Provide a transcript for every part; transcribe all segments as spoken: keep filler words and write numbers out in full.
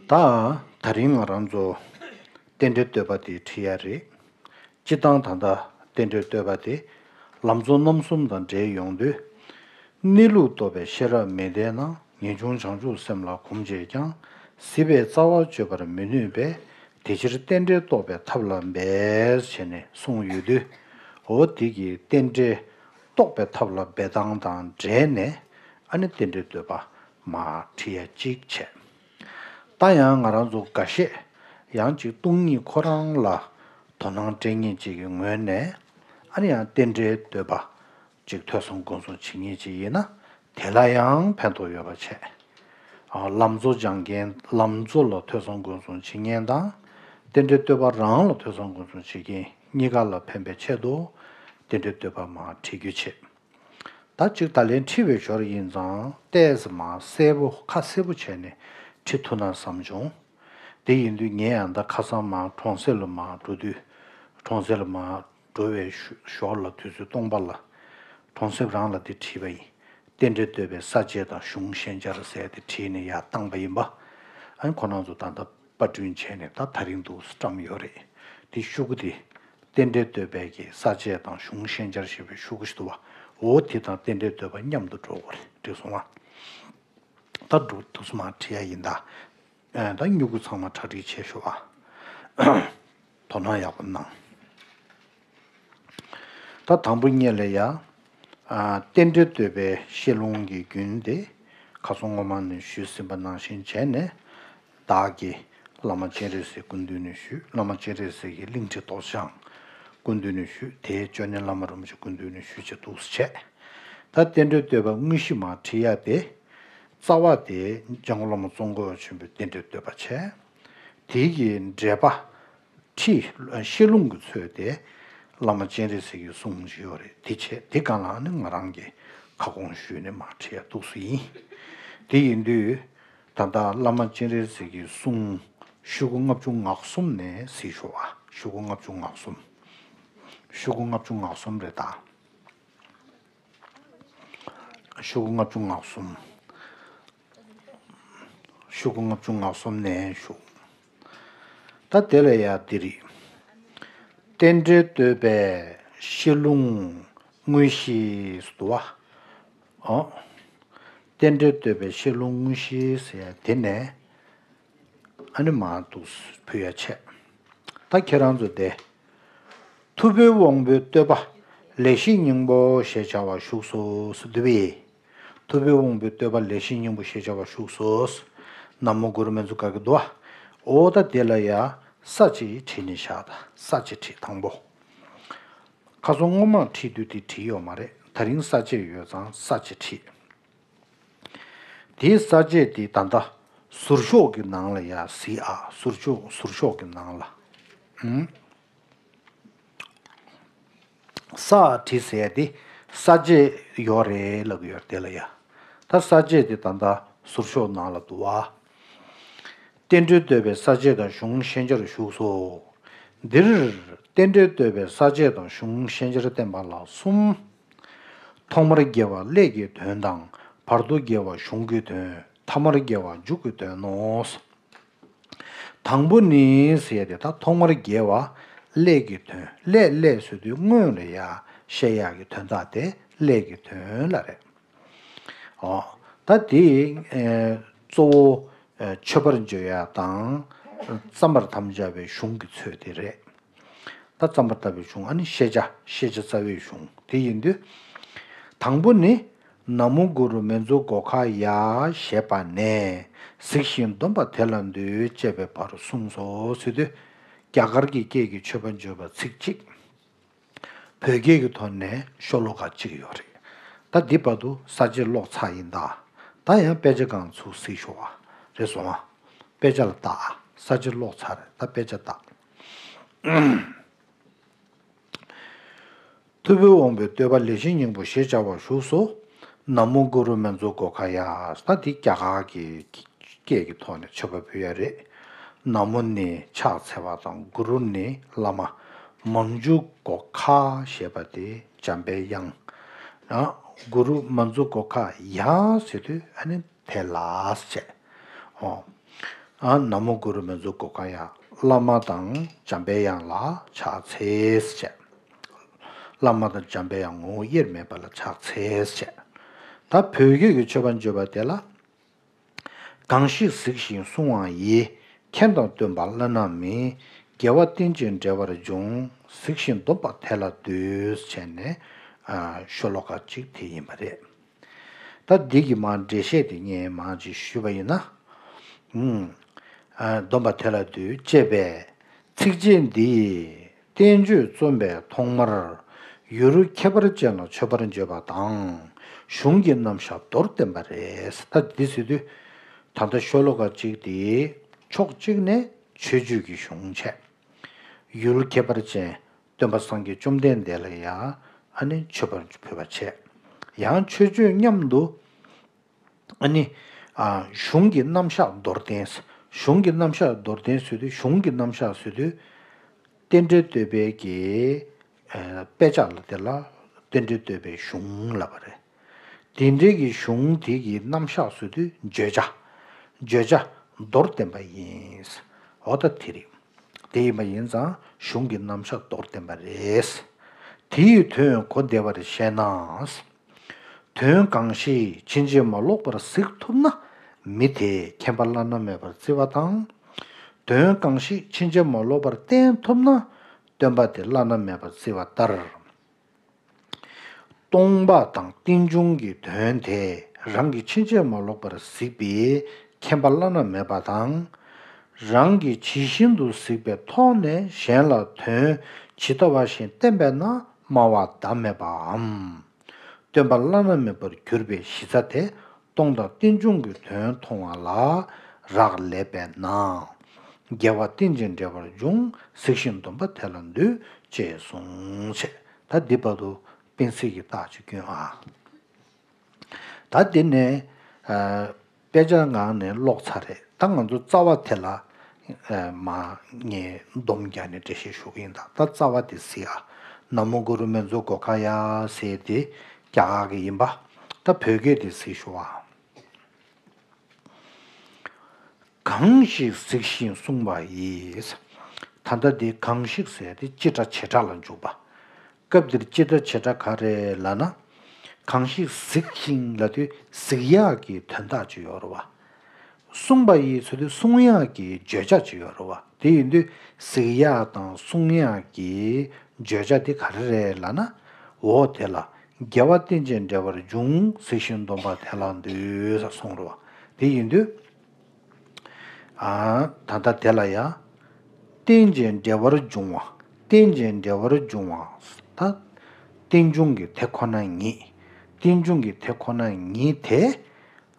ད་ད་རིང་ང་རང་ཚོ་རྟེན་འབྲེལ་བསྟོད་པ་དེ་ཁྲིད་ཡ་རེད། སྤྱིར་བཏང་ད་ལྟ་རྟེན་འབྲེལ་བསྟོད་པ་དེ་ལམ་གཙོ་རྣམ་གསུམ་དང་འབྲེལ་ཡོང་དུས། གནས་ལུགས་རྟོགས་པའི་ཤེས་རབ་མི་ལྡན་ན། ངེས་འབྱུང་བྱང་ཆུབ་སེམས་ལ་གོམས་བྱས་ཀྱང་། སྲིད་པའི་རྩ་བ་གཅོད་པར་མི་ནུས་པས། དེ་ཕྱིར་རྟེན་འབྲེལ་རྟོགས་པའི་ཐབས་ལ་འབད། ཞེས་ནས་གསུངས་ཡོད་དུས། འོ་དེ་གི་རྟེན་འབྲེལ་རྟོགས་པའི་ཐབས་ལ་འབད་སྟངས་དང་འབྲེལ་ནས། ཨ་ནི་རྟེན་འབྲེལ་བསྟོད་པ་མར་ཁྲིད་ཡ་གཅིག་བྱས། ད་ཡང་ང་རང་ཚོ་འགའ་ཤས་ཡང་ཅིག་སྟོང་ཉིད་ཁོ་རང་ལ་དོ་སྣང་སྤྲད་མཁན་ཅིག་གི་ངོས་ནས། ཨ་ནི་ཡང་རྟེན་འབྲེལ་བསྟོད་པ་ཅིག་ཐོས་བསམ་སྒོམ་གསུམ་བྱེད་མཁན་ཅིག་ཡིན་ན། དེ་ལ་ཡང་ཕན་ཐོགས་ཡོད་པ་བྱས། ཨ། ལམ་གཙོ་སྦྱང་མཁན། ལམ་གཙོ་ལ་ཐོས་བསམ་སྒོམ་གསུམ་བྱེད་མཁན་དང་། རྟེན་འབྲེལ་བསྟོད་པ་རང་ལ་ཐོས་བསམ་སྒོམ་གསུམ་བྱེད་མཁན་གཉིས་ཀ་ལ་ཕན་པའི་ཆེད་དུ་རྟེན་འབྲེལ་བསྟོད་པ་མར་ཁྲིད་རྒྱུ་བྱས། ད་ཅིག་ད་ལན་ཁྲིད་པའི་ཞོར་ཡིན་ཙང་ཏོག་ཙམ་མར་གསལ་པོ་ཁ་གསལ་པོ་བྱས་ནས་ཁྲིད་ཐུབ་ན་བསམ་བྱུང་། དེ་ཡིན་དུས་ངས་ཡང་ད་ཁ་སང་མར་གྲོང་གསེབ་ལ་མར་འགྲོ་དུས། གྲོང་གསེབ་ལ་མར་འགྲོ་བའི་ཞོར་ལ་དུས་ཚོད་སྟོང་པ་ལ་གྲོང་གསེབ་རང་ལ་དེ་ཁྲིད་པ་ཡིན། རྟེན་འབྲེལ་བསྟོད་པའི་ས་བཅད་དང་གཞུང་ཤན་སྦྱར་ཟེར་དེ་ཁྲིད་ནས་ཡར་བཏང་པ་ཡིན་པ། ཨ་ནི་ཁོ་རང་ཚོ་ད་ལྟ་པར་སྐྲུན་བྱས་ནས་ད་ད་རིང་འདུག་སེ་བཀྲམ་ཡོད་རེད། དེ་ཤོག་གུ་དེ་རྟེན་འབྲེལ་བསྟོད་པའི་གི་ས་བཅད་དང་གཞུང་ཤན་སྦྱར་ཞེས་པའི་ཤོག་གུ་ཞིག་འདུག་བ། འོ་དེ་དང་རྟེན་འབྲེལ་བསྟོད་པ་མཉམ་དུ་འགྲོ་དགོས་རེད། འགྲིག་སོང་ང་། ད་འགྲོ་ཐུབ་སོང་མ་ཁྲིད་ཡ་ཡིན་ད། ཨ། ད་སྨྱུ་གུ་ཚང་མ་གྲ་སྒྲིག་བྱས་ཤོག་ཨ། དོ་སྣང་ཡག་པོ་གནང་། ད་དང་པོ་ཉིད་ལ་ཡ། ཨ། རྟེན་འབྲེལ་བསྟོད་པའི་བཤད་ལུང་གི་རྒྱུན་དེ་ཁ་སང་སྔོན་མ་ནས་ཞུས་ཟིན་པ་ནང་བཞིན་བྱས་ནས། བདག་གིས་བླ་མ་སྤྱན་རས་གཟིགས་སྐུ་མདུན་ནས་ཞུས། བླ་མ་སྤྱན་རས་གཟིགས་ཀྱི་གླིང་ཁྲི་རྡོ་རྗེ་འཆང་སྐུ་མདུན་ནས་ཞུས། དེའི་ཅོ་ནེ་བླ་མ་རིན་པོ་ཆེ་སྐུ་མདུན་ནས་ཞུས་བྱས་འདུག་སེ་བྱས། ད་རྟེན་འབྲེལ་བསྟོད་པ་དངོས་གཞི་མར་ཁྲིད་ཡ་དེ། རྩ་བ་དེ་འཇམ་མགོན་བླ་མ་ཙོང་ཁ་པ་ཆེན་པོའི་རྟེན་འབྲེལ་བསྟོད་པ་བྱས། དེའི་གི་འགྲེལ་པ། ཁྲིད། བཤད་ལུང་གི་ཚུལ་དེ་བླ་མ་སྤྱན་རས་གཟིགས་ཀྱི་གསུང་ཞིག་ཡོད་རེད། དེ་བྱས། དེ་སྒང་ལ་ནི་ང་རང་གིས་ཁ་སྐོང་ཞུས་ནས་མར་ཁྲིད་ཡ་འདུག་སེ་ཡིན། དེ་ཡིན་དུས་ད་ལྟ་བླ་མ་སྤྱན་རས་གཟིགས་ཀྱི་གསུང་ཤོག་གུ་ལྔ་བཅུ་ང་གསུམ་ནས་གཟིགས་ཤོག་ཨ། ཤོག་གུ་ལྔ་བཅུ་ང་གསུམ། ཤོག་གུ་ལྔ་བཅུ་ང་གསུམ་རེད་ད། ཤོག་གུ་ལྔ་བཅུ་ང་གསུམ། ཤོག་གུ་ལྔ་བཅུ་ང་གསུམ་ནས་ཞུ། ད་དེ་ལ་ཡ་འདི་རེད། རྟེན་འབྲེལ་བསྟོད་པའི་བཤད་ལུང་དངོས་གཞི་སུ་དུ་བ། ཨོ། རྟེན་འབྲེལ་བསྟོད་པའི་བཤད་ལུང་དངོས་གཞི་ཟེར་ཡ་དེ་ནས། ཨ་ནི་མར་འདུག་སེ་ཕུལ་ཡ་བྱས། ད་ཁྱེད་རང་ཚོ་དེ། ཐུབ་པའི་དབང་པོའི་བསྟོད་པ་ལེགས་བཤད་སྙིང་པོ་ཞེས་བྱ་བ་བཞུགས་སོ་ཟེར་འདུག་པས། ཐུབ་པའི་དབང་པོའི་བསྟོད་པ་ལེགས་བཤད་སྙིང་པོ་ཞེས་བྱ་བ་བཞུགས་སོ། ན་མོ་གུ་རུ་མན་ཛུ་ག་གི་འདུག་བ། འོ་ད་དེ་ལ་ཡ་ས་བཅད་ཁྲིད་ནས་བཞག་ད། ས་བཅད་ཁྲིད་དང་པོ། ཁ་སང་སྔོན་མ་ཁྲིད་དུས་དེ་བྲིས་ཡོད་མ་རེད། ད་རིང་ས་བཅད་ཡོད་ཙང་ས་བཅད་ཁྲིད། དེའི་ས་བཅད་དེ་ད་ལྟ་ཟུར་ཤོག་གི་ནང་ལ་ཡ་གཟིགས་ཨ། ཟུར་ཤོག་ཟུར་ཤོག་གི་ནང་ལ། ཨུམ། ས་བྲིས་ཟེར་ཡ་དེ་ས་བཅད་ཡོད་རེད་ལབ་ཀྱི་ཡོད་རེད། དེ་ལ་ཡ། ད་ས་བཅད་དེ་ད་ལྟ་ཟུར་ཤོག་ནང་ལ་འདུག་བ། རྟེན་འབྲེལ་བསྟོད་པའི་ས་བཅད་དང་གཞུང་ཤན་སྦྱར་བཞུགས་སོ། འདིར་རྟེན་འབྲེལ་བསྟོད་པའི་ས་བཅད་དང་གཞུང་ཤན་སྦྱར་བསྟན་པ་ལ་གསུམ། ཐོག་མར་དགེ་བ་ཀླད་ཀྱི་དོན་དང་། བར་དུ་དགེ་བ་གཞུང་གི་དོན། ཐ་མར་དགེ་བ་མཇུག་གི་དོན་ནོ། དང་པོ་ནི་ཟེར་ཏེ་ད་ཐོག་མར་དགེ་བ་ཀླད་ཀྱི་དོན། ཀླད་ཀླད་ཟེར་དུས་སྔོན་ལ་ཡ་བཤད་ཡག་གི་དོན་དག་དེ་ཀླད་ཀྱི་དོན་ལ་རེད། ཨོ། ད་དེ་ཨེ་གཙོ་བོ་ཨེ་མཆོད་པར་བརྗོད་ཡ་དང་། བརྩམ་པར་དམ་བཅའ་བའི་གཞུང་གི་ཚུལ་དེ་རེད། ད་བརྩམ་པར་དམ་བཅའ་བའི་གཞུང་། ཨ་ནི་ཤེས་བྱ། ཤེས་བྱ་རྩ་བའི་གཞུང་དེ་ཡིན་དུས། དང་པོ་ནི། ན་མོ་གུ་རུ་མན་ཛུ་གྷོ་ཥ་ཡ་ཞེས་པ་ནས། གཟིགས་ཤིང་འདོམས་པ་དེ་ལ་འདུད། ཅེས་པའི་བར་གསུངས་སོ་ཟེར་དུས། རྒྱ་གར་གྱི་སྐད་ཀྱི་མཆོད་པ་བརྗོད་པ་ཚིག་གཅིག། བོད་སྐད་ཀྱི་ཐོག་ནས་ཤོ་ལོ་ཀ་གཅིག་ཡོད་རེད། ད་འདི་བར་དུ་ས་བཅད་ཀློག་ཚར་ཡིན་ད། ད་ཡང་དཔེ་ཆ་སྒང་ཚུར་གཟིགས་ཤོག་ཨ། རེད་སོང་ཨ། དཔེ་ཆ་ལ་ལྟ་ཨ། ས་བཅད་ཀློག་ཚར་རེད། ད་དཔེ་ཆ་ལྟ། ཐུབ་པའི་དབང་པོའི་བསྟོད་པ་ལེགས་བཤད་སྙིང་པོ་ཞེས་བྱ་བ་བཞུགས་སོ། ན་མོ་གུ་རུ་མན་ཛུ་གྷོ་ཥ་ཡ། ད་འདི་རྒྱ་གར་གྱི་སྐད་ཀྱི་ཐོག་ནས་མཆོད་པ་ཕུལ་ཡ་རེད། ན་མོ་ནི་ཕྱག་འཚལ་བ་དང་། གུ་རུ་ནི་བླ་མ། མན་ཛུ་གྷོ་ཥ་ཞེས་པ་དེ་འཇམ་པའི་དབྱངས། ཨ། གུ་རུ་མན་ཛུ་གྷོ་ཥ་ཡ་ཟེར་དུས་ཨ་ནི་དེ་ལ་བྱས། ཨོ། ཨ། ན་མོ་གུ་རུ་མི་འཛུགས་སྒོ་ཁ་ཡ། བླ་མ་དང་འཇམ་པའི་དབྱངས་ལ་ཕྱག་འཚལ་བྱས། བླ་མ་དང་འཇམ་པའི་དབྱངས་ངོ་བོ་དབྱེར་མེད་པ་ལ་ཕྱག་འཚལ་བྱས། ད་བོད་སྐད་ཀྱི་མཆོད་པ་བརྗོད་པ་དེ་ལ། གང་ཞིག་གཟིགས་ཤིང་གསུང་བ་ཡིས། མཁྱེན་དང་སྟོན་པ་བླ་ན་མེད། དགེ་བ་རྟེན་ཅིང་འབྲེལ་བར་འབྱུང་། གཟིགས་ཤིང་འདོམས་པ་དེ་ལ་འདུད། བྱས་ནས་ཤོ་ལོ་ཀ་གཅིག་དེ་ཡིན་པ་རེད། ད་འདི་གི་མར་འགྲེལ་བཤད་དེ་ངས་མར་ཅིག་ཞུས་པ་ཡིན་ན། ཨུམ། ཨ། སྡོམ་པ་དེ་ལ་འདུད་ཅེས་པའི་ཚིགས་བཅད་འདི་ཡིས་བསྟན་བཅོས་རྩོམ་པའི་ཐོག་མར་ཡུལ་ཁྱད་པར་ཅན་ལ་མཆོད་པར་བརྗོད་པ་དང་གཞུང་གི་རྣམ་གཞག་མདོར་བསྟན་པ་རེད། ད་འདི་ཟེར་དུས་ད་ལྟ་ཤོ་ལོ་ཀ་གཅིག་དེ་ཕྱོགས་གཅིག་ནས་མཆོད་བརྗོད་ཀྱི་གཞུང་བྱས། ཡུལ་ཁྱད་པར་ཅན་སྟོན་པ་སངས་རྒྱས་བཅོམ་ལྡན་འདས་ལ་ཡང་ཨ་ནི་མཆོད་པར་ཕུལ་བ་བྱས། ཡང་མཆོད་བརྗོད་མཉམ་དུ་ཨ་ནི། ཨ། གཞུང་གི་རྣམ་གཞག་མདོར་བསྟན། གཞུང་གི་རྣམ་གཞག་མདོར་བསྟན་ཟེར་དུས་གཞུང་གི་རྣམ་གཞག་ཟེར་དུས། རྟེན་འབྲེལ་བསྟོད་པའི་གི། ཨ། དཔེ་ཆ་ལ་དེ་ལ་རྟེན་འབྲེལ་བསྟོད་པའི་གཞུང་ལབ་པ་རེད། དེ་འབྲེལ་གྱི་གཞུང་དེ་གི་རྣམ་གཞག་ཟེར་དུས་བརྗོད་བྱ། བརྗོད་བྱ་མདོར་བསྟན་པ་ཡིན། འོ་ད་དེ་རེད། དེ་ཡིན་པ་ཡིན་ཙང་གཞུང་གི་རྣམ་གཞག་མདོར་བསྟན་པ་རེད། དེའི་དོན་གོ་བདེ་བར་བཤད་ན། དོན་གང་ཞིག་ཕྱིན་ཅི་མ་ལོག་པར་གཟིགས་ཐུབ་ན། མི་དེས་མཁྱེན་པ་བླ་ན་མེད་པར་བརྩི་བ་དང་། དོན་གང་ཞིག་ཕྱིན་ཅི་མ་ལོག་པར་བསྟན་ཐུབ་ན། སྟོན་པ་དེ་བླ་ན་མེད་པར་བརྩི་བ་ལྟར། སྟོང་པ་དང་རྟེན་འབྱུང་གི་དོན་དེ་རང་གིས་ཕྱིན་ཅི་མ་ལོག་པར་གཟིགས་པའི་མཁྱེན་པ་བླ་ན་མེད་པ་དང་། རང་གིས་ཇི་བཞིན་དུ་གཟིགས་པའི་ཐོག་ནས་གཞན་ལ་དོན་ཇི་ལྟ་བ་བཞིན་བསྟན་པས་ན་སྨྲ་བ་བདག་མེད་པའམ། སྟོན་པ་བླ་ན་མེད་པར་གྱུར་པའི་གཞི་རྩ་དེ་སྟོང་དང་རྟེན་འབྱུང་གི་དོན་མཐོང་བ་ལ་རག་ལས་པས་ན། དགེ་བ་རྟེན་ཅིང་འབྲེལ་བར་འབྱུང་། གཟིགས་ཤིང་འདོམས་པ་དེ་ལ་འདུད། ཅེས་གསུངས་བྱས། ད་འདི་བར་དུ་སྤེན་ཚེ་གི་རྟགས་ཅིག་སྐྱོན་ཨ། ད་འདི་ནས། ཨ། དཔེ་ཆ་ངག་ནས་ཀློག་ཚར་རེད། ད་ང་ཚོ་རྩ་བ་དེ་ལ། ཨ། མ་ངས་སྡོམ་རྒྱག་ནས་འགྲེལ་བཤད་ཞུ་གི་ཡིན། ད་ད་རྩ་བ་དེ་གཟིགས་ཨ། ན་མོ་གུ་རུ་མི་འཛུགས་སྒོ་ཁ་ཡ་ཟེར་དེ་རྒྱ་གར་གི་ཡིན་པ། ད་བོད་སྐད་དེ་གཟིགས་ཞུ་ཨ། གང་ཞིག་གཟིགས་ཤིང་གསུངས་པ་ཡིས། ད་ལྟ་འདི་གང་ཞིག་ཟེར་དེ་སྤྱི་སྒྲ་བྱེ་བྲག་ལ་འཇུག་པ། སྐབས་འདིར་སྤྱི་སྒྲ་བྱེ་བྲག་ག་རེ་ལབ་ན། གང་ཞིག་གཟིགས་ཤིང་ལབ་དུས་གཟིགས་ཡག་གི་དོན་དག་ཅིག་ཡོད་རེད་བ། གསུངས་པ་ཡིས་ཟེར་དུས་གསུང་ཡག་གི་བརྗོད་བྱ་ཅིག་ཡོད་རེད་བ། དེ་ཡིན་དུས་གཟིགས་ཡག་དང་གསུང་ཡག་གི་བརྗོད་བྱ་དེ་ག་རེ་རེད་ལབ་ན། འོ་དེ་ལ་དགེ་བ་རྟེན་ཅིང་འབྲེལ་བར་འབྱུང་། གཟིགས་ཤིང་འདོམས་པ་དེ་ལ་འདུད་ཟེར་གསུངས་རེད་བ། དེ་ཡིན་དུས། ཨ། ད་ལྟ་དེ་ལ་ཡང་། རྟེན་ཅིང་འབྲེལ་བར་འབྱུང་བ། རྟེན་ཅིང་འབྲེལ་བར་འབྱུང་བ། ད་རྟེན་འབྱུང་གི་དེ་ཁོ་ན་ཉིད། རྟེན་འབྱུང་གི་དེ་ཁོ་ན་ཉིད་དེ།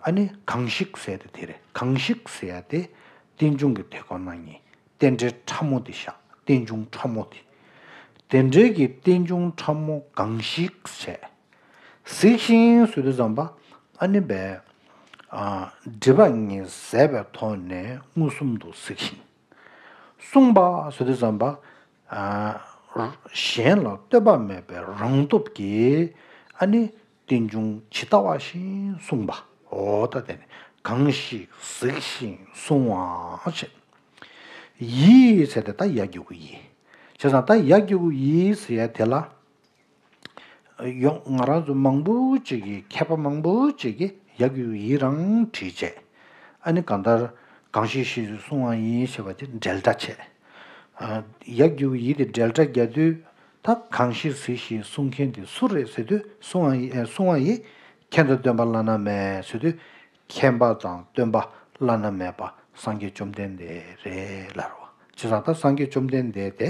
ཨ་ནི་གང་ཞིག་ཟེར་དེ་དེ་རེད། གང་ཞིག་ཟེར་ཡ་དེ་རྟེན་འབྱུང་གི་དེ་ཁོ་ན་ཉིད། རྟེན་འབྲེལ་ཕྲ་མོ་དེ་བཞག་རྟེན་འབྱུང་ཕྲ་མོ་དེ། དེ་འདྲའི་གི་རྟེན་འབྱུང་ཕྲ་མོ་གང་ཞིག་བྱས། གཟིགས་ཤིང་ཟེར་དུས་ཙམ་པ། ཨ་ནི་བས། ཨ། སྒྲིབ་པ་གཉིས་ཟད་པའི་ཐོག་ནས་མངོན་སུམ་དུ་གཟིགས་ཤིང་། གསུངས་པ་ཟེར་དུས་ཙམ་པ། ཨ། གཞན་ལ་ལྟོས་པ་མེད་པའི་རང་སྟོབས་ཀྱིས། ཨ་ནི་རྟེན་འབྱུང་ཇི་ལྟ་བ་བཞིན་གསུངས་པ། འོ་ད་དེ་ནི་གང་ཞིག་གཟིགས་ཤིང་གསུང་བ་ཞེས། ཡིས་ཟེར་ཏེ་ད་ཡ་གི་གུ་ཡི། བྱས་ཙང་ད་ཡ་གི་གུ་ཡི་ཟེར་ཡ་དེ་ལ། ཡོང་ང་རང་ཚོ་མང་པོ་ཅིག་གིས་མཁས་པ་མང་པོ་ཅིག་གིས་ཡ་གི་གུ་ཡི་རང་བྲིས་བྱས། ཨ་ནི་གང་ལྟར་གང་ཞིག་གཟིགས་ཤིང་གསུང་བ་ཡིས་ཞེས་པ་དེ་འབྲེལ་སྒྲ་བྱས། ཨ། ཡ་གི་གུ་ཡི་དེ་འབྲེལ་སྒྲ་རྒྱག་དུས། ད་གང་ཞིག་གཟིགས་ཤིང་གསུང་མཁན་དེ་སུ་རེད་ཟེར་དུས་གསུང་བ་ཡི། ཨ། གསུང་བ་ཡིས་མཁྱེན་དང་སྟོན་པ་བླ་ན་མེད་ཟེར་དུས། མཁྱེན་པ་དང་སྟོན་པ་བླ་ན་མེད་པ་སངས་རྒྱས་བཅོམ་ལྡན་འདས་རེད་ལབ་རེད་བ། བྱས་ཙང་ད་སངས་རྒྱས་བཅོམ་ལྡན་འདས་དེ་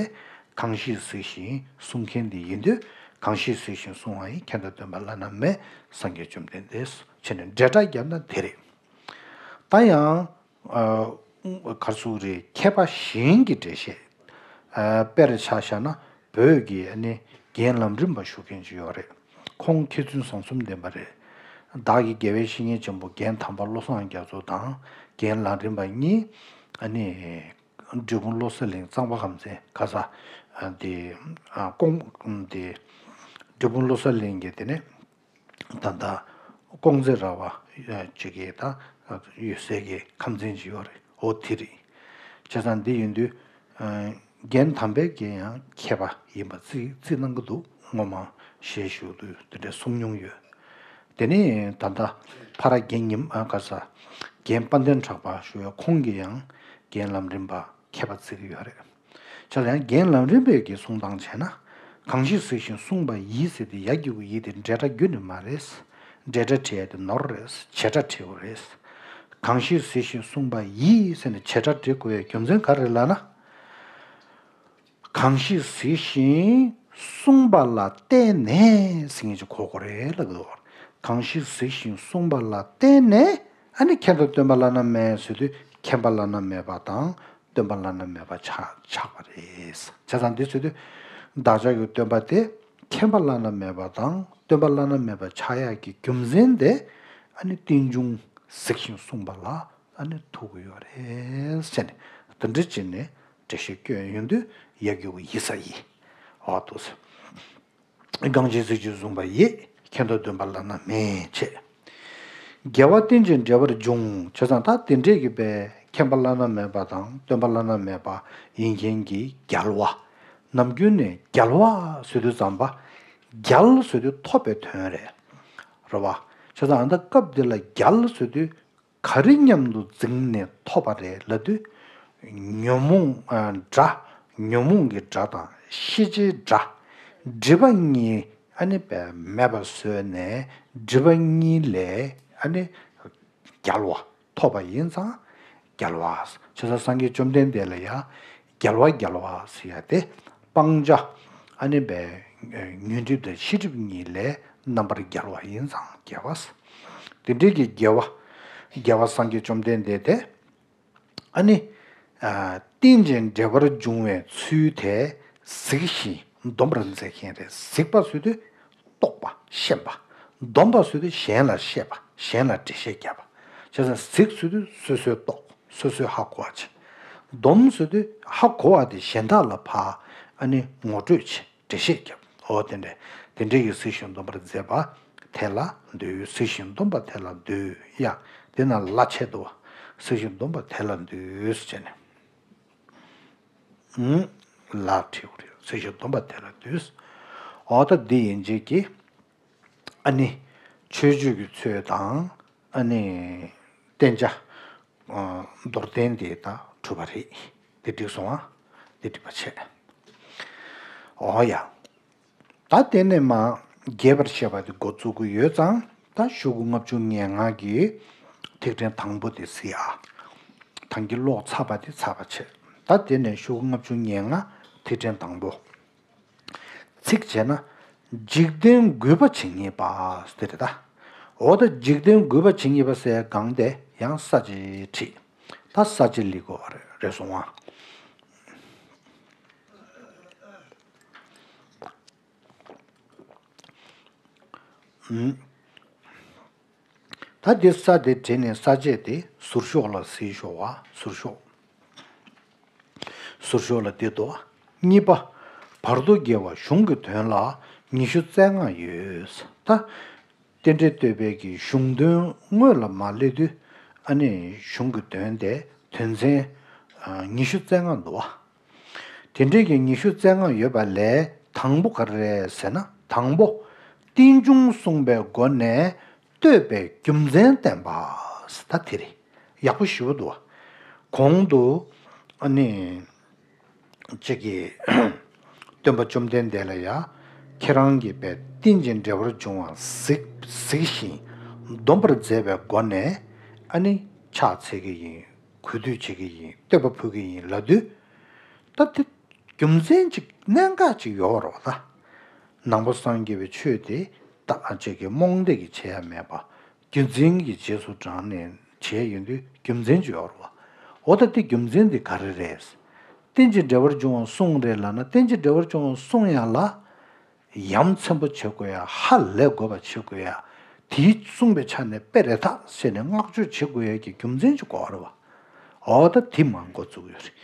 གང་ཞིག་གཟིགས་ཤིང་གསུང་མཁན་དེ་ཡིན་དུས། གང་ཞིག་གཟིགས་ཤིང་གསུང་བ་ཡིས། མཁྱེན་དང་སྟོན་པ་བླ་ན་མེད་སངས་རྒྱས་བཅོམ་ལྡན་འདས། བྱས་ནས་འབྲེལ་སྒྲ་བརྒྱབ་ན་དེ་རེད། ད་ཡང་། ཨ། ག་རེ་ཟེར་དགོས་རེད། མཁས་པ་གཞན་གྱི་འགྲེལ་བཤད། ཨ། དཔེར་ཆ་བཞག་ན་བོད་ཀྱི་ཨ་ནི་རྒན་ལམ་རིམ་པ་ཞུ་མཁན་ཅིག་ཡོད་རེད། ཁོང་མཁས་བཙུན་བཟང་གསུམ་ལྡན་པ་རེད། བདག་གི་དགེ་བའི་བཤེས་གཉེན་ཆེན་པོ་རྒན་དམ་པ་བློ་བཟང་རྒྱ་མཚོ་དང་རྒན་ལམ་རིམ་པ་གཉིས། ཨ་ནི་འབྲས་སྤུངས་བློ་གསལ་གླིང་གཙང་པ་ཁམས་ཚན་ག་ས། ཨ། དེ། ཨ། ཀོང་། དེ། འབྲས་སྤུངས་བློ་གསལ་གླིང་གི་དེ་ནས། ད་ལྟ་ཀོང་ཙེ་ར་བ་ཅིག་གི་ད་ཡོད་སའི་གི་ཁམས་ཚན་ཅིག་ཡོད་རེད། འོ་དེ་རེད། བྱས་ཙང་འདི་ཡིན་དུས། རྒན་དམ་པས་ཀྱིས་ཡང་མཁས་པ་ཡིན་པ་རྩིས་རྩིས་གནང་གི་འདུག་སྔོན་མ་ཞལ་བཞུགས་དུས་དེ་འདྲའི་གསུང་མྱོང་ཡོད། དེ་ནས་ད་ལྟ་ཕ་ར་རྒན་ཉིམ་ཨ་ག་ས་རྒན་དཔལ་ལྡན་གྲགས་པ་ཞུ་བའི་ཁོང་གིས་ཡང་རྒན་ལམ་རིམ་པ་མཁས་པ་བརྩི་གི་ཡོད་རེད། བྱས་ཙང་ཡང་རྒན་ལམ་རིམ་པས་ཀྱི་གསུང་སྟངས་བྱས་ན། གང་ཞིག་གཟིགས་ཤིང་གསུངས་པ་ཡིས་ཟེར་དེ་ཡ་གི་གུ་ཡི་དེ་འབྲེལ་སྒྲ་རྒྱུ་ནི་མ་རེད། འབྲེལ་སྒྲ་བྲིས་ཡ་དེ་ནོར་རེད། བྱེད་སྒྲ་བྲིས་དགོས་རེད། གང་ཞིག་གཟིགས་ཤིང་གསུངས་པ་ཡིས་ཟེར་ནས་བྱེད་སྒྲ་འབྲི་དགོས་པའི་རྒྱུ་མཚན་ག་རེ་ལབ་ན། གང་ཞིག་གཟིགས་ཤིང་གསུངས་པ་ལ་བརྟེན་ནས་ཟེར་མཁན་ཅིག་གོ་དགོས་རེད་ལབ་ཀྱི་འདུག་གང་ཞིག་གཟིགས་ཤིང་གསུངས་པ་ལ་བརྟེན་ནས་ཨ་ནི་མཁྱེན་དང་སྟོན་པ་བླ་ན་མེད་ཟེར་དུས་མཁྱེན་པ་བླ་ན་མེད་པ་དང་སྟོན་པ་བླ་ན་མེད་པ་ཆགས་ཆགས་པ་རེད། བྱས་ཙང་འདི་ཟེར་དུས་བདག་ཅག་གི་སྟོན་པ་དེ་མཁྱེན་པ་བླ་ན་མེད་པ་དང་སྟོན་པ་བླ་ན་མེད་པ་ཆགས་ཡག་གི་རྒྱུ་མཚན་དེ་ཨ་ནི་རྟེན་འབྱུང་གཟིགས་ཤིང་གསུངས་པ་ལ་ཨ་ནི་ཐུག་གི་ཡོད་རེད་ཟེར་ནས་དེ་འདྲ་བྱས་ནས་འགྲེལ་བཤད་སྐྱོན་ཡོང་དུས་ཡ་གི་གུ་ཡི་ས་ཡི། འོ་འདུག་སེ། གང་ཞིག་གཟིགས་ཤིང་གསུངས་པ་ཡིས། མཁྱེན་དང་སྟོན་པ་བླ་ན་མེད་བྱས། རྒྱལ་བ་རྟེན་ཅིང་འབྲེལ་བར་འབྱུང་བྱས་ཙང་ད་དེ་འདྲས་ཀྱི་པའི་མཁྱེན་པ་བླ་ན་མེད་པ་དང་སྟོན་པ་བླ་ན་མེད་པ་ཡིན་མཁན་གྱི་རྒྱལ་བ། ནམ་རྒྱུན་ནས་རྒྱལ་བ་ཟེར་དུས་ཙམ་པ། རྒྱལ་ཟེར་དུས་ཐོབ་པའི་དོན་རེད། རེད་བ། བྱས་ཙང་ཨ་ད་སྐབས་འདི་ལ་རྒྱལ་ཟེར་དུས། ག་རེ་མཉམ་དུ་འཛིངས་ནས་ཐོབ་པ་རེད་ལབ་དུས། ཉོན་མོངས་ཨ་དགྲ། ཉོན་མོངས་ཀྱི་དགྲ་དང་ཤེས་བྱའི་དགྲ། སྒྲིབ་པ་གཉིས་ཨ་ནི་པའི་མེད་པ་བཟོས་ནས་སྒྲིབ་པ་གཉིས་ལས་ཨ་ནི་རྒྱལ་བ་ཐོབ་པ་ཡིན་ཙང་རྒྱལ་བ། བྱས་ཙང་སངས་རྒྱས་བཅོམ་ལྡན་འདས་ལ་ཡང་རྒྱལ་བ་རྒྱལ་བ་ཟེར་ཡ་དེ་སྤང་བྱ་ཨ་ནི་པའི་ཉོན་སྒྲིབ་དང་ཤེས་སྒྲིབ་གཉིས་ལས་རྣམ་པར་རྒྱལ་བ་ཡིན་ཙང་རྒྱལ་བ། དེ་འདྲའི་གི་རྒྱལ་བ། རྒྱལ་བ་སངས་རྒྱས་བཅོམ་ལྡན་འདས་དེ། ཨ་ནི། ཨ་རྟེན་ཅིང་འབྲེལ་བར་འབྱུང་བའི་ཚུལ་དེ་གཟིགས་ཤིང་སྡོམ་པར་མཛད་མཁན་རེད། གཟིགས་པ་ཟེར་དུས་རྟོགས་པ་ཤེས་པ། སྡོམ་པ་ཟེར་དུས་གཞན་ལ་བཤད་པ་གཞན་ལ་འགྲེལ་བཤད་རྒྱབ་པ། བྱས་ཙང་གཟིགས་ཟེར་དུས་སོ་སོས་རྟོགས་སོ་སོས་ཧ་གོ་བ་བྱེད། སྡོམ་ཟེར་དུས་ཧ་གོ་བ་དེ་གཞན་དག་ལ་ཕར་ཨ་ནི་ངོ་སྤྲོད་བྱེད། འགྲེལ་བཤད་རྒྱབ། འོ་དེ་འདྲས། དེ་འདྲས་ཀྱི་གཟིགས་ཤིང་སྡོམ་པར་མཛད་པ་དེ་ལ་འདུད། གཟིགས་ཤིང་སྡོམ་པ་དེ་ལ་འདུད་ཡ། དེ་ན་ལ་ཆད་དོ། གཟིགས་ཤིང་སྡོམ་པ་དེ་ལ་འདུད་ཟེར་ནས། ཨུམ། ལ་བྲིས་རེད། གཟིགས་ཤིང་སྡོམ་པ་དེ་ལ་འདུད། འོ་ད་འདི་ཡིན་རྗེས་ཀྱི། ཨ་ནི། མཆོད་བརྗོད་ཀྱི་ཚུལ་དང་། ཨ་ནི། བསྟན་བྱ། མདོར་བསྟན་དེ་ད་གྲུབ་པ་རེད། དེ་འགྲིག་སོང་ཨ། དེ་འགྲིག་པ་བྱས། འོ་ཡ། ད་དེ་ནས་མ་རྒྱས་པར་བཤད་པ་དེ་འགོ་བཙུགས་ཀྱི་ཡོད་ཙང་ད་ཤོག་གུ་ལྔ་བཅུ་ང་ལྔ་གི་ཐིག་ཕྲེང་དང་པོ་དེ་གཟིགས་ཨ། ཐང་གི་ཀློག་ཚར་བ་དེ་ཚར་བ་བྱས། ད་དེ་ནས་ཤོག་གུ་ལྔ་བཅུ་ང་ལྔ་ཐིག་ཕྲེང་དང་པོ། ཚིག་བྱས་ན། འཇིག་རྟེན་རྒུད་པ་ཇི་སྙེད་པ་དེ་རེད་ད། འོ་ད་འཇིག་རྟེན་རྒུད་པ་ཇི་སྙེད་པ་ཟེར་སྒང་དེ་ཡང་ས་བཅད་བྲིས། ད་ས་བཅད་ལི་གོ་རེད་སོང་ཨ། ད་འདི་ས་དེ་བྲིས་ནས་ས་བཅད་དེ་ཟུར་ཤོག་ལ་གཟིགས་ཤོག་བ་ཟུར་ཤོག་ཟུར་ཤོག་ལ་འདི་འདུག་གཉིས་པ། བར་དུ་དགེ་བ་གཞུང་གི་དོན་ལ་ཉི་ཤུ་རྩ་ལྔ་ཡོད། ད། རྟེན་འབྲེལ་བསྟོད་པའི་གི་གཞུང་དོན་དངོས་ལ་མ་སླེབས་དུས་ཨ་ནི་གཞུང་གི་དོན་དེ་དོན་ཚན་ཉི་ཤུ་རྩ་ལྔ་འདུག་བ། དེ་འདྲའི་གི་ཉི་ཤུ་རྩ་ལྔ་ཡོད་པ་ལས་དང་པོ་ག་རེ་རེད་ཟེར་ན་དང་པོ། རྟེན་འབྱུང་གསུངས་པའི་སྒོ་ནས་བསྟོད་པའི་རྒྱུ་མཚན་བསྟན་པ། ད་དེ་རེད། ཡག་པོ་ཞེ་པོ་འདུག་བ། གོང་དུ་ཨ་ནི། ཅིག་གིས། སྟོན་པ་བཅོམ་ལྡན་འདས་ལ་ཡ། ཁྱེད་རང་གིས་པའི་རྟེན་ཅིང་འབྲེལ་བར་འབྱུང་བ་གཟིགས་གཟིགས་ཤིང་སྡོམ་པར་མཛད་པའི་སྒོ་ནས་ཨ་ནི་ཕྱག་འཚལ་གྱི་ཡིན། གུས་འདུད་བྱེད་ཀྱི་ཡིན། བསྟོད་པ་ཕུལ་གྱི་ཡིན་ལབ་དུས། ད་དེ་རྒྱུ་མཚན་ཅིག་གནད་འགག་ཅིག་ཡོད་རེད་བ་ད། ནང་པ་སངས་རྒྱས་པའི་ཆོས་དེ་ད་ཅིག་གི་རྨོངས་དད་ཀྱིས་བྱེད་ཡ་མེད་པ། རྒྱུ་མཚན་གྱི་རྗེས་སུ་འབྲངས་ནས་བྱས་ཡོང་དུས་རྒྱུ་མཚན་ཅིག་ཡོད་རེད་བ། འོ་ད་དེ་རྒྱུ་མཚན་དེ་ག་རེ་རེད། རྟེན་ཅིང་འབྲེལ་བར་འབྱུང་བ་གསུངས་རེད་ལབ་ན་རྟེན་ཅིང་འབྲེལ་བར་འབྱུང་བ་གསུངས་ཡ་ལ། ཡ་མཚན་པོ་བྱེད་དགོས་ཡ་ཧ་ལས་དགོས་པ་བྱེད་དགོས་ཡ། དེའི་གསུངས་པའི་ཆ་ནས་དཔེ་རེད་ད་ཟེར་ནས་བསྔགས་བརྗོད་བྱེད་དགོས་ཡ་གི་རྒྱུ་མཚན་ཅིག་དགོས་རེད་བ། འོ་ད་དེ་མ་འགོ་བཙུགས་ཡོད་རེད།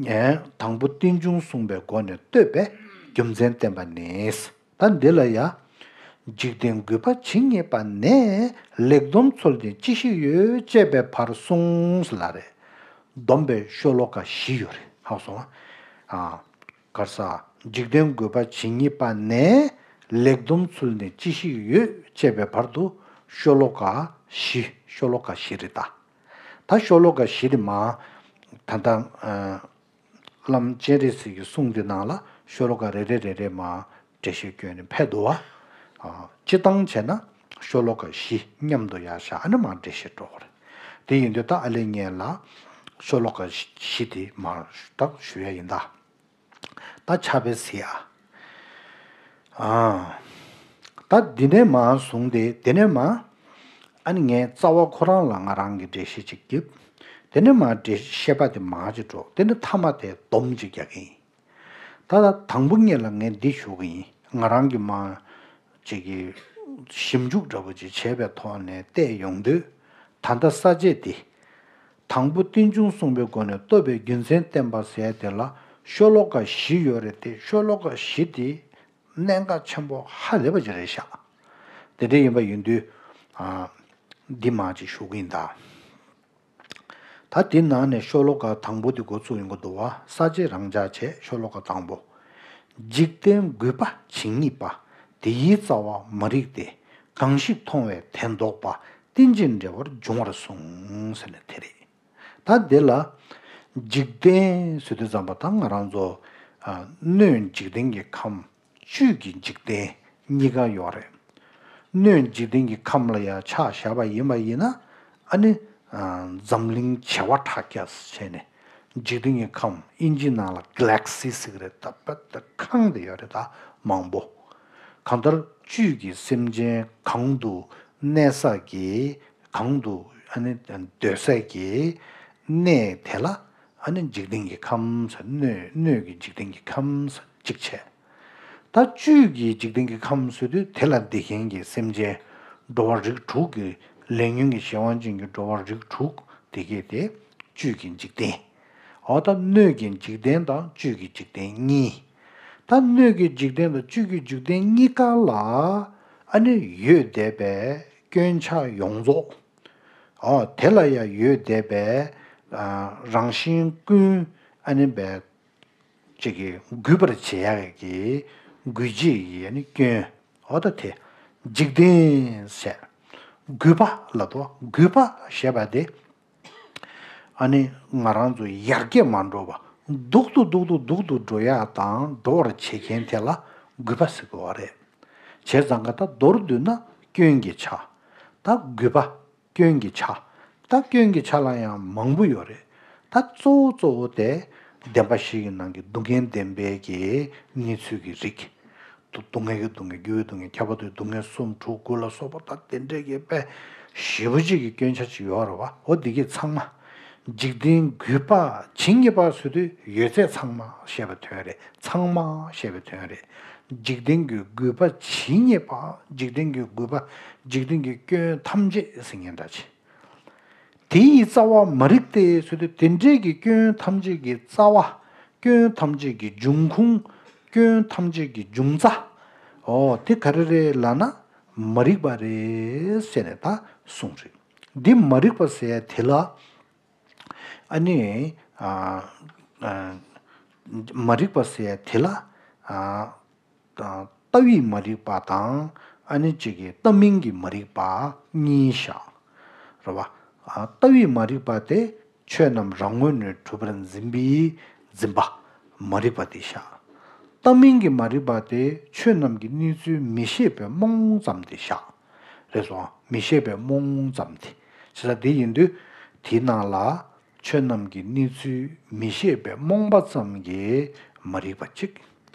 ངས་དང་པོ་རྟེན་འབྱུང་གསུངས་པའི་སྒོ་ནས་བསྟོད་པའི་རྒྱུ་མཚན་བསྟན་པ་ནི། ད་འདི་ལ་ཡ། འཇིག་རྟེན་རྒུད་པ་ཇི་སྙེད་པ་ནས་ལེགས་སྡོམ་འཚོལ་ཏེ་ཅི་ཞིག་ཡོད་ཅེས་པའི་བར་གསུངས་ལ་རེད། བསྡོམས་པས་ཤོ་ལོ་ཀ་བཞི་ཡོད་རེད། ཧ་གོ་སོང་ཨ། གར་ས། འཇིག་རྟེན་དགུ་པ་ཇི་སྙེད་པ་ནས་ལེགས་བསྡོམས་ཚུལ་ནི་ཅི་ཞིག་ཡོད་ཅེས་པའི་བར་དུ་ཤོ་ལོ་ཀ་བཞི། ཤོ་ལོ་ཀ་བཞི་རེད་ད། ད་ཤོ་ལོ་ཀ་བཞི་དེ་མ། ད་ལྟ་བླམ་སྤྱན་རས་གཟིགས་ཀྱི་གསུང་དེ་ནང་ལ་ཤོ་ལོ་ཀ་རེ་རེ་རེ་རེ་མ་འགྲེལ་བཤད་བསྐྱོན་ནས་ཕེབས་འདུག་བ། སྤྱིར་བཏང་བྱས་ན་ཤོ་ལོ་ཀ་བཞི་མཉམ་དུ་ཡར་བཞག་ཨ་ནི་མ་འགྲེལ་བཤད་འགྲོ་གི་རེད། དེ་ཡིན་དུས་ད་ཨ་ལེ་ངས་ལ་ཤོ་ལོ་ཀ་བཞི་དེ་མར་ད་ཞུ་ཡ་ཡིན་ད། ད་ཕྱག་དཔེ་གཟིགས་ཨ། ད་འདི་ནས་མར་བཟུང་སྟེ་དེ་ནས་མར། ཨ་ནི་ངས་རྩ་བ་ཁོ་རང་ལ་ང་རང་གི་འགྲེལ་བཤད་ཅིག་བརྒྱབ། དེ་ནས་མར་འགྲེལ་བཤད་པ་དེ་མར་ཅིག་འགྲོ། དེ་ནས་མཐའ་མ་དེ་སྡོམ་ཅིག་རྒྱག་གི་ཡིན། ད་ད་དང་པོ་ཉིད་ལ་ངས་འདི་ཞུ་གི་ཡིན། ང་རང་གི་མ་ཅིག་གི་ཞིབ་འཇུག་འདྲ་པོ་ཅིག་བྱས་པའི་ཐོག་ནས་བལྟས་ཡོང་དུས། ད་ལྟ་ས་བཅད་འདི། དང་པོ་རྟེན་འབྱུང་གསུངས་པའི་སྒོ་ནས་རྟོགས་པའི་རྒྱུ་མཚན་བསྟན་པ་ཟེར་དེ་ལ་ཤོ་ལོ་ཀ་བཞི་ཡོད་རེད་དེ། ཤོ་ལོ་ཀ་བཞི་དེ་གནད་འགག་ཆེན་པོ་ཧ་ལས་པ་ཅིག་རེད་ཤག་དེ་འདྲ་ཡིན་པ་ཡིན་དུས། ཨ། འདི་མ་ཅིག་ཞུ་གི་ཡིན་ད། ད་དེ་ནང་ནས་ཤོ་ལོ་ཀ་དང་པོ་དེ་འགོ་ཚུགས་ཡོང་གི་འདུག་བ། ས་བཅད་རང་འཇགས་བྱས། ཤོ་ལོ་ཀ་དང་པོ། འཇིག་རྟེན་རྒུད་པ་ཇི་སྙེད་པ། དེ་ཡི་རྩ་བ་མ་རིག་སྟེ། གང་ཞིག་མཐོང་བས་དེ་ལྡོག་པ། རྟེན་ཅིང་འབྲེལ་བར་འབྱུང་བར་གསུངས། ཟེར་ནས་དེ་རེད། ད་འདི་ལ་འཇིག་རྟེན་ཟེར་དུས་ཙམ་པ་ད་ང་རང་ཚོ། ཨ། སྣོད་འཇིག་རྟེན་གྱི་ཁམས། བཅུད་ཀྱི་འཇིག་རྟེན་གཉིས་ཀ་ཡོད་རེད། སྣོད་འཇིག་རྟེན་གྱི་ཁམས་ལ་ཡང་ཆ་བཞག་པ་ཡིན་པ་ཡིན་ན། ཨ་ནི། ཨ། འཛམ་གླིང་བྱེ་བ་ཕྲག་བརྒྱ་ཟེར་བྱས་ནས་འཇིག་རྟེན་གྱི་ཁམས། དབྱིན་ཇི་ནང་ལ་གྷ་ལེག་སི་ཟེར་གི་རེད། ད་པ་ད་ཁང་དེ་ཡོད་རེད་ད། མང་པོ། གང་ལྟར་བཅུད་ཀྱི་སེམས་ཅན་གང་དུ་གནས་ས་གི། གང་དུ་ཨ་ནི་སྡོད་ས་གི་གནས་དེ་ལ་ཨ་ནི་འཇིག་རྟེན་གྱི་ཁམས་ཟེར། སྣོད། སྣོད་ཀྱི་འཇིག་རྟེན་གྱི་ཁམས་ཟེར་གཅིག་བྱས། ད་བཅུད་ཀྱི་འཇིག་རྟེན་གྱི་ཁམས་ཟེར་དུས་དེ་ལ་བསྡད་མཁན་གྱི་སེམས་ཅན། འགྲོ་བ་རིགས་དྲུག་གི་ལས་ཉོན་གྱི་གཞན་དབང་ཅན་གྱི་འགྲོ་བ་རིགས་དྲུག་དེ་གས་དེ་བཅུད་ཀྱི་འཇིག་རྟེན། འོ་ད་སྣོད་ཀྱི་འཇིག་རྟེན་དང་བཅུད་ཀྱི་འཇིག་རྟེན་གཉིས། ད་སྣོད་ཀྱི་འཇིག་རྟེན་དང་བཅུད་ཀྱི་འཇིག་རྟེན་གཉིས་ཀ་ལ་ཨ་ནི་ཡོད་བསྡད་པའི་སྐྱོན་ཆ་ཡོངས་རྫོགས། འོ་དེ་ལ་ཡང་ཡོད་བསྡད་པའི། ཨ། རང་བཞིན་ཀུན་ཨ་ནི་བས་ཅིག་གི་རྒུད་པར་བྱེད་ཡག་གི་རྒུད་བྱེད་ཀྱི་ཨ་ནི་སྐྱོན། འོ་ད་དེ་འཇིག་རྟེན་ཟེར། རྒུད་པ་ལབ་དོ། རྒུད་པ་ཞེས་པ་དེ་ཨ་ནི་ང་རང་ཚོ་ཡར་རྒྱས་མ་འགྲོ་བ། སྡུག་ཏུ་སྡུག་ཏུ་སྡུག་ཏུ་འགྲོ་ཡག་དང་འགྲོ་བར་བྱེད་མཁན་དེ་ལ་རྒུད་པ་ཟེར་དགོས་པ་རེད། བྱས་ཙང་ཀ་ད་མདོར་བསྡུས་ན་སྐྱོན་གྱི་ཆ། ད་རྒུད་པ། སྐྱོན་གྱི་ཆ། ད་སྐྱོན་གྱི་ཆ་ལ་ཡང་མང་པོ་ཡོད་རེད། ད་གཙོ་བོ་གཙོ་བོ་དེ་བདེན་པ་བཞི་ཡི་ནང་གི་སྡུག་བསྔལ་བདེན་པའི་གི་གནས་ཚུལ་གྱི་རིགས། སྡུག་བསྔལ་གྱི་སྡུག་བསྔལ། འགྱུར་བའི་སྡུག་བསྔལ། ཁྱབ་པ་དང་སྡུག་བསྔལ། གསུམ། དྲུག། དགུ་ལ་སོགས་པ་ད་དེ་འདྲས་ཀྱི་དཔེ་ཞེ་པོ་ཅིག་གི་སྐྱོན་ཆ་ཅིག་ཡོད་རེད་བ། འོ་འདི་གས་ཚང་མ། འཇིག་རྟེན་རྒུད་པ་ཇི་སྙེད་པ་ཟེར་དུས་ཡོད་ཚད་ཚང་མ་ཞེས་པའི་དོན་རེད། ཚང་མ་ཞེས་པའི་དོན་རེད། འཇིག་རྟེན་གྱི་རྒུད་པ་ཇི་སྙེད་པ། འཇིག་རྟེན་གྱི་རྒུད་པ། འཇིག་རྟེན་གྱི་སྐྱོན་ཐམས་ཅད་ཟེར་མཁན་འདྲ་ཅིག་དེ་ཡི་རྩ་བ་མ་རིག་སྟེ་ཟེར་དུས་དེ་འདྲའི་གི་སྐྱོན་ཐམས་ཅད་ཀྱི་རྩ་བ། སྐྱོན་ཐམས་ཅད་ཀྱི་འབྱུང་ཁུངས། སྐྱོན་ཐམས་ཅད་ཀྱི་འབྱུང་རྩ། འོ་དེ་ག་རེ་རེད་ལབ་ན་མ་རིག་པ་རེད་ཟེར་ནས་ད་གསུངས་རེད། འདི་མ་རིག་པ་ཟེར་དེ་ལ། ཨ་ནི། ཨ། ཨ། མ་རིག་པ་ཟེར་དེ་ལ། ཨ། ལྟ་བའི་མ་རིག་པ་དང་ཨ་ནི་གཅིག་གི་ལྟ་མིན་གྱི་མ་རིག་པ་གཉིས་བཞག་རེད་བ། ཨ། ལྟ་བའི་མ་རིག་པ་དེ་ཆོས་རྣམས་རང་ངོས་ནས་གྲུབ་པར་འཛིན་པའི་འཛིན་པ་མ་རིག་པ་དེ་བཞག་ལྟ་མིན་གྱི་མ་རིག་པ་དེ་ཆོས་རྣམས་ཀྱི་གནས་ཚུལ་མི་ཤེས་པའི་རྨོངས་ཙམ་དེ་བཞག་རེད་སོང་། མི་ཤེས་པའི་རྨོངས་ཙམ་དེ། བྱས་ཙང་དེ་ཡིན་དུས་དེའི་ནང་ལ། ཆོས་རྣམས་ཀྱི་གནས་ཚུལ་མི་ཤེས་པའི་རྨོངས་པ་ཙམ་གྱིས་མ་རིག་པ་གཅིག་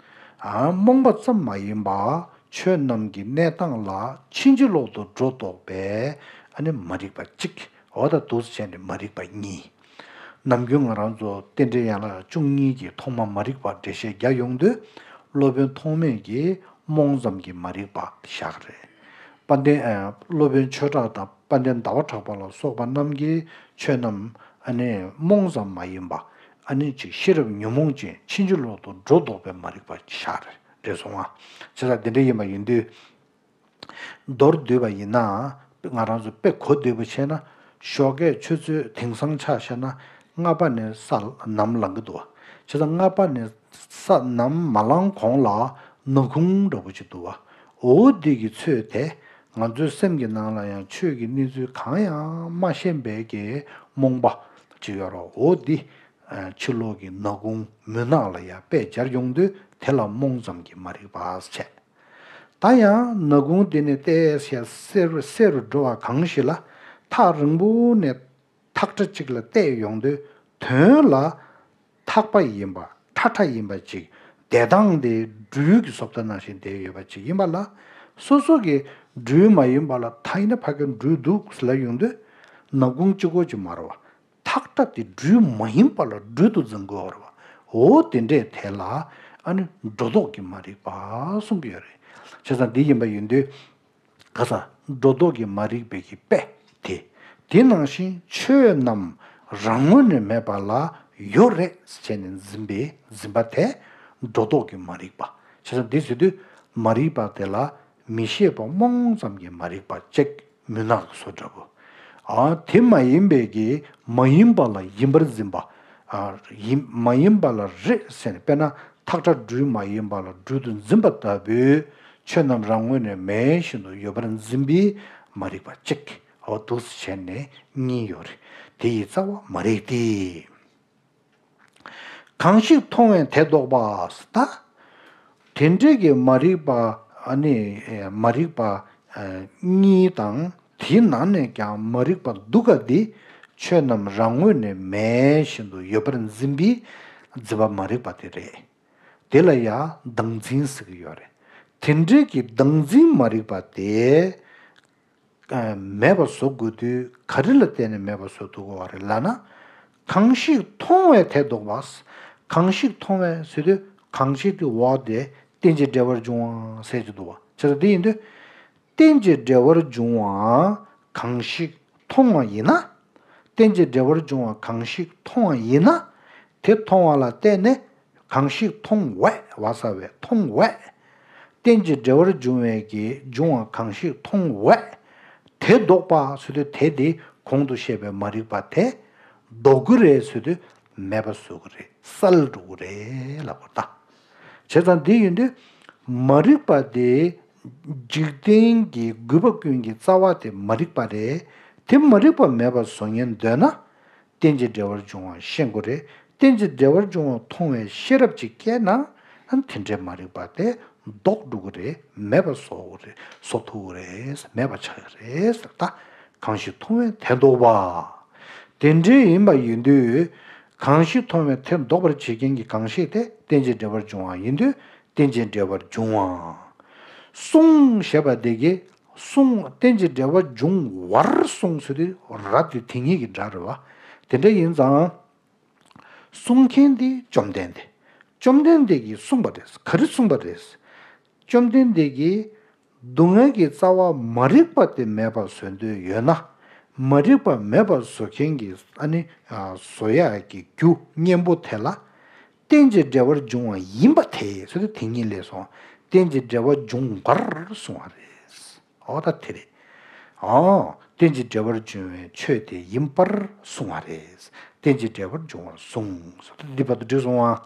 ཨ། རྨོངས་པ་ཙམ་མ་ཡིན་པ་ཆོས་རྣམས་ཀྱི་གནས་སྟངས་ལ་ཕྱིན་ཅི་ལོག་ཏུ་སྒྲོ་འདོགས་པའི་ཨ་ནི་མ་རིག་པ་གཅིག་འོ་ད་འདུག་སེ་བྱས་ནས་མ་རིག་པ་གཉིས། ནམ་རྒྱུན་ང་རང་ཚོ་རྟེན་འབྲེལ་ཡན་ལག་བཅུ་གཉིས་ཀྱི་ཐོག་མ་མ་རིག་པ་འགྲེལ་བཤད་རྒྱག་ཡོང་དུས་སློབ་དཔོན་ཐོགས་མེད་ཀྱིས་རྨོངས་ཙམ་གྱི་མ་རིག་པ་བཞག་རེད། དཔལ་ལྡན། ཨ། སློབ་དཔོན་ཆོས་གྲགས་དང་དཔལ་ལྡན་ཟླ་བ་གྲགས་པ་ལ་སོགས་པ་རྣམས་ཀྱིས་ཆོས་རྣམས་ཨ་ནི་རྨོངས་ཙམ་མ་ཡིན་པ། ཨ་ནི་ཅིག་ཤེས་རབ་ཉོན་མོངས་ཅན་ཕྱིན་ཅི་ལོག་ཏུ་སྒྲོ་འདོགས་པའི་མ་རིག་པ་བཞག་རེད། རེད་སོང་ང་། བྱས་ཙང་འདི་འདྲ་ཡིན་པ་ཡིན་དུས། མདོར་བསྡུས་པ་ཡིན་ན། ང་རང་ཚོ་དཔེ་གོ་བདེ་པོ་བྱས་ན། ཞོགས་ཀས་ཆུ་ཚོད་དེང་སང་ཆ་བཞག་ན། ལྔ་པ་ནས་ས་ནམ་ལངས་ཀྱི་འདུག་བ། བྱས་ཙང་ལྔ་པ་ནས་ས་ནམ་མ་ལངས་གོང་ལ་ནག་ཁུང་འདྲ་པོ་ཅིག་འདུག་བ། འོ་འདི་གི་ཚོད་དེ་ང་ཚོའི་སེམས་ཀྱི་ནང་ལ་ཡང་ཆོས་ཀྱི་གནས་ཚུལ་གང་ཡང་མ་ཤེས་པའི་གི་རྨོངས་པ་ཅིག་ཡོད་རེད། འོ་འདི་ཕྱི་ལོགས་ཀྱི་ནག་ཁུང་མུན་ནག་ལ་ཡང་དཔེ་སྦྱར་ཡོང་དུས་དེ་ལ་རྨོངས་ཙམ་གྱི་མ་རིག་པ་ཟེར་བྱས། ད་ཡང་ནག་ཁུང་དེ་ནས་ཏོག་ཙམ་སེར་སེར་རུ་འགྲོ་བ་གང་ཞིག་ལ་ཐག་རིང་པོ་ནས་ཐག་ཁྲ་གཅིག་ལ་བལྟས་ཡོང་དུས་དོན་ལ་ཐག་པ་ཡིན་པ་ཁྲ་ཁྲ་ཡིན་པ་ཅིག་བསྡད་སྟངས་དེ་སྦྲུལ་གྱི་བཟོ་ལྟ་ནང་བཞིན་བསྡད་ཡོད་པ་ཅིག་ཡིན་པ་ལ། སོ་སོ་གི་སྦྲུལ་མ་ཡིན་པ་ལ་ད་ཡིན་ན་ཕ་གི་སྦྲུལ་འདུག་ཟེར་ལབ་ཡོང་དུས་ནག་ཁུང་གཅིག་པོ་ཅིག་མ་རེད་བ། ཐག་ཁྲ་དེ་སྦྲུལ་མ་ཡིན་པ་ལ་སྦྲུལ་དུ་འཛིན་དགོས་པ་རེད་བ། འོ་དེ་འདྲས་དེ་ལ་ཨ་ནི་སྒྲོ་འདོགས་ཀྱི་མ་རིག་པ་གསུང་གི་ཡོད་རེད། བྱས་ཙང་འདི་ཡིན་པ་ཡིན་དུས། ག་ས་སྒྲོ་འདོགས་ཀྱི་མ་རིག་པའི་གི་དཔེ་དེ། དེ་ནང་བཞིན་ཆོས་རྣམས་རང་ངོས་ནས་མེད་པ་ལ་ཡོད་རེད་ཟེར་ནས་འཛིན་པའི་འཛིན་པ་དེ་སྒྲོ་འདོགས་ཀྱི་མ་རིག་པ། བྱས་ཙང་འདི་ཟེར་དུས་མ་རིག་པ་དེ་ལ་མི་ཤེས་པ་རྨོངས་ཙམ་གྱི་མ་རིག་པ་གཅིག་མུན་ནག་གི་བཟོ་འདྲ་པོ། ཨ་དེ་མ་ཡིན་པའི་གི་མ་ཡིན་པ་ལ་ཡིན་པར་འཛིན་པ། ཨ་ཡིན་མ་ཡིན་པ་ལ་རེད་ཟེར་ནས་དཔེར་ན་ཐག་ཁྲ་སྦྲུལ་མ་ཡིན་པ་ལ་སྦྲུལ་དུ་འཛིན་པ་ལྟ་བུའི་ཆོས་རྣམས་རང་ངོས་ནས་མེད་བཞིན་དུ་ཡོད་པར་འཛིན་པའི་མ་རིག་པ་གཅིག་འོ་འདུག་སེ་བྱས་ནས་གཉིས་ཡོད་རེད། དེ་ཡི་རྩ་བ་མ་རིག་སྟེ། གང་ཞིག་མཐོང་བས་དེ་ལྡོག་པ། ད་དེ་འདྲའི་གི་མ་རིག་པ་ཨ་ནི་མ་རིག་པ་གཉིས་དང་དེའི་ནང་ནས་ཀྱང་མ་རིག་པ་སྡུག་ག་འདི་ཆོས་རྣམས་རང་ངོས་ནས་མེད་བཞིན་དུ་ཡོད་པར་འཛིན་པའི་འཛིན་པ་མ་རིག་པ་དེ་རེད། དེ་ལ་ཡང་བདག་འཛིན་ཟེར་གྱི་ཡོད་རེད། དེ་འདྲའི་གི་བདག་འཛིན་མ་རིག་པ་དེ་མེད་པ་བཟོ་དགོས་དུས་ག་རེ་ལ་བརྟེན་ནས་མེད་པ་བཟོ་ཐུབ་དགོས་པ་རེད་ལབ་ན། གང་ཞིག་མཐོང་བས་དེ་ལྡོག་པ། གང་ཞིག་མཐོང་བས་ཟེར་དུས་གང་ཞིག་དེ་འོག་དེ་རྟེན་ཅིང་འབྲེལ་བར་འབྱུང་བ་ཟེར་གྱི་འདུག་བ། བྱས་ཙང་དེ་ཡིན་དུས། རྟེན་ཅིང་འབྲེལ་བར་འབྱུང་བ་གང་ཞིག་མཐོང་བ་ཡིན་ན། རྟེན་ཅིང་འབྲེལ་བར་འབྱུང་བ་གང་ཞིག་མཐོང་བ་ཡིན་ན། དེ་མཐོང་བ་ལ་བརྟེན་ནས་གང་ཞིག་མཐོང་བས་བ་ས་བས་མཐོང་བས། རྟེན་ཅིང་འབྲེལ་བར་འབྱུང་བའི་གི་འབྱུང་བ་གང་ཞིག་མཐོང་བས། དེ་ལྡོག་པ་ཟེར་དུས་དེ་དེ་གོང་དུ་བཤད་པའི་མ་རིག་པ་དེ་ལྡོག་གི་རེད་ཟེར་དུས་མེད་པ་བཟོ་གི་རེད། བསལ་འགྲོ་གི་རེད་ལབ་པ་ད། བྱས་ཙང་འདི་ཡིན་དུས་མ་རིག་པ་དེ་འཇིག་རྟེན་གྱི་དགོས་པ་ཀུན་གྱི་རྩ་བ་དེ་མ་རིག་པ་རེད། དེ་མ་རིག་པ་མེད་པ་བཟོ་ཉན་འདོད་ན། རྟེན་ཅིང་འབྲེལ་བར་འབྱུང་བ་ཤེས་དགོས་རེད། རྟེན་ཅིང་འབྲེལ་བར་འབྱུང་བ་མཐོང་བའི་ཤེས་རབ་ཅིག་སྐྱེས་ན། ཨ་ནི་དེ་འདྲའི་མ་རིག་པ་དེ་ལྡོག་འགྲོ་གི་རེད། མེད་པ་བཟོ་གི་རེད། བཟོ་ཐུབ་ཀྱི་རེད། མེད་པ་ཆགས་ཀྱི་རེད་ཟེར། ད་གང་ཞིག་མཐོང་བས་དེ་ལྡོག་པ། དེ་འདྲའི་ཡིན་པ་ཡིན་དུས། གང་ཞིག་མཐོང་བས་དེ་ལྡོག་པར་བྱེད་མཁན་གྱི་གང་ཞིག་དེ་རྟེན་ཅིང་འབྲེལ་བར་འབྱུང་བ་ཡིན་དུས་རྟེན་ཅིང་འབྲེལ་བར་འབྱུང་བ། གསུངས་ཞེས་པ་དེ་གིས་གསུངས་རྟེན་ཅིང་འབྲེལ་བར་འབྱུང་བར་གསུངས་ཟེར་དུས་ར་དེ་དེ་ཉིད་ཀྱི་སྒྲ་རེད་བ། དེ་འདྲ་ཡིན་ཙང་། གསུང་མཁན་དེ་བཅོམ་ལྡན་འདས། བཅོམ་ལྡན་འདས་ཀྱིས་གསུངས་པ་རེད། ག་རེ་གསུངས་པ་རེད། བཅོམ་ལྡན་འདས་ཀྱིས་སྡུག་བསྔལ་གྱི་རྩ་བ་མ་རིག་པ་དེ་མེད་པར་བཟོ་འདོད་ཡོད་ན། མ་རིག་པ་མེད་པར་བཟོ་མཁན་གྱི་ཨ་ནི་བཟོ་ཡག་གི་རྒྱུ་གཉེན་པོ་དེ་ལ་རྟེན་ཅིང་འབྲེལ་བར་འབྱུང་བ་ཡིན་པ་དེ་ཟེར་དུས་དེ་ཉིད་ལས་སོང་། རྟེན་ཅིང་འབྲེལ་བར་འབྱུང་བར་གསུངས་པ་རེད། འོ་ད་དེ་རེད། ཨོ། རྟེན་ཅིང་འབྲེལ་བར་འབྱུང་བའི་ཆོས་དེ་ཡིན་པར་གསུངས་པ་རེད། རྟེན་ཅིང་འབྲེལ་བར་འབྱུང་བར་གསུངས་སོ། འདི་བར་དུ་འགྲིག་སོང་ཨ།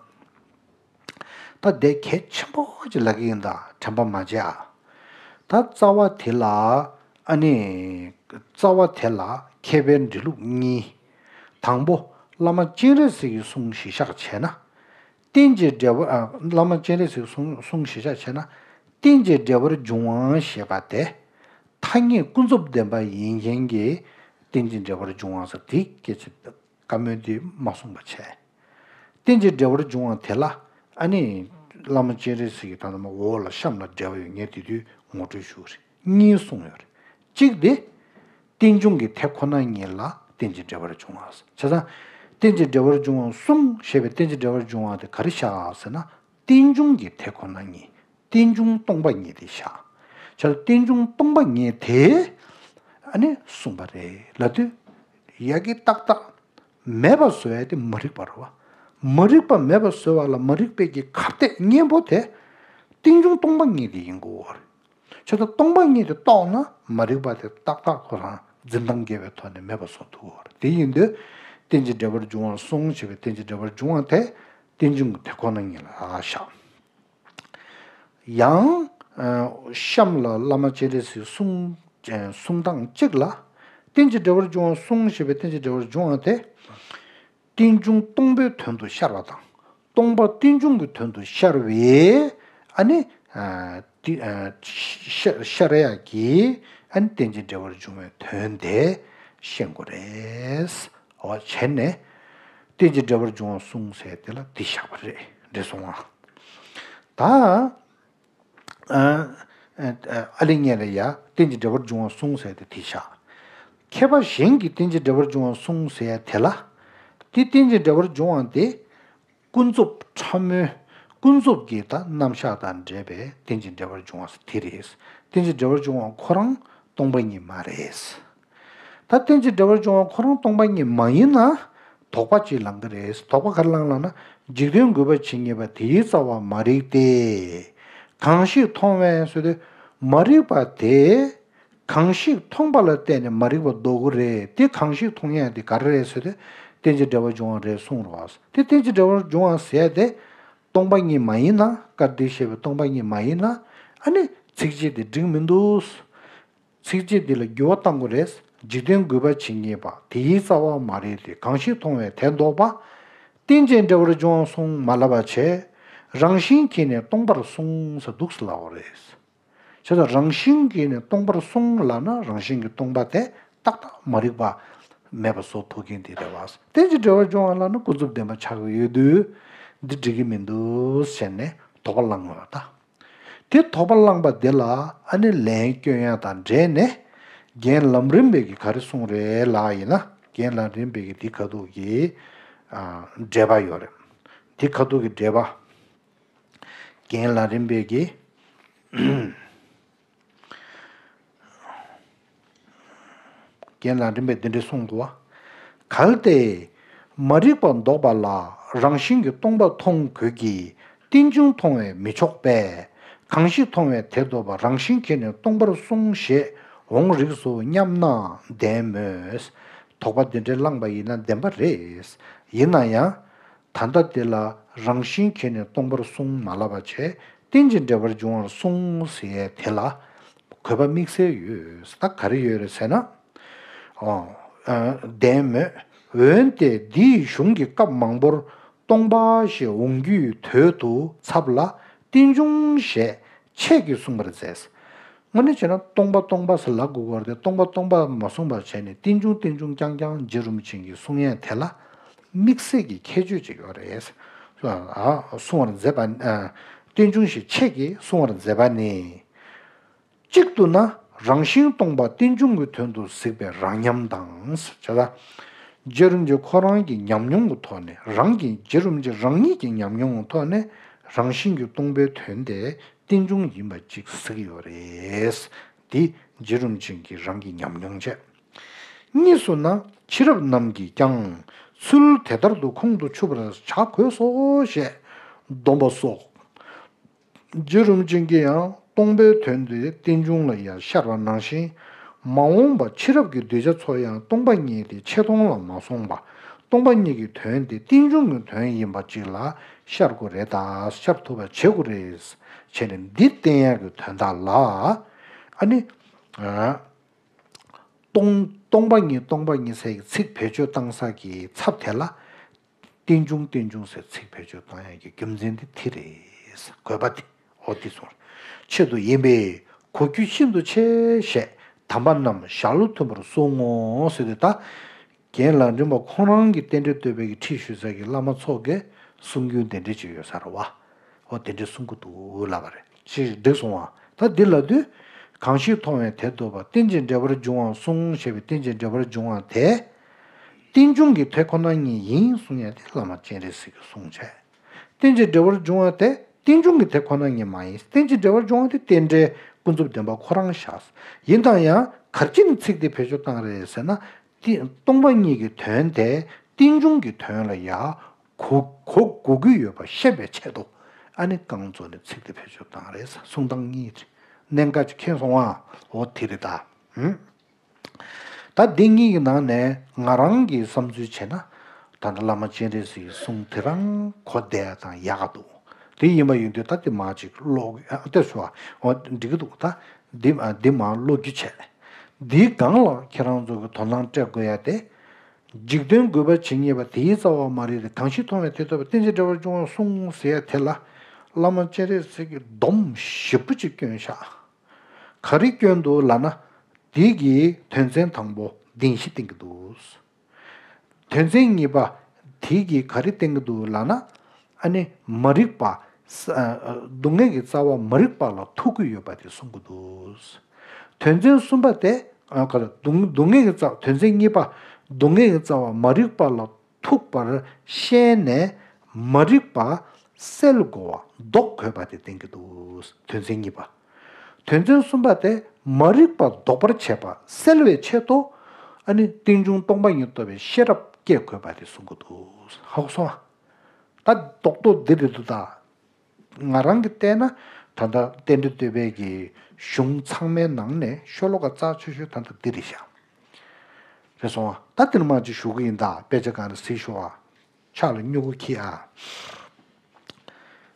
ད་དེ་གལ་ཆེན་པོ་ཅིག་ལབ་ཀྱི་ཡིན་ད། དྲན་པ་མ་བརྗེད་ཨ། ད་རྩ་བ་དེ་ལ་ཨ་ནི། རྩ་བ་དེ་ལ་མཁས་པའི་འབྲི་ལུགས་གཉིས། དང་པོ་བླ་མ་སྤྱན་རས་གཟིགས་ཀྱི་གསུང་གཞི་བཞག་བྱས་ན། རྟེན་ཅིང་འབྲེལ་བ། ཨ། བླ་མ་སྤྱན་རས་གཟིགས་གསུང་གསུང་གཞི་བཞག་བྱས་ན། རྟེན་ཅིང་འབྲེལ་བར་འབྱུང་བ་ཞེས་པ་དེ། ཐ་སྙད་ཀུན་རྫོབ་བདེན་པ་ཡིན་མཁན་གྱི་རྟེན་ཅིང་འབྲེལ་བར་འབྱུང་བ་ཟེར་དེ་སྐད་ཆ་བཀའ་མོལ་འདི་མ་གསུངས་པ་བྱས། རྟེན་ཅིང་འབྲེལ་བར་འབྱུང་བ་དེ་ལ་ཨ་ནི་བླ་མ་སྤྱན་རས་གཟིགས་ཀྱིས་ད་ནི་འོག་ལ་གཤམ་ལ་འགྲེལ་བ་ཡོད། ངས་དེ་དུས་ངོ་སྤྲོད་ཞུ་གི་རེད། གཉིས་གསུངས་ཡོད་རེད། གཅིག་དེ། རྟེན་འབྱུང་གི་དེ་ཁོ་ན་ཉིད་ལ་རྟེན་ཅིང་འབྲེལ་བར་འབྱུང་བ། བྱས་ཙང་རྟེན་ཅིང་འབྲེལ་བར་འབྱུང་བ་གསུམ་ཞེས་པའི་རྟེན་ཅིང་འབྲེལ་བར་འབྱུང་བ་དེ་ག་རེ་བཞག་ཟེར་ན། རྟེན་འབྱུང་གི་དེ་ཁོ་ན་ཉིད། རྟེན་འབྱུང་སྟོང་པ་ཉིད་དེ་བཞག་བྱས་ཙང་རྟེན་འབྱུང་སྟོང་པ་ཉིད་དེ་ཨ་ནི་གསུངས་པ་རེད་ལབ་དུས། ཡ་གི་ཏག་ཏག་མེད་པ་བཟོ་ཡ་དེ་མ་རིག་པ་རེད་བ། མ་རིག་པ་མེད་པ་བཟོ་བ་ལ་མ་རིག་པའི་གི་གར་སྟེགས་གཉེན་པོ་དེ། རྟེན་འབྱུང་སྟོང་པ་ཉིད་དེ་ཡིན་དགོས་པ་རེད། བྱས་ཙང་སྟོང་པ་ཉིད་དེ་རྟོགས་ན་མ་རིག་པ་དེ་ཏག་ཏག་ཁོ་རང་འཛིན་སྟངས་འགལ་བའི་ཐོག་ནས་མེད་པ་བཟོ་ཐུབ་པ་རེད། དེ་ཡིན་དུས། རྟེན་ཅིང་འབྲེལ་བར་འབྱུང་བ་གསུངས་ཞེས་པའི་རྟེན་ཅིང་འབྲེལ་བར་འབྱུང་བ་དེ་རྟེན་འབྱུང་གི་དོན་ཁོ་ན་ཉིད་ལ་བཞག། ཡང་། གཤམ་ལ་བླ་མ་སྤྱན་རས་གཟིགས་གསུང་གསུང་སྟངས་གཅིག་ལ། རྟེན་ཅིང་འབྲེལ་བར་འབྱུང་བ་གསུངས་ཞེས་པའི་རྟེན་ཅིང་འབྲེལ་བར་འབྱུང་བ་དེ། རྟེན་འབྱུང་སྟོང་པའི་དོན་དུ་ཤར་བ་དང་། སྟོང་པ་རྟེན་འབྱུང་གི་དོན་དུ་ཤར་བའི་ཨ་ནི་ཤར་ཡག་གི་ཨ་ནི་རྟེན་ཅིང་འབྲེལ་བར་འབྱུང་བའི་དོན་དེ་ཤེས་དགོས་རེད། འོ་བྱས་ནས་རྟེན་ཅིང་འབྲེལ་བར་འབྱུང་བ་གསུངས་ཟེར་དེ་ལ་འདི་བཞག་པ་རེད། འགྲིག་སོང་ང་། ད། ཨ་ལེ་ཉེ་ལ་ཡ་རྟེན་ཅིང་འབྲེལ་བར་འབྱུང་བ་གསུངས་ཟེར་དེ་དེ་བཞག། མཁས་པ་གཞན་གྱིས་རྟེན་ཅིང་འབྲེལ་བར་འབྱུང་བ་གསུངས་ཟེར་དེ་ལ། དེ་རྟེན་ཅིང་འབྲེལ་བར་འབྱུང་བ་དེ། ཀུན་རྫོབ་ཕྲ་མོའི་ཀུན་རྫོབ་ཀྱི་ད་རྣམ་གཞག་དང་འབྲེལ་བའི་རྟེན་ཅིང་འབྲེལ་བར་འབྱུང་བ་དེ་རེད། རྟེན་ཅིང་འབྲེལ་བར་འབྱུང་བ་ཁོ་རང་སྟོང་པ་ཉིད་མ་རེད། ད་རྟེན་ཅིང་འབྲེལ་བར་འབྱུང་བ་ཁོ་རང་སྟོང་པ་ཉིད་མ་ཡིན་ན། དོགས་པ་ཅིག་ལངས་ཀྱི་རེད། དོགས་པ་ག་རེ་ལངས་ལབ་ན། འཇིག་རྟེན་རྒུད་པ་ཇི་སྙེད་པ་དེའི་རྩ་བ་མ་རིག་སྟེ། གང་ཞིག་མཐོང་བས་ཟེར་དུས། མ་རིག་པ་དེ། གང་ཞིག་མཐོང་པ་ལ་བརྟེན་ནས་མ་རིག་པ་ལྡོག་གི་རེད། དེ་གང་ཞིག་མཐོང་ཡག་དེ་ག་རེ་རེད་ཟེར་དུས། རྟེན་ཅིང་འབྲེལ་བར་འབྱུང་བ་རེད་གསུངས་རོགས། དེ་རྟེན་ཅིང་འབྲེལ་བར་འབྱུང་བ་ཟེར་ཏེ། སྟོང་པ་ཉིད་མ་ཡིན་ན། སྐབས་འདིར་བཤད་པའི་སྟོང་པ་ཉིད་མ་ཡིན་ན། ཨ་ནི་ཚིགས་བཅད་དེ་འགྲིག་མི་འདུག། ཚིགས་བཅད་འདི་ལ་འགྱུར་བ་གཏང་དགོས་རེད། འཇིག་རྟེན་རྒུད་པ་ཇི་སྙེད་པ། དེའི་རྩ་བ་མ་རིག་སྟེ། གང་ཞིག་མཐོང་བས་དེ་ལྡོག་པ། རྟེན་ཅིང་འབྲེལ་བར་འབྱུང་བ་གསུངས་མ་ལབ་པ་བྱས། རང་བཞིན་གྱིས་ནི་སྟོང་པར་གསུངས་ཟེར་འདུག་ཟེར་ལབ་པ་རེད། བྱས་ཙང་རང་བཞིན་གྱིས་ནི་སྟོང་པར་གསུངས་ལབ་ན། རང་བཞིན་གྱིས་སྟོང་པ་དེ་ཏག་ཏག་མ་རིག་པ་མེད་པ་བཟོ་ཐུབ་མཁན་དེ་རེད་བ། རྟེན་ཅིང་འབྲེལ་བར་འབྱུང་བ་ལབ་ན་ཀུན་རྫོབ་བདེན་པ་ཆགས་ཀྱི་ཡོད་དུས། འདི་འགྲིག་གི་མི་འདུག་ཟེར་ནས་དོགས་པ་ལངས་ཡོད་པ་ད། དེ་དོགས་པ་བསླངས་པ་འདི་ལ་ཨ་ནི་ལན་སྐྱོན་ཡ་དང་འབྲེལ་ནས། རྒན་ལམ་རིམ་པས་ཀྱིས་ག་རེ་གསུངས་རེད་ལབ་ཡིན་ན། རྒན་ལམ་རིམ་པས་ཀྱིས་འདི་ཁ་ཐུག་གི་ཨ་འགྲེལ་པ་ཡོད་རེད། འདི་ཁ་ཐུག་གི་འགྲེལ་པ། རྒན་ལམ་རིམ་པས་ཀྱིས། རྒན་ལམ་རིམ་པས་འདི་འདྲ་གསུངས་འདུག་བ། གལ་ཏེ། མ་རིག་པ་ལྡོག་པ་ལ་རང་བཞིན་གྱིས་སྟོང་པ་མཐོང་དགོས་ཀྱི། རྟེན་འབྱུང་མཐོང་བས་མི་ཆོག་པས། གང་ཞིག་མཐོང་བས་དེ་ལྡོག་པ། རང་བཞིན་གྱིས་ནི་སྟོང་པར་གསུངས་ཞེས་འོང་རིགས་སོ་སྙམ་ན་བདེན་མོད། དོགས་པ་འདི་འདྲ་བསླངས་པ་ཡིན་ན་བདེན་པ་རེད། ཡིན་ན་ཡང་། ད་ལྟ་དེ་ལ་རང་བཞིན་གྱིས་ནི་སྟོང་པར་གསུངས་མ་ལབ་པ་བྱས། རྟེན་ཅིང་འབྲེལ་བར་འབྱུང་བར་གསུངས་ཟེར་ཡས་དེ་ལ་དགོས་པ་དམིགས་བསལ་ཡོད། ད་ག་རེ་ཡོད་རེད་ཟེར་ན། ཨོ། ཨ། བདེན་མོད། འོན་ཏེ་འདིའི་གཞུང་གི་སྐབས་མང་པོར་སྟོང་པ་ཞེས་འོང་རྒྱུའི་དོད་དུ་ཚབ་ལ་རྟེན་འབྱུང་ཞེས་ཆད་ཀྱིས་གསུངས་པར་མཛད། དངོས་གནས་བྱས་ན་སྟོང་པ་སྟོང་པ་ཟེར་ལབ་དགོས་ཀྱི་རེད་དེ། སྟོང་པ་སྟོང་པ་མ་གསུངས་པར་བྱས་ནས་རྟེན་འབྱུང་རྟེན་འབྱུང་རྐྱང་རྐྱང་རྗེ་རིན་པོ་ཆེ་གིས་གསུང་ཡས་དེ་ལ་དམིགས་བསལ་གྱི་ཁྱད་ཆོས་ཅིག་ཡོད་རེད། ཨ། གསུང་བར་མཛད་པ། ཨ། རྟེན་འབྱུང་ཞེས་ཆད་ཀྱིས་གསུང་བར་མཛད་པ་ནི། གཅིག་ཏུ་ན་རང་བཞིན་སྟོང་པ་རྟེན་འབྱུང་གི་དོན་དུ་གཟིགས་པའི་རང་ཉམས་དང་། བྱས་ཙང་རྗེ་རིན་པོ་ཆེ་ཁོ་རང་གི་ཉམས་མྱོང་གི་ཐོག་ནས། རང་གི་རྗེ་རིན་པོ་ཆེ་རང་ཉིད་ཀྱི་ཉམས་མྱོང་གི་ཐོག་ནས་རང་བཞིན་གྱིས་སྟོང་པའི་དོན་དེ་རྟེན་འབྱུང་ཡིན་པ་ཅིག་གཟིགས་ཡོད་རེད། འདི་རྗེ་རིན་པོ་ཆེ་གི་རང་གི་ཉམས་མྱོང་བྱས། གཉིས་སུ་ན་ཕྱི་རབས་རྣམས་ཀྱིས་ཀྱང་ཚུལ་དེ་ལྟར་དུ་ཁོང་དུ་ཆུད་པར་བྱ་དགོས་སོ་ཞེས་འདོམས་པ་སོགས། རྗེ་རིན་པོ་ཆེ་གིས་ཡང་སྟོང་པའི་དོན་དེ་རྟེན་འབྱུང་ལ་ཡང་ཤར་བ་ནང་བཞིན། མ་འོངས་པ་ཕྱི་རབས་ཀྱི་གདུལ་བྱ་ཚོ་ཡང་སྟོང་པ་ཉིད་དེ་ཆེ་མཐོང་ལ་མ་སོང་བར། སྟོང་པ་ཉིད་ཀྱི་དོན་དེ་རྟེན་འབྱུང་གི་དོན་ཡིན་པ་ཅིག་ལ་ཤར་དགོས་རེད་ད། ཤར་ཐུབ་པ་བྱེད་དགོས་རེད། བྱས་ནས་འདི་བསྟན་ཡག་གི་དོན་དག་ལ། ཨ་ནི། ཨ། སྟོང་སྟོང་པ་ཉིད་སྟོང་པ་ཉིད་ཟེར་གྱི་ཚིག་བེད་སྤྱོད་བཏང་ས་གི་ཚབ་དེ་ལ། རྟེན་འབྱུང་རྟེན་འབྱུང་ཟེར་ཚིག་བེད་སྤྱོད་བཏང་ཡག་གི་རྒྱུ་མཚན་དེ་དེ་རེད། དགོས་པ་དེ། འོ་དེ་སོང་། ཆེད་དུ་ཡིན་པས་གོ་རྒྱུ་ཤིན་ཏུ་ཆེ་ཞེས་དམ་པ་རྣམས་ཞལ་ལུ་མཐུན་པར་གསུང་ངོ་ཟེར་ཏེ། ད་རྒན་ལམ་རིམ་པ་ཁོང་རང་གི་རྟེན་འབྲེལ་བསྟོད་པའི་གི་ཁྲིད་ཞུ་ས་གི་བླ་མ་ཚོ་གིས་གསུང་རྒྱུན་དེ་འདྲ་ཅིག་ཡོད་ས་རེད་བ། འོ་དེ་འདྲ་གསུང་གི་འདུག་ལབ་པ་རེད། ཅིག་འགྲིག་སོང་བ། ད་འདི་ལབ་དུས། གང་ཞིག་མཐོང་བས་དེ་ལྡོག་པ། རྟེན་ཅིང་འབྲེལ་བར་འབྱུང་བ་གསུངས་ཞེས་པའི་རྟེན་ཅིང་འབྲེལ་བར་འབྱུང་བ་དེ། རྟེན་འབྱུང་གི་དེ་ཁོ་ན་ཉིད་ཡིན་གསུང་ཡ་དེ་བླ་མ་སྤྱན་རས་གཟིགས་ཀྱི་གསུང་བྱས། རྟེན་ཅིང་འབྲེལ་བར་འབྱུང་བ་དེ་རྟེན་འབྱུང་གི་དེ་ཁོ་ན་ཉིད་མ་ཡིན། རྟེན་ཅིང་འབྲེལ་བར་འབྱུང་བ་དེ་རྟེན་འབྲེལ་ཀུན་རྫོབ་བདེན་པ་ཁོ་རང་བཞག། ཡིན་ན་ཡང་ག་རེ་བྱས་ནས་ཚིག་དེ་བེད་སྤྱོད་བཏང་རེད་ཟེར་ན། དེ་སྟོང་པ་ཉིད་ཀྱི་དོན་དེ་རྟེན་འབྱུང་གི་དོན་ལ་ཡ་གོ་གོ་དགོས་ཀྱི་ཡོད་པ་ཤེས་པའི་ཆེད་དུ། ཨ་ནི་རྐང་བཙུགས་ནས་ཚིག་དེ་བེད་སྤྱོད་བཏང་རེད་ཟེར། གསུང་སྟངས་གཉིས་རེད། གནད་འགག་ཅིག་མཁྱེན་སོང་ང་། འོ་དེ་རེད་ད། ཧུམ། ད་འདི་གཉིས་ཀྱི་ནང་ནས་ང་རང་གི་བསམ་ཚུལ་བྱས་ན། ད་ལྟ་བླ་མ་སྤྱན་རས་གཟིགས་ཀྱི་གསུང་དེ་རང་གོ་བདེ་དང་ཡག་ག་འདུག་དེ་ཡིན་པ་ཡིན་དུས་ད་དེ་མ་ཅིག་ཀློག་ཨ་ལྟོས་ཤོག་ཨ་འགྲིག་གི་འདུག་ད་འདི་ཨ་འདི་མ་ཀློག་རྒྱུ་བྱས། འདིའི་སྒང་ལ་ཁྱེད་རང་ཚོ་གི་དོ་སྣང་སྤྲད་དགོས་ཡ་དེ། འཇིག་རྟེན་རྒུད་པ་ཇི་སྙེད་པ། དེའི་རྩ་བ་མ་རིག་སྟེ། གང་ཞིག་མཐོང་བས་དེ་ལྡོག་པ། རྟེན་ཅིང་འབྲེལ་བར་འབྱུང་བར་གསུངས་ཟེར་ཡ་དེ་ལ། བླ་མ་སྤྱན་རས་གཟིགས་ཀྱིས་སྡོམ་ཞིབ་པོ་ཅིག་བསྐྱོན་ཤག་ག་རེ་བསྐྱོན་འདུག་ལབ་ན། དེ་གི་དོན་ཚན་དང་པོ་བདེན་བཞི་བསྟན་གྱི་འདུག་དོན་ཚན་གཉིས་པ་དེ་གིས་ག་རེ་བསྟན་གྱི་འདུག་ལབ་ན། ཨ་ནི་མ་རིག་པ། ས་ཨ་སྡུག་བསྔལ་གྱི་རྩ་བ་མ་རིག་པ་ལ་ཐུག་གི་ཡོད་པ་དེ་གསུང་གི་འདུག་དོན་ཚན་གསུམ་པ་དེ་ཨ་ག་རེ་སྡུག་སྡུག་བསྔལ་གྱི་རྩ་དོན་ཚན་གཉིས་པ་སྡུག་བསྔལ་གྱི་རྩ་བ་མ་རིག་པ་ལ་ཐུག་པར་ཤེས་ནས་མ་རིག་པ་སེལ་དགོས་པ་ལྡོག་དགོས་པ་དེ་བསྟན་གྱི་འདུག་དོན་ཚན་གཉིས་པ། དོན་ཚན་གསུམ་པ་དེ་མ་རིག་པ་ལྡོག་པར་བྱེད་པ་སེལ་བའི་ཆེད་དུ་ཨ་ནི་རྟེན་འབྱུང་སྟོང་པ་ཉིད་རྟོགས་པའི་ཤེས་རབ་སྐྱེ་དགོས་པ་དེ་གསུང་གི་འདུག་ཧ་གོ་སོང་ཨ། ད་རྡོག་རྡོག་འདི་རེད་འདུག་ད། ང་རང་གིས་བལྟས་ན་ད་ལྟ་རྟེན་འབྲེལ་བསྟོད་པའི་གི་གཞུང་ཚང་མའི་ནང་ནས་ཤོ་ལོ་ཀ་རྩ་ཆེ་ཤོས་ད་ལྟ་འདི་རེད་ཤག་རེད་སོང་ཨ། ད་འདིར་མ་ཅིག་ཞུ་གི་ཡིན། ད་དཔེ་ཆ་སྒང་ནས་གཟིགས་ཤོག་ཨ། ཕྱག་ལ་སྨྱུ་གུ་འཁྱེར་ཨ།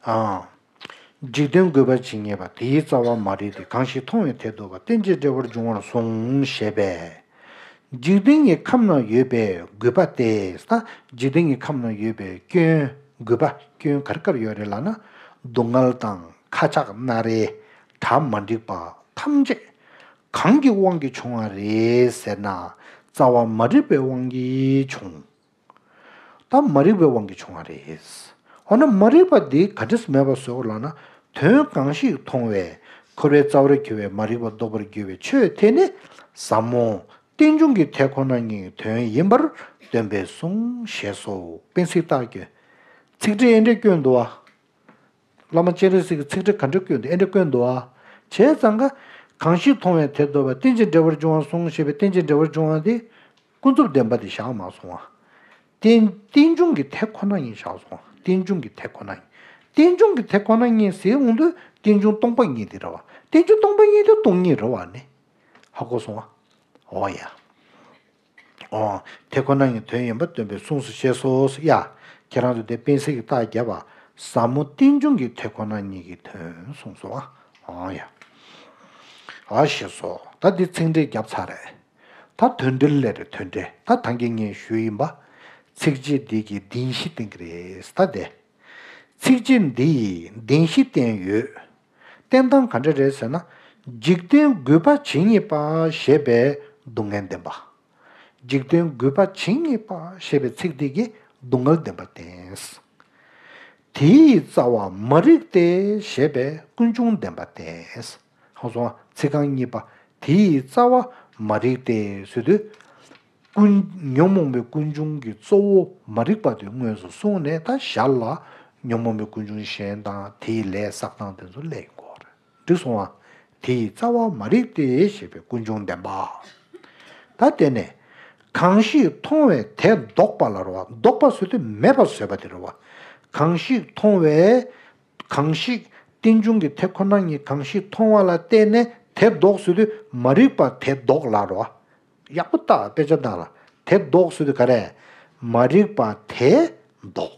ཨ། འཇིག་རྟེན་རྒུད་པ་ཇི་སྙེད་པ། དེའི་རྩ་བ་མ་རིག་སྟེ། གང་ཞིག་མཐོང་བས་དེ་ལྡོག་པ། རྟེན་ཅིང་འབྲེལ་བར་འབྱུང་བར་གསུངས། ཞེས་པས། འཇིག་རྟེན་གྱི་ཁམས་ན་ཡོད་པའི་རྒུད་པ་སྟེ། ད་འཇིག་རྟེན་གྱི་ཁམས་ན་ཡོད་པའི་སྐྱོན་རྒུད་པ་སྐྱོན་ག་རེ་ག་རེ་ཡོད་རེད་ལབ་ན། སྡུག་བསྔལ་དང་ཁ་ཆག་སྣ་རལ་གྲ་མ་འགྲིག་པ་ཐམས་ཅད་གང་གི་དབང་གིས་བྱུང་བ་རེད་ཟེར་ན། རྩ་བ་མ་རིག་པའི་དབང་གིས་བྱུང་། ད་མ་རིག་པའི་དབང་གིས་བྱུང་བ་རེད། འོ་ན་མ་རིག་པ་འདི་ག་འདྲས་མེད་པ་བཟོ་དགོས་ལབ་ན། དོན་གང་ཞིག་མཐོང་བས་འཁོར་བའི་རྩ་བར་གྱུར་པའི་མ་རིག་པ་ལྡོག་པར་འགྱུར་བའི་ཆོས་དེ་ནི་ཟབ་མོ་རྟེན་འབྱུང་གི་དེ་ཁོ་ན་ཉིད་ཀྱི་དོན་ཡིན་པར་སྟོན་པས་གསུངས། ཞེས་སོ། དཔེ་ཚིག་རྟགས་བསྐྱོན། ཚིག་འགྲེལ་ཨེ་འདྲས་བསྐྱོན་འདུག་བ། བླ་མ་སྤྱན་རས་གཟིགས་ཀྱིས་ཚིག་འགྲེལ་ག་འདྲ་བསྐྱོན་འདུག་ཨེ་འདྲ་བསྐྱོན་འདུག་ཨ། བྱས་ཙང་ཀ། གང་ཞིག་མཐོང་བས་དེ་ལྡོག་པ། རྟེན་ཅིང་འབྲེལ་བར་འབྱུང་བར་གསུངས་ཞེས་པའི་རྟེན་ཅིང་འབྲེལ་བར་འབྱུང་བ་དེ། ཀུན་རྫོབ་བདེན་པ་དེ་བཞག་མ་སོང་ཨ། རྟེན་རྟེན་འབྱུང་གི་དེ་ཁོ་ན་ཉིད་བཞག་སོང་ཨ། རྟེན་འབྱུང་གི་དེ་ཁོ་ན་ཉིད། རྟེན་འབྱུང་གི་དེ་ཁོ་ན་ཉིད་ཟེར་འོང་དུས་རྟེན་འབྱུང་སྟོང་པ་ཉིད་དེ་རེད་བ། རྟེན་འབྱུང་སྟོང་པ་ཉིད་དེ་སྟོང་ཉིད་རེད་བ་ནི། ཧ་གོ་སོང་ཨ། འོ་ཡ། འོ། དེ་ཁོ་ན་ཉིད་དོན་ཡིན་པར་སྟོན་པས་གསུངས་སོ། ཞེས་སོ། ཡ། ཁྱེད་རང་ཚོ་དེ་དཔེ་ཚིག་གི་རྟགས་བརྒྱབ་པ། ཟབ་མོ་རྟེན་འབྱུང་གི་དེ་ཁོ་ན་ཉིད་ཀྱི་དོན་གསུངས་སོ། ཨ། འོ་ཡ། ཨ་ཞེས་སོ། ད་འདི་ཚིག་འགྲེལ་བརྒྱབ་ཚར་རེད། ད་དོན་འགྲེལ་ལས་རེད་དོན་འགྲེལ། ད་ད་གིན་ངས་ཞུས་ཡིན་པ། ཚིགས་བཅད་འདི་གི་བདེན་བཞི་བསྟན་གྱི་རེད། ད་དེ། ཚིགས་བཅད་འདི་ཡིས་བདེན་བཞི་བསྟན་ཡོད། བསྟན་སྟངས་ག་འདྲ་རེད་ཟེར་ན། འཇིག་རྟེན་རྒུད་པ་ཇི་སྙེད་པ་ཞེས་པས་སྡུག་བསྔལ་བསྟན་པ། འཇིག་རྟེན་རྒུད་པ་ཇི་སྙེད་པ་ཞེས་པའི་ཚིག་འདི་གིས་སྡུག་བསྔལ་བདེན་པ་བསྟན། དེ་ཡི་རྩ་བ་མ་རིག་སྟེ་ཞེས་པས་ཀུན་འབྱུང་བདེན་པ་བསྟན། ཧང་སོང་ཚིག་རྐང་གཉིས་པ། དེ་ཡི་རྩ་བ་མ་རིག་སྟེ་ཟེར་དུས། ཀུན། ཉོན་མོངས་པའི་ཀུན་འབྱུང་གི་གཙོ་བོ་མ་རིག་པ་དེ་དངོས་སུ་གསུངས་ནས། ད་ཞར་ལ་ཉོན་མོངས་པའི་ཀུན་འབྱུང་གཞན་དང་དེའི་ལས་བསགས་སྟངས་དེ་ཚོ་སླེབས་ཡོང་གི་རེད། འགྲིག་སོང་ཨ། དེ་ཡི་རྩ་བ་མ་རིག་སྟེ་ཞེས་པའི་ཀུན་འབྱུང་བདེན་པ། ད་དེ་ནས་གང་ཞིག་མཐོང་བས་དེ་ལྡོག་པ་ལ་རེད་བ། ལྡོག་པ་ཟེར་དུས་མེད་པ་བཟོས་པ་དེ་རེད་བ། གང་ཞིག་མཐོང་བས། གང་ཞིག་རྟེན་འབྱུང་གི་དེ་ཁོ་ན་ཉིད་གང་ཞིག་མཐོང་བ་ལ་བརྟེན་ནས་དེ་ལྡོག་ཟེར་དུས་མ་རིག་པ་དེ་ལྡོག་ལ་རེད་བ། ཡག་པོ་ལྟ། དཔེ་ཆ་ལྟ་ལ། དེ་ལྡོག་ཟེར་དུས་ག་རེ། མ་རིག་པ་དེ་ལྡོག་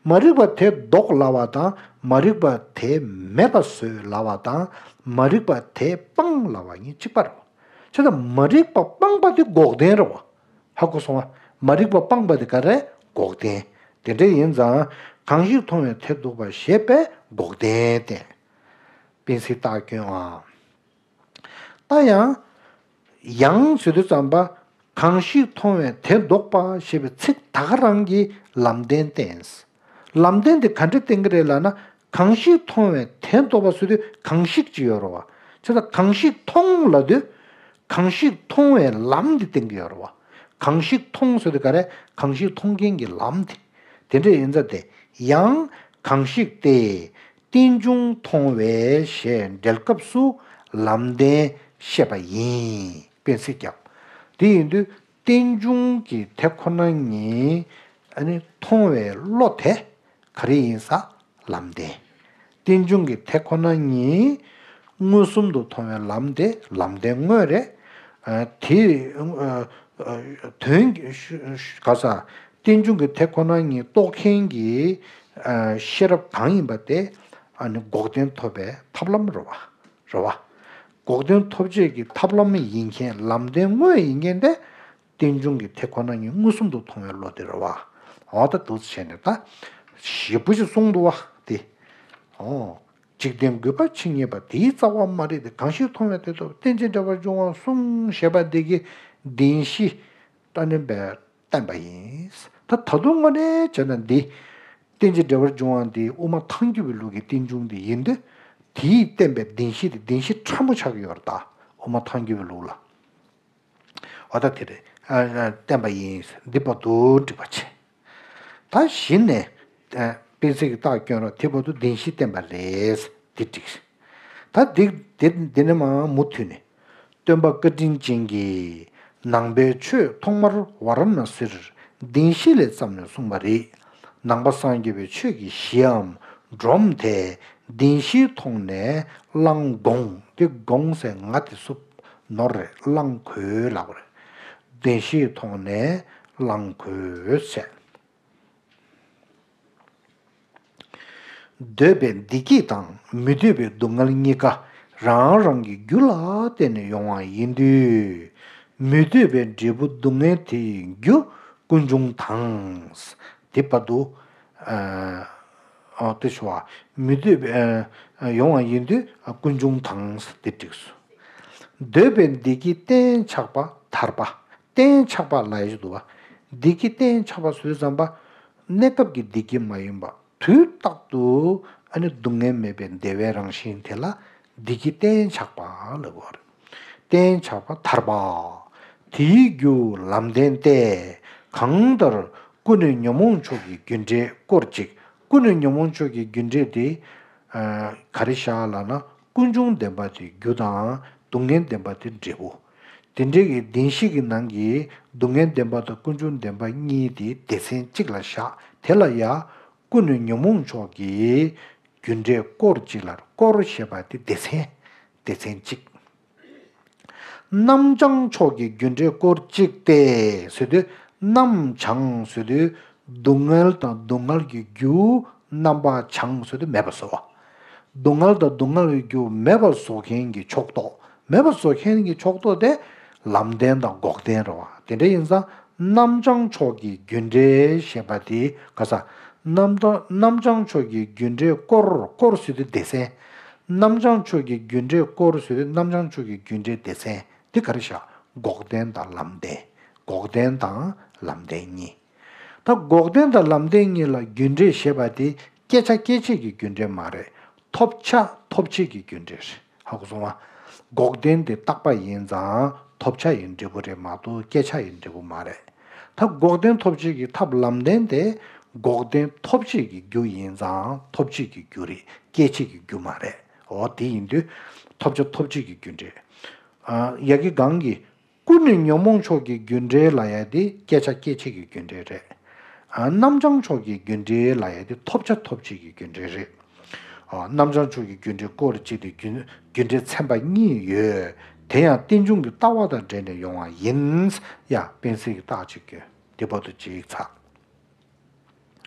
མ་རིག་པ་དེ་ལྡོག་ལབ་པ་དང་མ་རིག་པ་དེ་མེད་པ་བཟོས་ལབ་པ་དང་མ་རིག་པ་དེ་སྤངས་ལབ་པ་གཉིས་གཅིག་པ་རེད་བ། བྱས་ཙང་མ་རིག་པ་སྤངས་པ་དེ་འགོག་བདེན་རེད་བ། ཧ་གོ་སོང་ང་། མ་རིག་པ་སྤངས་པ་དེ་ག་རེ། འགོག་བདེན། དེ་འདྲ་ཡིན་ཙང་གང་ཞིག་མཐོང་བས་དེ་ལྡོག་པ་ཞེས་པས་འགོག་བདེན་བསྟན། དཔེ་ཚིག་རྟགས་བསྐྱོན་ཨ། ད་ཡང་། ཡང་ཟེར་དུས་ཙམ་པ། གང་ཞིག་མཐོང་བས་དེ་ལྡོག་པ་ཞེས་པའི་ཚིག་ད་ག་རང་གིས་ལམ་བདེན་བསྟན། ལམ་བདེན་དེ་ག་འདྲ་བསྟན་གྱི་རེད་ལབ་ན། གང་ཞིག་མཐོང་བས་དེ་ལྡོག་པ་ཟེར་དུས་གང་ཞིག་ཅིག་ཡོད་རེད་བ། བྱས་ཙང་གང་ཞིག་མཐོང་ལབ་དུས། གང་ཞིག་མཐོང་བའི་ལམ་འདི་བསྟན་གྱི་ཡོད་རེད་བ། གང་ཞིག་མཐོང་ཟེར་དུས་ག་རེ། གང་ཞིག་མཐོང་མཁན་གྱི་ལམ་འདི། དེ་འདྲ་ཡིན་ཙང་དེ། ཡང་གང་ཞིག་སྟེ། རྟེན་འབྱུང་མཐོང་བས་ཞེས་འགྲེལ་སྐབས་སུ་ལམ་བདེན་བཤད་པ་ཡིན། དཔེ་ཚིག་རྒྱབ། དེ་ཡིན་དུས་རྟེན་འབྱུང་གི་དེ་ཁོ་ན་ཉིད་ཨ་ནི་མཐོང་བའི་བློ་དེ་ག་རེ་ཡིན་ས། ལམ་བདེན། རྟེན་འབྱུང་གི་དེ་ཁོ་ན་ཉིད་མངོན་སུམ་དུ་མཐོང་བའི་ལམ་དེ་ལམ་བདེན་དངོས་རེད། ཨ་དེ་ཨ་ཨ་དོན་ག་ས། རྟེན་འབྱུང་གི་དེ་ཁོ་ན་ཉིད་རྟོགས་མཁན་གྱི་ཨ་ཤེས་རབ་གང་ཡིན་པ་དེ་ཨ་ནི་འགོག་བདེན་ཐོབ་པའི་ཐབས་ལམ་རེད་བ། རེད་བ། འགོག་བདེན་ཐོབ་བྱེད་ཀྱི་ཐབས་ལམ་ཡིན་མཁན་ལམ་བདེན་དངོས་ཡིན་མཁན་དེ། རྟེན་འབྱུང་གི་དེ་ཁོ་ན་ཉིད་མངོན་སུམ་དུ་མཐོང་བའི་བློ་དེ་རེད་བ། འོ་ད་འདུག་བྱས་ནས་ད་ཞེ་པོ་ཞིག་གསུངས་འདུག་བ་དེ། འོ། འཇིག་རྟེན་རྒུད་པ་ཇི་སྙེད་པ། དེའི་རྩ་བ་མ་རིག་སྟེ། གང་ཞིག་མཐོང་བས་དེ་རྟོགས་པའི། རྟེན་ཅིང་འབྲེལ་བར་འབྱུང་བ་གསུམ་ཞེས་པ་འདི་གི་བདེན་བཞི་ད་ནི་བསྟན་པ་ཡིན། ད་ད་དུང་དངོས་གནས་བྱས་ན་འདི་རྟེན་ཅིང་འབྲེལ་བར་འབྱུང་བ་འདི་དབུ་མ་ཐལ་འགྱུར་བའི་ལུགས་ཀྱི་རྟེན་འབྱུང་འདི་ཡིན་དུས། དེས་བསྟན་པའི་བདེན་བཞི་དེ་བདེན་བཞི་ཕྲ་མོ་ཆགས་ཀྱི་ཡོད་རེད་ད། དབུ་མ་ཐལ་འགྱུར་བའི་ལུགས་ལ། འོ་ད་དེ་རེད། ཨ་ཨ་བསྟན་པ་ཡིན། འདི་བར་དུ་འགྲིག་པ་བྱས། ད་གཞི་ནས་ཨ་དཔེ་ཚིག་གི་རྟགས་སྐྱོན་རོགས། དེ་བར་དུ་བདེན་བཞི་བསྟན་པ་རེད། འདི་འགྲིག་ད་འདི་འདི་འདི་ནས་མར་མུ་མཐུད་ནས། སྟོན་པ་བཀའ་དྲིན་ཅན་གྱིས་ནང་པའི་ཆོས་ཐོག་མར་ཝཱ་ར་ཎ་སིར་བདེན་བཞི་ལས་བརྩམས་ནས་གསུངས་པ་རེད། ནང་པ་སངས་རྒྱས་པའི་ཆོས་ཀྱི་གཞིའམ་སྒྲོམ་དེ་བདེན་བཞིའི་ཐོག་ནས་བླངས་དགོངས་ཏེ། དགོངས་ཟེར་ང་དེ་སུ་ནོར་རེད། བླང་དགོས་ལབ་པ་རེད། བདེན་བཞིའི་ཐོག་ནས་བླང་དགོས་བྱས། འདོད་པའི་བདེ་སྐྱིད་དང་མི་འདོད་པའི་སྡུག་བསྔལ་གཉིས་ཀ་རང་རང་གི་རྒྱུ་ལ་བརྟེན་ནས་ཡོང་བ་ཡིན་དུས། མི་འདོད་པའི་འབྲས་བུ་སྡུག་བསྔལ་དེ་ཡི་རྒྱུ་ཀུན་འབྱུང་དང་། དེ་བར་དུ། ཨ་ཨོ་དེ་ཞུ་བ། མི་འདོད་པའི་ཨ་ཡོང་བ་ཡིན་དུས་ཀུན་འབྱུང་དང་དེ་འགྲིགས་སོ། འདོད་པའི་བདེ་སྐྱིད་གཏན་ཆགས་པ་ཐར་པ། གཏན་ཆགས་པ་ལབ་ཡ་ཞིག་འདུག་བ། བདེ་སྐྱིད་གཏན་ཆགས་པ་ཟེར་དུས་ཙམ་པ། གནས་སྐབས་ཀྱི་བདེ་སྐྱིད་མ་ཡིན་པ། དུས་རྟག་ཏུ་ཨ་ནི་སྡུག་བསྔལ་མེད་པའི་བདེ་བའི་རང་བཞིན་དེ་ལ་བདེ་སྐྱིད་གཏན་ཆགས་པ་ལབ་དགོས་རེད། གཏན་ཆགས་པ་ཐར་པ། དེའི་རྒྱུ་ལམ་བདེན་ཏེ། གང་ལྟར་ཀུན་ནས་ཉོན་མོངས་ཕྱོགས་ཀྱི་རྒྱུ་འབྲས་སྐོར་གཅིག་ཀུན་ནས་ཉོན་མོངས་ཕྱོགས་ཀྱི་རྒྱུ་འབྲས་དེ། ཨ་ག་རེ་བཞག་ལབ་ན། ཀུན་འབྱུང་བདེན་པ་དེ་རྒྱུ་དང་། སྡུག་བསྔལ་བདེན་པ་དེ་འབྲས་བུ། དེ་འདྲའི་གི་བདེན་བཞི་གི་ནང་གི་སྡུག་བསྔལ་བདེན་པ་དང་ཀུན་འབྱུང་བདེན་པ་གཉིས་དེ་སྡེ་ཚན་གཅིག་ལ་བཞག་དེ་ལ་ཡ། ཀུན་ནས་ཉོན་མོངས་ཕྱོགས་ཀྱི་རྒྱུ་འབྲས་སྐོར་གཅིག་ལ། སྐོར་ཞེས་པ་དེ་སྡེ་ཚན། སྡེ་ཚན་གཅིག་རྣམ་བྱང་ཕྱོགས་ཀྱི་རྒྱུ་འབྲས་སྐོར་གཅིག་སྟེ་ཟེར་དུས། རྣམ་བྱང་ཟེར་དུས་སྡུག་བསྔལ་དང་སྡུག་བསྔལ་གྱི་རྒྱུ་རྣམ་པ་བྱང་ཟེར་དུས་མེད་པ་བཟོ་བ། སྡུག་བསྔལ་དང་སྡུག་བསྔལ་གྱི་རྒྱུ་མེད་པ་བཟོ་མཁན་གྱི་ཕྱོགས་རྟོགས། མེད་པ་བཟོ་མཁན་གྱི་ཕྱོགས་རྟོགས་དེ་ལམ་བདེན་དང་འགོག་བདེན་རེད་བ། དེ་འདྲ་ཡིན་ཙང་རྣམ་བྱང་ཕྱོགས་ཀྱི་རྒྱུ་འབྲས་ཞེས་པ་དེ་ག་ས། རྣམ་དང་རྣམ་བྱང་ཕྱོགས་ཀྱི་རྒྱུ་འབྲས་སྐོར། སྐོར་ཟེར་དུས་སྡེ་ཚན། རྣམ་བྱང་ཕྱོགས་ཀྱི་རྒྱུ་འབྲས་སྐོར་ཟེར་དུས་རྣམ་བྱང་ཕྱོགས་ཀྱི་རྒྱུ་འབྲས་སྡེ་ཚན་དེ་ག་རེ་བཞག་འགོག་བདེན་དང་ལམ་བདེན། འགོག་བདེན་དང་ལམ་བདེན་གཉིས། ད་འགོག་བདེན་དང་ལམ་བདེན་གཉིས་ལ་རྒྱུ་འབྲས་ཞེས་པ་དེ་བསྐྱེད་བྱ་སྐྱེད་བྱེད་ཀྱི་རྒྱུ་འབྲས་མ་རེད། ཐོབ་བྱ་ཐོབ་བྱེད་ཀྱི་རྒྱུ་འབྲས་རེད། ཧ་གོ་སོང་ང་། འགོག་བདེན་དེ་རྟག་པ་ཡིན་ཙང་ཐོབ་བྱ་ཡི་འབྲས་བུ་རེད་མ་གཏོགས་བསྐྱེད་བྱ་ཡི་འབྲས་བུ་མ་རེད། ད་འགོག་བདེན་ཐོབ་བྱེད་ཀྱི་ཐབས་ལམ་བདེན་དེ་འགོག་བདེན་ཐོབ་བྱེད་ཀྱི་རྒྱུ་ཡིན་ཙང་ཐོབ་བྱེད་ཀྱི་རྒྱུ་རེད། སྐྱེད་བྱེད་ཀྱི་རྒྱུ་མ་རེད། འོ་དེ་ཡིན་དུས་ཐོབ་བྱ་ཐོབ་བྱེད་ཀྱི་རྒྱུ་འབྲས། ཨ་ཡ་གི་གང་གི་ཀུན་ནས་ཉོན་མོངས་ཕྱོགས་ཀྱི་རྒྱུ་འབྲས་ལབ་ཡ་དེ་བསྐྱེད་བྱ་སྐྱེད་བྱེད་ཀྱི་རྒྱུ་འབྲས་རེད། ཨ་རྣམ་བྱང་ཕྱོགས་ཀྱི་རྒྱུ་འབྲས་ལབ་ཡ་དེ་ཐོབ་བྱ་ཐོབ་བྱེད་ཀྱི་རྒྱུ་འབྲས་རེད། ཨ་རྣམ་བྱང་ཕྱོགས་ཀྱི་རྒྱུ་འབྲས་སྐོར་གཅིག་དེ་རྒྱུ་རྒྱུ་འབྲས་ཚན་པ་གཉིས་ཡོད། དེ་ཡང་རྟེན་འབྱུང་གི་ལྟ་བ་དང་འབྲེལ་ནས་ཡོང་བ་ཡིན། ཡ་དཔེ་ཚིག་གི་རྟགས་གཅིག་གྱོན། དེ་བར་དུ་གཅིག་ཚར།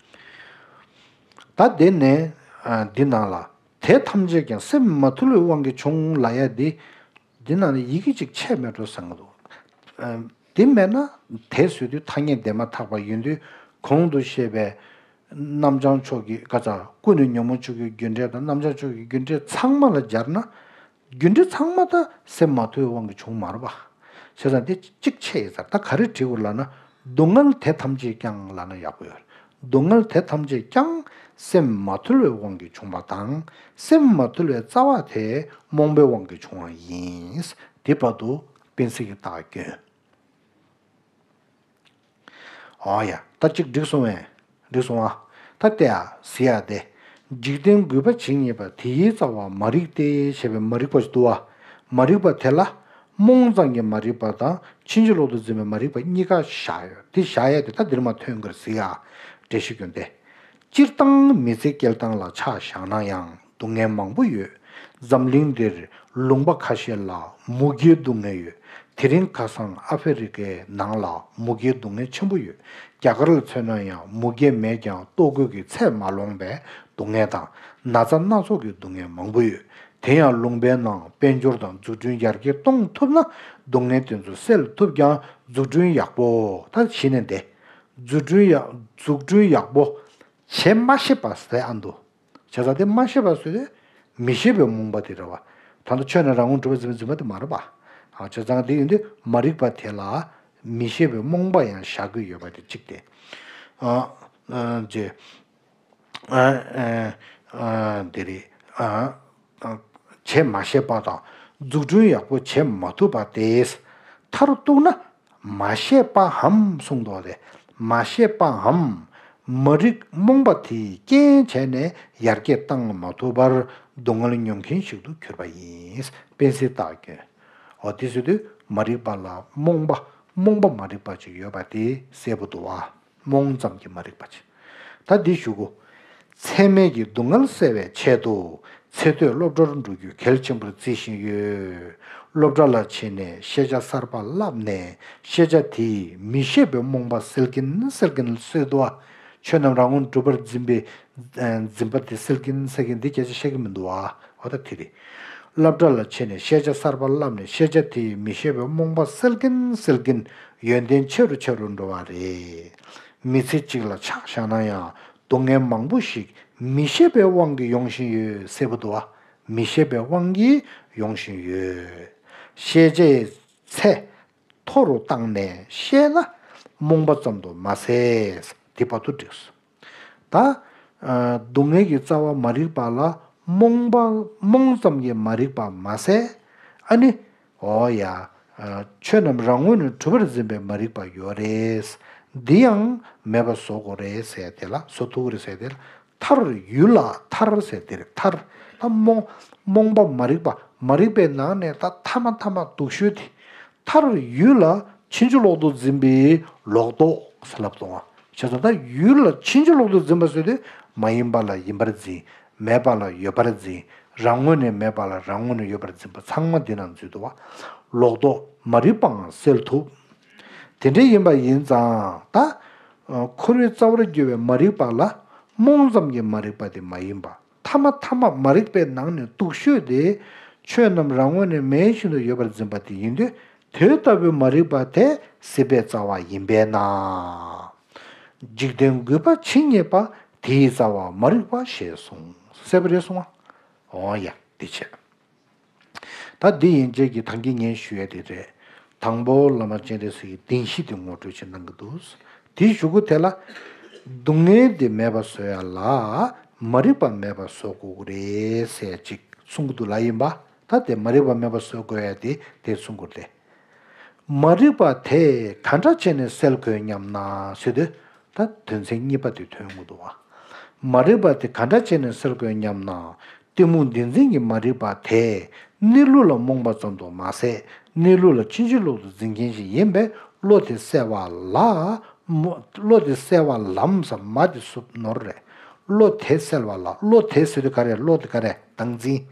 ད་དེ་ནས་ཨ་འདི་ནང་ལ་དེ་ཐམས་ཅད་ཀྱང་སེམས་མ་ཐུལ་བའི་དབང་གིས་བྱུང་ལབ་ཡ་འདི། འདི་ནང་ལ་ཡི་གེ་གཅིག་ཆད་མེད་འགྲོ་བསམ་གྱི་འདུག་ཨ་འདི་མེད་ན་དེ་ཟེར་དུས་ཐ་སྙད་འདས་མ་ཐག་པ་ཡིན་དུས་གོང་དུ་བཤད་པའི་རྣམ་བྱང་ཕྱོགས་ཀྱི་ག་ཚ་ཀུན་ནས་ཉོན་མོངས་ཕྱོགས་ཀྱི་རྒྱུ་འབྲས་དང་རྣམ་བྱང་ཕྱོགས་ཀྱི་རྒྱུ་འབྲས་ཚང་མ་ལ་སྦྱར་ན། རྒྱུ་འབྲས་ཚང་མ་ད་སེམས་མ་ཐུལ་བའི་དབང་གིས་བྱུང་མ་རེད་པ། བྱས་ཙང་དེ་གཅིག་ཆད་ཡིན་ཙང་ད་ག་རེ་བྲིས་དགོས་ལབ་ན། སྡུག་བསྔལ་དེ་ཐམས་ཅད་ཀྱང་ལབ་ན་ཡག་པོ་ཡོད་རེད། སྡུག་བསྔལ་དེ་ཐམས་ཅད་ཀྱང་སེམས་མ་ཐུལ་བའི་དབང་གིས་བྱུང་བ་དང་། སེམས་མ་ཐུལ་བའི་རྩ་བ་དེ་རྨོངས་པའི་དབང་གིས་བྱུང་བ་ཡིན། དེ་བར་དུ་དཔེ་ཚིག་གི་རྟགས་སྐྱོན། ཨོ་ཡ། ད་གཅིག་འགྲིག་སོང་བས། འགྲིག་སོང་ཨ། ད་ལྟ་ཡ་ཟེར་ཡ་དེ། འཇིག་རྟེན་རྒུད་པ་ཇི་སྙེད་པ། དེའི་རྩ་བ་མ་རིག་སྟེ། ཞེས་པའི་མ་རིག་པ་ཞིག་འདུག་བ། མ་རིག་པ་དེ་ལ་རྨོངས་ཙམ་གྱི་མ་རིག་པ་དང་ཕྱིན་ཅི་ལོག་ཏུ་འཛིན་པའི་མ་རིག་པ་གཉིས་ཀ་བཞག་ཡོད། དེ་བཞག་ཡ་དེ་ད་འདིར་མ་ཐོན་གྱི་རེད་ཟེར་ཡ། འགྲེལ་བཤད་སྐྱོན་ཏེ། སྤྱིར་བཏང་མི་ཚེ་སྐྱེལ་སྟངས་ལ་ཆ་བཞག་ན་ཡང་སྡུག་བསྔལ་མང་པོ་ཡོད། འཛམ་གླིང་འདིར་ལུང་པ་ཁ་ཤས་ལ་མུ་གེའི་སྡུག་བསྔལ་ཡོད། དེ་རིང་ཁ་སང་ཨ་ཧྥེ་རི་ཁའི་ནང་ལ་མུ་གེའི་སྡུག་བསྔལ་ཆེན་པོ་ཡོད། རྒྱ་གར་ལ་མཚོན་ན་ཡང་མུ་གེ་མེད་ཀྱང་ལྟོ་གོས་ཀྱི་ཚད་མ་ལོངས་པའི་སྡུག་བསྔལ་དང་ན་ཚ་སྣ་ཚོགས་ཀྱི་སྡུག་བསྔལ་མང་པོ་ཡོད། དེ་ཡང་ལུང་པའི་ནང་དཔལ་འབྱོར་དང་འཛུགས་སྐྲུན་ཡར་རྒྱས་གཏོང་ཐུབ་ན་སྡུག་བསྔལ་དེ་ཚོ་སེལ་ཐུབ་ཀྱང་འཛུགས་སྐྲུན་ཡག་པོ་ད་གཞི་ནས་འདི། འཛུགས་སྐྲུན་ཡག་འཛུགས་སྐྲུན་ཡག་པོ་བྱེད་མ་ཤེས་པ་ཟེར་ཨ་འདུག་བྱས་ཙང་དེ་མ་ཤེས་པ་ཟེར་དུས་མི་ཤེས་པའི་རྨོངས་པ་དེ་རེད་བ། ད་ལྟ་ཆོས་རྣམས་རང་ངོས་གྲུབ་པར་འཛིན་པའི་འཛིན་པ་དེ་མ་རེད་པ། ཨ་བྱས་ཙང་དེ་ཡིན་དུས་མ་རིག་པ་དེ་ལ་མི་ཤེས་པའི་རྨོངས་པ་ཡང་བཞག་གི་ཡོད་པ་དེ་གཅིག་སྟེ། ཨ་ཨ་ཅེ་ཨ་ཨ་ཨ་དེ་རེད། ཨ་ཨ་བྱེད་མ་ཤེས་པ་དང་འཛུགས་སྐྲུན་ཡག་པོ་བྱེད་མ་ཐུབ་པ་དེས་མཐར་གཏུགས་ན། མ་ཤེས་པའམ་གསུངས་འདུག་སྟེ། མ་ཤེས་པའམ་མ་རིག་རྨོངས་པ་དེས་རྐྱེན་བྱས་ནས་ཡར་རྒྱས་བཏང་མ་ཐུབ་པར་སྡུག་བསྔལ་མྱོང་མཁན་ཞིག་ཏུ་གྱུར་པ་ཡིན། དཔེ་གསལ་བཏགས་སྐྱོན། འོ་དེ་ཟེར་དུས་མ་རིག་པ་ལ་རྨོངས་པ་རྨོངས་པ་མ་རིག་པ་ཅིག་ཡོད་པ་དེ་གསལ་པོ་འདུག་བ། རྨོངས་ཙམ་གྱི་མ་རིག་པ་ཅིག་ད་འདི་ཞུ་གོ། ཚད་མེད་ཀྱི་སྡུག་བསྔལ་སེལ་བའི་ཆེད་དུ་ཚེ་སྟོད་སློབ་གྲྭར་འགྲོ་རྒྱུ་གལ་ཆེན་པོར་བརྩི་བཞིན་ཡོད། སློབ་གྲྭ་ལ་ཕྱིན་ནས་ཤེས་བྱ་གསར་པ་བསླབས་ནས་ཤེས་བྱ་དེས་མི་ཤེས་པའི་རྨོངས་པ་སེལ་གིན་སེལ་གིན་སེལ་འདུག་ཨ། ཆོས་རྣམས་རང་ངོས་གྲུབ་པར་འཛིན་པའི་འཛིན་པ་དེ་སེལ་གིན་སེལ་གིན་འདི་སྐད་ཆ་བཤད་ཀྱི་མི་འདུག་ཨ། འོ་ད་དེ་རེད། སློབ་གྲྭ་ལ་ཕྱིན་ནས་ཤེས་བྱ་གསར་པ་བསླབས་ནས་ཤེས་བྱ་དེས་མི་ཤེས་པའི་རྨོངས་པ་སེལ་གིན་སེལ་གིན་ཡོན་ཏན་ཆེ་རུ་ཆེ་རུ་འགྲོ་བ་རེད། མི་ཚེ་གཅིག་ལ་ཆ་བཞག་ན་ཡང་སྡུག་བསྔལ་མང་པོ་ཞིག་མི་ཤེས་པའི་དབང་གིས་ཡོང་བཞིན་ཡོད་ཟེར་བ་འདུག་བ། མི་ཤེས་པའི་དབང་གིས་ཡོང་བཞིན་ཡོད། ཤེས་བྱའི་ཚད་མཐོ་རུ་བཏང་ནས་ཤེས་ན་རྨོངས་པ་ཙམ་དུ་མ་ཟད། དེ་བར་དུ་འགྲིགས་སོ། ད་སྡུག་བསྔལ་གྱི་རྩ་བ་མ་རིག་པ་ལ་རྨོངས་པ་རྨོངས་ཙམ་གྱིས་མ་རིག་པ་མ་ཟད། ཨ་ནི། འོ་ཡ། ཆོས་རྣམས་རང་ངོས་ནས་གྲུབ་པར་འཛིན་པའི་མ་རིག་པ་ཡོད་རེད། འདི་ཡང་མེད་པ་བཟོ་དགོས་རེད་ཟེར་དེ་ལ་བཟོ་ཐུབ་ཀྱི་རེད་ཟེར་དེ་ལ་མཐར་ཡུལ་ལ་མཐར་ཟེར་དེ་རེད་མཐར། ད་རྨོངས་རྨོངས་པ་མ་རིག་པ་མ་རིག་པའི་ནང་ནས་ད་ཐ་མ་ཐ་མ་སྡུག་ཤོས་དེ། མཐར་ཡུལ་ལ་ཕྱིན་ཅི་ལོག་ཏུ་འཛིན་པའི་ལོག་རྟོག་ཟེར་ལབ་སོང་བ། བྱས་ཙང་ད་ཡུལ་ལ་ཕྱིན་ཅི་ལོག་ཏུ་འཛིན་པ་ཟེར་དུས་མ་ཡིན་པ་ལ་ཡིན་པར་འཛིན། མེད་པ་ལ་ཡོད་པར་འཛིན། རང་ངོས་ནས་མེད་པ་ལ་རང་ངོས་ནས་ཡོད་པར་འཛིན་པ་ཚང་མ་འདི་ནང་འཛུལ་འདུག་བ། ལོག་རྟོག་མ་རིག་པའང་སེལ་ཐུབ། དེ་འདྲ་ཡིན་པ་ཡིན་ཙང་ད། འཁོར་བའི་རྩ་བར་གྱུར་པའི་མ་རིག་པ་ལ་རྨོངས་ཙམ་གྱི་མ་རིག་པ་དེ་མ་ཡིན་པ། ཐ་མ་ཐ་མ་མ་རིག་པའི་ནང་ནས་སྡུག་ཤོས་དེ། ཆོས་རྣམས་རང་ངོས་ནས་མེད་བཞིན་དུ་ཡོད་པར་འཛིན་པ་དེ་ཡིན་དུས། དེ་ལྟ་བུའི་མ་རིག་པ་དེ་སྲིད་པའི་རྩ་བ་ཡིན་པས་ན། འཇིག་རྟེན་རྒུད་པ་ཇི་སྙེད་པ། དེའི་རྩ་བ་མ་རིག་པ་ཞེས་གསུངས། གསལ་པོ་རེད་གསུངས་ཨ། འོ་ཡ་འདི་བྱས། ད་འདི་ཡན་ཆད་ཀྱི་ཐང་གི་ངས་ཞུ་ཡ་དེ་རེད། དང་པོ་བླ་མ་སྤྱན་རས་གཟིགས་ཀྱི་བདེན་བཞི་དེ་ངོ་སྤྲོད་ཅིག་གནང་གི་འདུག་དེའི་གཞུག་གུ་དེ་ལ། སྡུག་བསྔལ་དེ་མེད་པ་བཟོ་ཡ་ལ་མ་རིག་པ་མེད་པ་བཟོ་དགོས་ཀྱི་རེད་ཟེར་ཅིག་གསུང་གི་འདུག་ལ་ཡིན་པ། ད་དེ་མ་རིག་པ་མེད་པ་བཟོ་དགོས་ཡ་དེ་དེ་གསུང་གི་རེད། མ་རིག་པ་དེ་ག་འདྲ་བྱས་ནས་སེལ་དགོས་སྙམ་ན་ཟེར་དུས། ད་དོན་ཚན་གཉིས་པ་དེ་ཐོན་གྱི་འདུག་བ། མ་རིག་པ་དེ་ག་འདྲ་བྱས་ནས་སེལ་དགོས་སྙམ་ན། གཏི་མུག་བདེན་འཛིན་གྱི་མ་རིག་པ་དེ་གནས་ལུགས་ལ་རྨོངས་པ་ཙམ་དུ་མ་ཟད་གནས་ལུགས་ལ་ཕྱིན་ཅི་ལོག་ཏུ་འཛིན་མཁན་ཞིག་ཡིན་པས་བློ་དེ་གསལ་བ་ལ་མོ་བློ་དེ་གསལ་བ་ལམ་ཟེར་མ་དེ་སུབ་ནོར་རེད། བློ་དེ་གསལ་བ་ལ་བློ་དེ་ཟེར་དུས་ག་རེ་བློ་དེ་ག་རེ་བདག་འཛིན།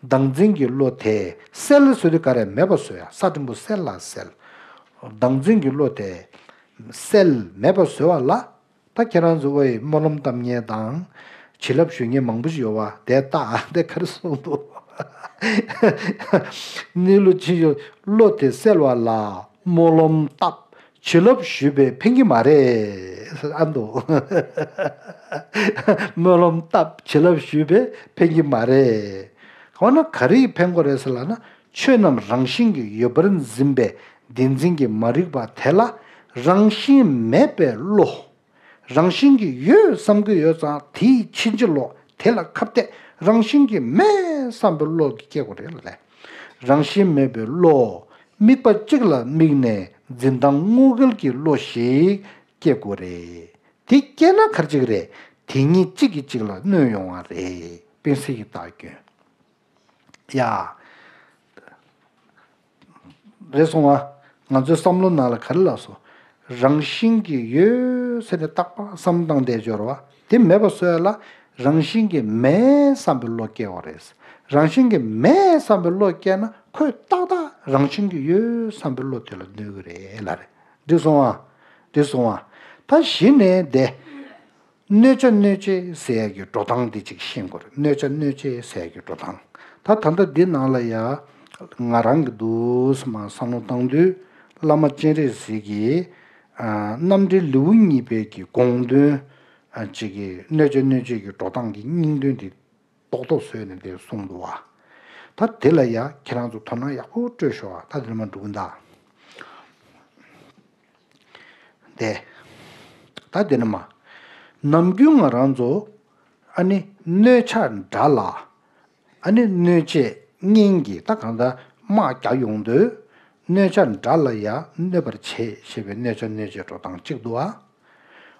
བདག་འཛིན་གྱི་བློ་དེ་གསལ་ཟེར་དུས་ག་རེ་མེད་པ་བཟོ་ཡ་ས་འགྲེང་བུ་གསལ་ལ་གསལ། བདག་འཛིན་གྱི་བློ་དེ་གསལ་མེད་པ་བཟོ་བ་ལ། ད་ཁྱེད་རང་ཚོ་ཨོ་ཡི་སྨོན་ལམ་བཏབ་མཁན་དང་། བྱིན་རླབས་ཞུ་མཁན་མང་པོ་ཞིག་ཡོད་བ་དེ་ལྟ་དེ་ག་རེ་གསུངས་འདུག་གནས་ལུགས་ཕྱིན་ཅི་བློ་དེ་གསལ་བ་ལ་སྨོན་ལམ་བཏབ་བྱིན་རླབས་ཞུས་པས་ཕན་གྱི་མ་རེད་ཨ་འདུག་སྨོན་ལམ་བཏབ་བྱིན་རླབས་ཞུས་པས་ཕན་གྱི་མ་རེད། འོ་ན་ག་རེ་ཡིས་ཕན་གྱི་རེད་ཟེར་ལབ་ན་ཆོས་རྣམས་རང་བཞིན་གྱིས་ཡོད་པར་འཛིན་པའི་བདེན་འཛིན་གྱི་མ་རིག་པ་དེ་ལ་རང་བཞིན་མེད་པའི་བློ། རང་བཞིན་གྱིས་ཡོད་བསམ་གྱི་ཡོད་ཙང་དེའི་ཕྱིན་ཅི་ལོག་དེ་ལ་ཁ་གཏད་རང་བཞིན་གྱིས་མེད་བསམ་པའི་བློ་སྐྱེ་དགོས་རེད་ལ། རང་བཞིན་མེད་པའི་བློ་དམིགས་པ་གཅིག་ལ་དམིགས་ནས་འཛིན་སྟངས་དངོས་འགལ་གྱི་བློ་ཞིག་སྐྱེ་དགོས་རེད། དེ་སྐྱེས་ན་ག་རེ་བྱེད་ཀྱི་རེད། དེ་གཉིས་གཅིག་གིས་གཅིག་ལ་གནོད་ཡོང་བ་རེད། དཔེ་གསལ་གྱིས་བརྟག་སྐྱོན། ཡ། རེད་སོང་ང་། ང་ཚོའི་བསམ་བློ་ནང་ལ་ག་རེ་ལབ་སོང་། རང་བཞིན་གྱིས་ཡོད་ཟེར་ནས་རྟག་པར་བསམ་བཏང་བསྡད་ཡོད་རེད་བ། དེ་མེད་པ་བཟོ་ཡ་ལ་ རང་བཞིན་གྱིས་མེད་བསམ་པའི་བློ་སྐྱེ་བ་རེད། རང་བཞིན་གྱིས་མེད་བསམ་པའི་བློ་སྐྱེས་ན་ཁོས་ཏག་ཏག་རང་བཞིན་གྱིས་ཡོད་བསམ་པའི་བློ་དེ་ལ་གནོད་ཀྱི་རེད་ལབ་རེད། འགྲིག་སོང་ཨ། འགྲིག་སོང་ཨ། ད་གཞི་ནས་དེ། གནོད་བྱ་གནོད་བྱེད་ཟེར་ཡག་གི་འགྲོ་སྟངས་འདི་གཅིག་ཤེས་དགོས་རེད། གནོད་བྱ་གནོད་བྱེད་ཟེར་ཡག་གི་འགྲོ་སྟངས། ད་ད་ལྟ་འདི་ནང་ལ་ཡ། ང་རང་གི་འདུག་སེ་མར་བསམ་བློ་བཏང་དུས། བླ་མ་སྤྱན་རས་གཟིགས་ཀྱི། ཨ། རྣམ་འགྲེལ་ལེའུ་གཉིས་པའི་གི་དགོངས་དོན། ཨ། གཅིག་གི་གནོད་བྱ་གནོད་བྱེད་ཀྱི་འགྲོ་སྟངས་ཀྱི་སྙིང་དོན་འདི་རྡོག་རྡོག་བཟོས་ནས་འདིར་གསུངས་འདུག་བ། ད་དེ་ལ་ཡ་ཁྱེད་རང་ཚོ་དོ་སྣང་ཡག་པོ་སྤྲོད་ཤོག་ཨ། ད་དེ་ནས་མར་འགྲོ་གི་ཡིན་ད། དེ། ད་དེ་ནས་མར། ནམ་རྒྱུན་ང་རང་ཚོ། ཨ་ནི་གནོད་བྱ་དགྲ་ལ། ཨ་ནི་གནོད་བྱེད་གཉེན་གྱིས་ད་གང་ལྟར་དམག་རྒྱག་ཡོང་དུས། གནོད་བྱ་དགྲ་ལ་ཡང་གནོད་པར་བྱེད་ཞེས་པའི་གནོད་བྱ་གནོད་བྱེད་འགྲོ་སྟངས་གཅིག་འདུག་ཨ།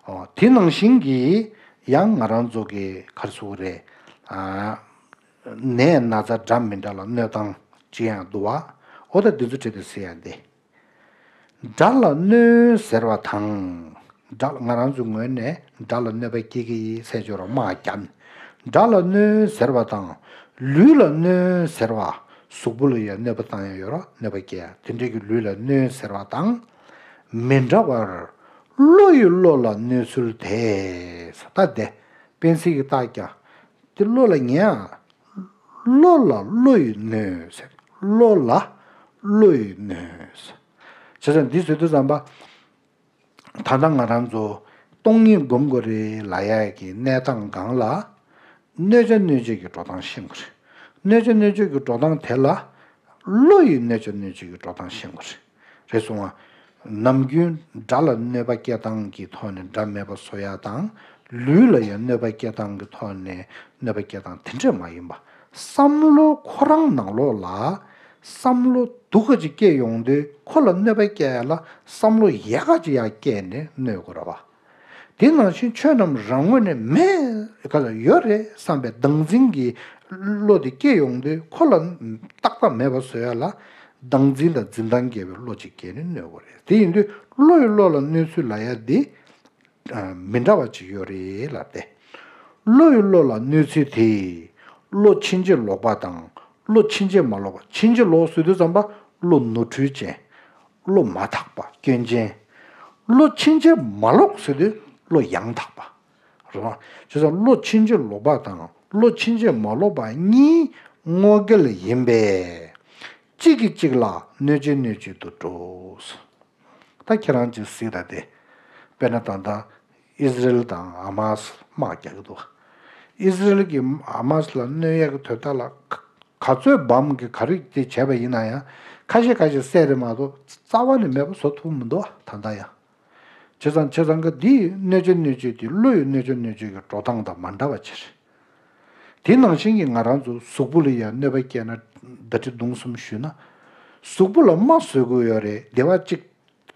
ཨོ། དེ་ནང་བཞིན་གྱི་ཡང་ང་རང་ཚོ་གི་ག་རེ་ཟེར་དགོས་རེད། ཨ། ནད་ན་ཚ་འདྲ་མི་འདྲ་ལ་གནོད་སྟངས་གཅིག་ཡང་འདུག་ཨ། ཨོ། ད་འདི་ཚོ་བྲིས་ཏེ་ཟེར་ཡ་འདི། དགྲ་ལ་གནོད་ཟེར་བ་དང་། དགྲ་ང་རང་ཚོའི་ངོས་ནས་དགྲ་ལ་གནོད་པ་སྐྱེལ་གྱི་ཡིན་ཟེར་ཅོག་ར་དམག་བརྒྱབ་ནས། དགྲ་ལ་གནོད་ཟེར་བ་དང་། ལུས་ལ་གནོད་ཟེར་བ། གཟུགས་པོ་ལ་ཡང་གནོད་པ་བཏང་ཡ་ཡོད་ར་གནོད་པ་སྐྱེལ་ཡ། དེ་འདྲ་གི་ལུས་ལ་གནོད་ཟེར་བ་དང་། མི་འདྲ་བར། བློ་ཡིས་བློ་ལ་གནོད་ཚུལ་དེ། ད་དེ། དཔེ་མཚོན་གྱི་རྟགས་ཀྱང་། དེ་བློ་ལ་ཉེ་ཡང་། བློ་ལ་བློ་ཡིས་གནོད་ཟེར། བློ་ལ་བློ་ཡིས་གནོད་ཟེར། བྱས་ཙང་འདི་བཟོས་དུས་ཙམ་པ། ད་ལྟ་ང་རང་ཚོ་སྟོང་ཉིད་སྒོམ་དགོས་རེད་ལབ་ཡག་གི་གནས་སྟངས་སྒང་ལ། གནོད་བྱ་གནོད་བྱེད་ཀྱི་འགྲོ་སྟངས་ཤེས་དགོས་རེད། གནོད་བྱ་གནོད་བྱེད་ཀྱི་འགྲོ་སྟངས་དེ་ལ། བློ་ཡིས་གནོད་བྱ་གནོད་བྱེད་ཀྱི་འགྲོ་སྟངས་ཤེས་དགོས་རེད། རེད་སོང་ང་། ནམ་རྒྱུན་དགྲ་ལ་གནོད་པ་སྐྱེལ་སྟངས་ཀྱི་ཐོག་ནས་དགྲ་མེད་པ་བཟོ་ཡ་དང་། ལུས་ལ་ཡང་གནོད་པ་སྐྱེལ་སྟངས་ཀྱི་ཐོག་ནས་གནོད་པ་སྐྱེལ་སྟངས་དེ་འདྲས་མ་ཡིན་པ། བསམ་བློ་ཁོ་རང་ནང་ལོགས་ལ། བསམ་བློ་སྡུག་ག་ཅིག་སྐྱེ་ཡོང་དུས་ཁོ་ལ་གནོད་པ་སྐྱེལ་ཡ་ལ་བསམ་བློ་ཡག་ག་ཅིག་ཡར་སྐྱེལ་ནས་གནོད་དགོས་རེད་བ། དེ་ནང་བཞིན་ཆོས་རྣམས་རང་ངོས་ནས་མེད་ག་ལ་ཡོད་རེད་བསམ་པའི་བདག་འཛིན་གྱི་བློ་དེ་སྐྱེ་ཡོང་དུས་ཁོ་ལ་ཏག་ཏག་མེད་པ་བཟོ་ཡ་ལ་བདག་འཛིན་དང་འཛིན་སྟངས་སྐྱེ་བའི་བློ་ཅིག་སྐྱེས་ནས་གནོད་དགོས་རེད། དེ་ཡིན་དུས་བློ་ཡིས་བློ་ལ་གནོད་ཚུལ་ལབ་ཡ་འདི་མི་འདྲ་བ་ཅིག་ཡོད་རེད་ལབ་སྟེ། བློ་ཡིས་བློ་ལ་གནོད་ཚུལ་དེ། བློ་ཕྱིན་ཅི་ལོག་པ་དང་བློ་ཕྱིན་ཅི་མ་ལོག་པ། ཕྱིན་ཅི་ལོག་ཟེར་དུས་ཙམ་པ་བློ་ནོར་འཁྲུལ་ཅན། བློ་མ་དག་པ་སྐྱོན་ཅན། བློ་ཕྱིན་ཅི་མ་ལོག་ཟེར་དུས་བློ་ཡང་དག་པ། རེད་བ། བྱས་ཙང་བློ་ཕྱིན་ཅི་ལོག་པ་དང་བློ་ཕྱིན་ཅི་མ་ལོག་པ་གཉིས་དངོས་འགལ་ཡིན་པས། གཅིག་གིས་གཅིག་ལ་གནོད་བྱེད་གནོད་བྱེད་དུ་འགྲོ། ད་ཁྱེད་རང་ཅིག་གཟིགས་ད་དེ། དཔེར་ན་ད་ལྟ་ཨི་ཟི་རེལ་དང་ཧ་མ་སི་དམག་རྒྱག་གི་འདུག་ཨི་ཟི་རེལ་གྱིས་ཧ་མ་སི་ལ་གནོད་ཡག་གི་དོན་དག་ལ་ག་ག་ཚོད་བམ་གྱི་ག་རེ་དེ་བྱས་པ་ཡིན་ན་ཡང་ཁ་ཤས་ཁ་ཤས་བསད་རེད་མ་གཏོགས་རྩ་བ་ནས་མེད་པ་བཟོ་ཐུབ་མི་འདུག་ད་ལྟ་ཡང་། བྱས་ཙང་བྱས་ཙང་ག་འདིས་གནོད་བྱ་གནོད་བྱེད་དེ་བློ་ཡི་གནོད་བྱ་གནོད་བྱེད་ཀྱི་འགྲོ་སྟངས་དང་མ་འདྲ་བ་ཅིག་རེད། དེ་ནང་བཞིན་གྱི་ང་རང་ཚོ་གཟུགས་པོ་ལ་ཡང་གནོད་པ་སྐྱེལ་ན་ཟླ་སྒྲིལ་མདུང་གསུམ་ཞུས་ན། གཟུགས་པོ་ལ་རྨ་བཟོ་དགོས་ཡོད་རེད་བདེ་བ་གཅིག་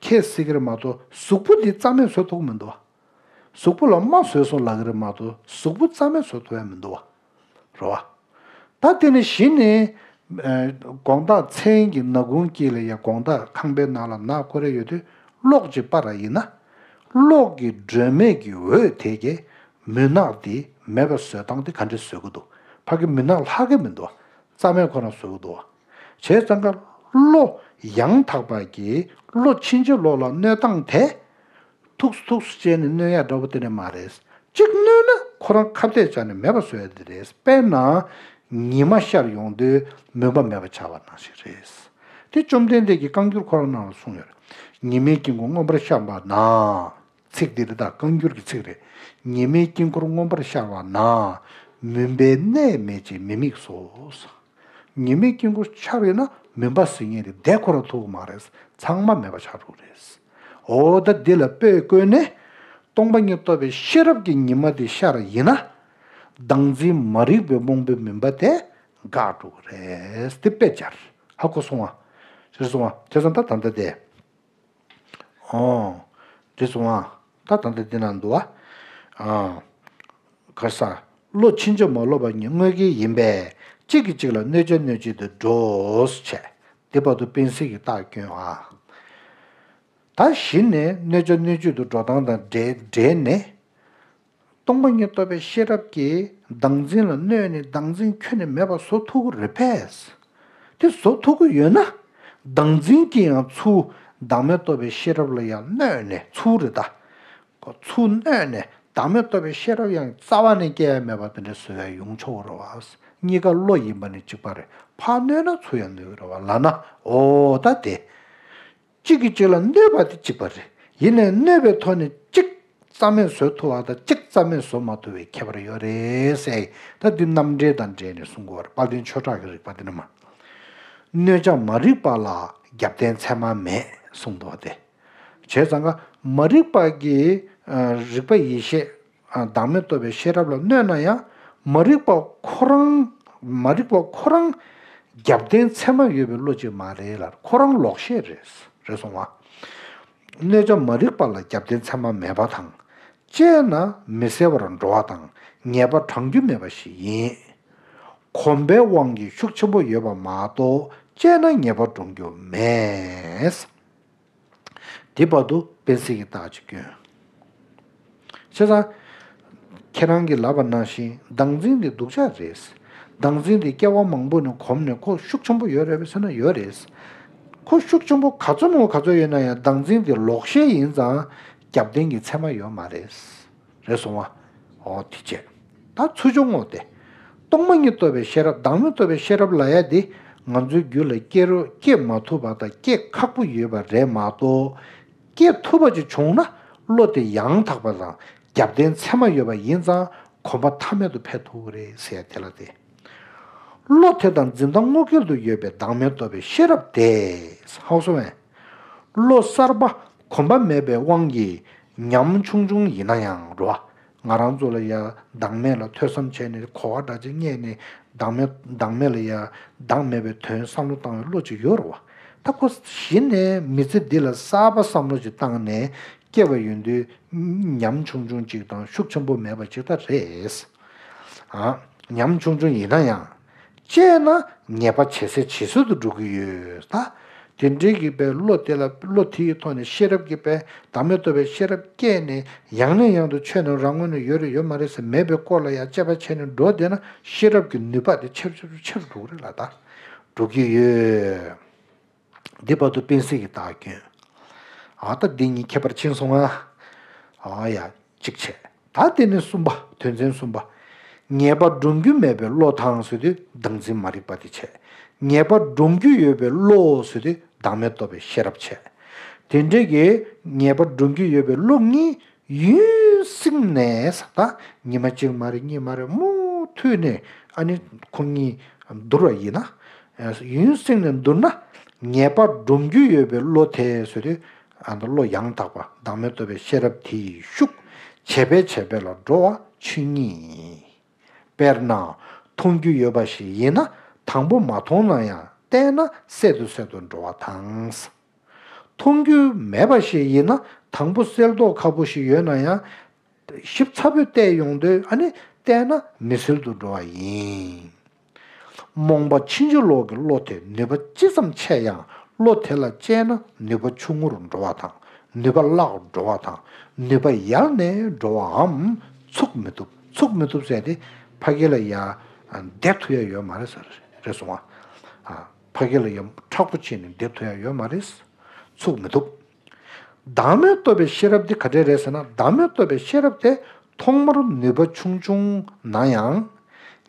ཁྱད་སྲིད་ཀྱི་རེད་མ་གཏོགས་གཟུགས་པོ་འདི་རྩ་མེད་བཟོ་ཐུབ་མི་འདུག་གཟུགས་པོ་ལ་རྨ་བཟོས་སོང་ལབ་ཀྱི་རེད་མ་གཏོགས་གཟུགས་པོ་རྩ་མེད་བཟོ་ཐུབ་ཡ་མི་འདུག་བ། རེད་བ། ད་དེ་ནས་གཞི་ནས། ཨ། དགོང་དག་མཚན་གྱི་ནག་ཁུང་དཀྱིལ་ལ་ཡ་དགོང་དག་ཁང་པའི་ནང་ལ་ནག་ཁོ་རེ་ཡོད་དུས་གློག་ཅིག་སྤར་བ་ཡིན་ན། གློག་གི་སྒྲོན་མེ་གི་འོད་དེ་གས་མུན་ནག་དེ་མེད་པ་བཟོ་སྟངས་དེ་ག་འདྲས་བཟོ་གི་འདུག་ཕ་གི་མུན་ནག་ལྷག་གི་མི་འདུག་རྩ་མེད་ཁོ་རང་བཟོ་གི་འདུག་བྱས་ཙང་ཀ་བློ་ཡང་དག་པ་གིས་བློ་ཕྱིན་ཅི་ལོག་ལ་གནོད་སྟངས་དེ། ཐུགས་སུ་ཐུགས་སུ་བྱས་ནས་གནོད་ཡག་འདྲ་པོ་དེ་འདྲ་མ་རེད། གཅིག་གནོད་ན་ཁོ་རང་ཁ་གཏད་བཅག་ནས་མེད་པ་བཟོ་ཡ་དེ་རེད། དཔེར་ན། ཉི་མ་ཤར་ཡོང་དུས་མུན་པ་མེད་པ་ཆགས་པ་ནང་བཞིན་རེད། དེ་བཅོམ་ལྡན་འདས་ཀྱིས་བཀའ་འགྱུར་ཁོ་རང་ནང་ལ་གསུངས་ཡོད་རེད། ཉི་མའི་དཀྱིལ་འཁོར་མངོན་པར་ཤར་བ་ན། ཚིག་འདི་རེད་ད་བཀའ་འགྱུར་གྱི་ཚིག་རེད། ཉི་མའི་དཀྱིལ་འཁོར་མངོན་པར་ཤར་བ་ན། མུན་པའི་གནས་མེད་ཅིང་མི་དམིགས་སོ། ཉི་མའི་དཀྱིལ་འཁོར་ཤར་ཡོད་ན་མུན་པ་ཟེར་མཁན་དེ་བསྡད་ཁོ་རང་ཐུབ་ཀྱི་མ་རེད། ཚང་མ་མེད་པ་ཆགས་འགྲོ་གི་རེད། འོ་ད་འདི་ལ་དཔེ་བཀོད་ནས། སྟོང་པ་ཉིད་རྟོགས་པའི་ཤེས་རབ་ཀྱི་ཉི་མ་དེ་ཤར་ཡིན་ན། བདག་འཛིན་མ་རིག་པའི་རྨོངས་པའི་མུན་པ་དེ་འགག་འགྲོ་གི་རེད། དེ་དཔེ་སྦྱར། ཧ་གོ་སོང་ང་། ཤེས་སོང་ང་། བྱས་ཙང་ད་ད་ལྟ་དེ། ཨོ། འགྲིག་སོང་ཨ། ད་ད་ལྟ་འདི་ན་འདུག་ཨ། ཨ། ག་ས། བློ་ཕྱིན་ཅི་མ་ལོག་པ་ཉིད་དངོས་འགལ་ཡིན་པས་གཅིག་གིས་གཅིག་ལ་གནོད་བྱ་གནོད་བྱེད་དུ་འགྲོ་ཞེས་དེ་བར་དུ་དཔེ་མཚོན་གྱི་རྟགས་སྐྱོན་ཨ། ད་གཞི་ནས་གནོད་བྱ་གནོད་བྱེད་དུ་འགྲོ་སྟངས་དང་འབྲེལ་འབྲེལ་ནས། སྟོང་པ་ཉིད་རྟོགས་པའི་ཤེས་རབ་ཀྱིས་བདག་འཛིན་ལ་གནོད་ནས་བདག་འཛིན་ཁྱོན་ནས་མེད་པ་བཟོ་ཐུབ་ཀྱི་རེད་པས། དེ་བཟོ་ཐུབ་ཀྱི་ཡོད་ན། བདག་འཛིན་གྱིས་ཡང་ཚུར་བདག་མེད་རྟོགས་པའི་ཤེས་རབ་ལ་ཡང་གནོད་ནས། ཚུར་རེད་ད། ཁོ་ཚུར་གནོད་ནས་བདག་མེད་རྟོགས་པའི་ཤེས་རབ་ཡང་རྩ་བ་ནས་སྐྱེ་ཡ་མེད་པ་དེ་འདྲ་བཟོ་ཡ་ཡོང་ཆོག་གི་རེད་བ། གཉིས་ཀ་བློ་ཡིན་པ་ནི་གཅིག་པ་རེད། ཕར་གནོད་ན་ཚུར་ཡང་གནོད་ཀྱི་རེད་བ་ལབ་ན། འོ་ད་དེ། གཅིག་གིས་གཅིག་ལ་གནོད་པ་དེ་གཅིག་པ་རེད། ཡིན་ནའི་གནོད་པའི་ཐོག་ནས་གཅིག་རྩ་མེད་བཟོ་ཐུབ་པ་དང་གཅིག་རྩ་མེད་བཟོ་མ་ཐུབ་པའི་ཁྱད་པར་ཡོད་རེད་ཟེར། ད་འདི་རྣམ་འགྲེལ་དང་འབྲེལ་ནས་གསུང་དགོས་པ་རེད། དཔལ་ལྡན་ཆོས་གྲགས་ཀྱི་རིགས་པ་འདི་ནི་མ། གནོད་བྱ་མ་རིག་པ་ལ་རྒྱབ་རྟེན་མཚན་མ་མེད་གསུངས་འདུག་པ་དེ། བྱས་ཙང་ཀ་མ་རིག་པ་གི་ཨ་རིག་པ་ཡེ་ཤེས་ཨ་བདག་མེད་རྟོགས་པའི་ཤེས་རབ་ལ་གནོད་ན་ཡང་མ་རིག་པ་ཁོ་རང་མ་རིག་པ་ཁོ་རང་རྒྱབ་རྟེན་མཚན་མ་ཡོད་པའི་བློ་ཅིག་མ་རེད་ལ། ཁོ་རང་ལོག་ཤེས་རེད། རེད་སོང་བ། གནོད་བྱ་མ་རིག་པ་ལ་རྒྱབ་རྟེན་མཚན་མ་མེད་པ་དང་། དཔྱད་ན་མི་གསལ་བར་འགྲོ་བ་དང་ངེས་པ་དྲང་རྒྱུ་མེད་པ་ཞིག་ཡིན། གོམས་པའི་དབང་གིས་ཤུགས་ཆེན་པོ་ཡོད་པ་མ་གཏོགས་དཔྱད་ན་ངེས་པ་འདྲོང་རྒྱུ་མེད། དེ་བར་དུ་དཔེ་གསལ་གྱི་རྟགས་ཅིག་སྐྱོན། བྱས་ཙང་། ཁྱེད་རང་གིས་ལབ་པ་ནང་བཞིན་བདག་འཛིན་དེ་སྡུག་ཅག་རེད། བདག་འཛིན་དེ་སྐྱེ་བ་མང་པོ་ནས་གོམས་ནས་ཁོ་ཤུགས་ཆེན་པོ་ཡོད་རེད་པས་ཟེར་ན་ཡོད་རེད། ཁོ་ཤུགས་ཆེན་པོ་ག་ཚོད་མང་པོ་ག་ཚོད་ཡོད་ན་ཡང་བདག་འཛིན་དེ་ལོག་ཤེས་ཡིན་ཙང་རྒྱབ་རྟེན་གྱི་མཚན་མ་ཡོད་མ་རེད། རེད་སོང་བ། འོ་དེ་བྱས། ད་ཚུར་ཕྱོགས་ངོ་སྟེ། སྟོང་པ་ཉིད་རྟོགས་པའི་ཤེས་རབ་བདག་མེད་རྟོགས་པའི་ཤེས་རབ་ལབ་ཡ་དེ་ང་ཚོའི་རྒྱུད་ལ་སྐྱེ་རུ་སྐྱེ་མ་ཐུབ་པ་དང་སྐྱེ་ཁག་པོ་ཡོད་པ་རེད་མ་གཏོགས། སྐྱེ་ཐུབ་པ་ཅིག་བྱུང་ན་བློ་དེ་ཡང་དག་པ་དང་རྒྱབ་རྟེན་མཚན་མ་ཡོད་པ་ཡིན་ཙང་གོམས་པ་མཐའ་མེད་དུ་འཕེལ་ཐུབ་ཀྱི་རེད་ཟེར་ཡ་དེ་ལ་སྟེ། བློ་དེ་དང་འཛིན་སྟངས་དངོས་འགལ་དུ་ཡོད་པའི་བདག་མེད་རྟོགས་པའི་ཤེས་རབ་དེ། ཧང་སོ་བས། བློ་གསར་པ་གོམས་པ་མེད་པའི་དབང་གིས་ཉམ་ཆུང་ཆུང་ཡིན་ན་ཡང་རོ། ང་རང་ཚོ་ལ་ཡ་བདག་མེད་ལ་ཐོས་བསམ་བྱས་ནས་གོ་བ་འདྲ་ཅིག་རྙེད་ནས་བདག་མེད་བདག་མེད་ལ་ཡ་བདག་མེད་པའི་དོན་བསམ་བློ་བཏང་བའི་བློ་ཅིག་ཡོད་རོ། ད་ཁོ་གཞི་ནས་མི་ཚེ་འདི་ལ་གསར་པ་བསམ་བློ་ཅིག་བཏང་ནས་སྐྱེ་བ་ཡོད་དུས་ཉམ་ཆུང་ཆུང་ཅིག་དང་ཤུགས་ཆེན་པོ་མེད་པ་ཅིག་ད་རེད། ཨ། ཉམ་ཆུང་ཆུང་ཡིན་ན་ཡང་། དཔྱད་ན་ངེས་པ་ཇེ་གསལ་ཇེ་གསལ་དུ་འགྲོ་གི་ཡོད་ད། དེ་འདྲའི་གི་པའི་བློ་དེ་ལ་བློ་དེ་ཡི་ཐོག་ནས་ཤེས་རབ་ཀྱི་པའི་བདག་མེད་རྟོགས་པའི་ཤེས་རབ་སྐྱེས་ནས་ཡང་ནས་ཡང་དུ་ཆོས་རྣམས་རང་ངོས་ནས་ཡོད་རེད་ཡོད་མ་རེད་ཟེར་མེད་པའི་སྐོར་ལ་ཡང་དཔྱད་པ་བྱས་ནས་འགྲོ་བསྡད་ན་ཤེས་རབ་ཀྱི་ནུས་པ་དེ་ཆེར་ཆེར་ཆེར་འགྲོ་གི་རེད་ལ་ད། འགྲོ་གི་ཡོད། འདི་བར་དུ་དཔེ་གསལ་གྱི་རྟགས་སྐྱོན། ཨ་ད་འདི་གཉིས་ཁྱད་པར་ཕྱིན་སོང་ང་། ཨ་ཡ། གཅིག་བྱས། ད་དེ་ནས་གསུམ་པ། དོན་ཚན་གསུམ་པ། ངེས་པ་འདྲོང་རྒྱུ་མེད་པའི་བློ་དང་ཟེར་དུས་བདག་འཛིན་མ་རིག་པ་དེ་བྱས། ངེས་པ་འདྲོང་རྒྱུ་ཡོད་པའི་བློ་ཟེར་དུས་བདག་མེད་རྟོགས་པའི་ཤེས་རབ་བྱས། དེ་འདྲའི་གི་ངེས་པ་འདྲོང་རྒྱུ་ཡོད་པའི་བློ་གཉིས་ཡུན་སྲིང་ནས་ད་ཉི་མ་གཅིག་མ་རེད་གཉིས་མ་རེད་མུ་མཐུད་ནས་ཨ་ནི་ཁོ་གཉིས་བསྡུར་བ་ཡིན་ན། ཡུན་སྲིང་ནས་བསྡུར་ན་ངེས་པ་འདྲོང་རྒྱུ་ཡོད་པའི་བློ་དེ་ཟེར་དུས་ཨ་ནི་བློ་ཡང་དག་པ་བདག་མེད་རྟོགས་པའི་ཤེས་རབ་དེ་ཡི་ཤུགས་ཇེ་འཕེལ་ཇེ་འཕེལ་ལ་འགྲོ་བ་ཆོས་ཉིད། དཔེར་ན་མཐོང་རྒྱུ་ཡོད་པ་ཞིག་ཡིན་ན་དང་པོ་མ་མཐོང་ན་ཡང་བལྟས་ན་གསལ་དུ་གསལ་དུ་འགྲོ་བ་དང་། མཐོང་རྒྱུ་མེད་པ་ཞིག་ཡིན་ན་དང་པོ་གསལ་མདོག་ཁ་པོ་ཞིག་ཡོད་ན་ཡང་། ཞིབ་ཚགས་པོས་བལྟས་ཡོང་དུས་ཨ་ནི་བལྟས་ན་མི་གསལ་དུ་འགྲོ་བ་ཡིན། རྨོངས་པ་ཕྱིན་ཅི་ལོག་གི་བློ་དེ་ནུས་པ་ཅི་ཙམ་ཆེ་ཡང་བློ་དེ་ལ་དཔྱད་ན་ནུས་པ་ཆུང་ངུར་འགྲོ་བ་དང་ནུས་པ་བརླག་འགྲོ་བ་དང་ནུས་པ་ཡལ་ནས་འགྲོ་བའམ་ཚུགས་མི་ཐུབ། ཚུགས་མི་ཐུབ་ཟེར་ཏེ་ཕ་གི་ལ་ཡ་བསྡད་ཐུབ་ཡ་ཡོད་མ་རེད་ཟེར་རེད་སོང་ང་། ཕ་གི་ལ་ཡ་མཁྲེགས་པོ་བྱས་ནས་བསྡད་ཐུབ་ཡ་ཡོད་མ་རེད། ཚུགས་མི་ཐུབ། བདག་མེད་རྟོགས་པའི་ཤེས་རབ་འདི་ག་འདྲས་རེད་ཟེར་ན། བདག་མེད་རྟོགས་པའི་ཤེས་རབ་དེ་ཐོག་མར་ནུས་པ་ཆུང་ཆུང་ན་ཡང་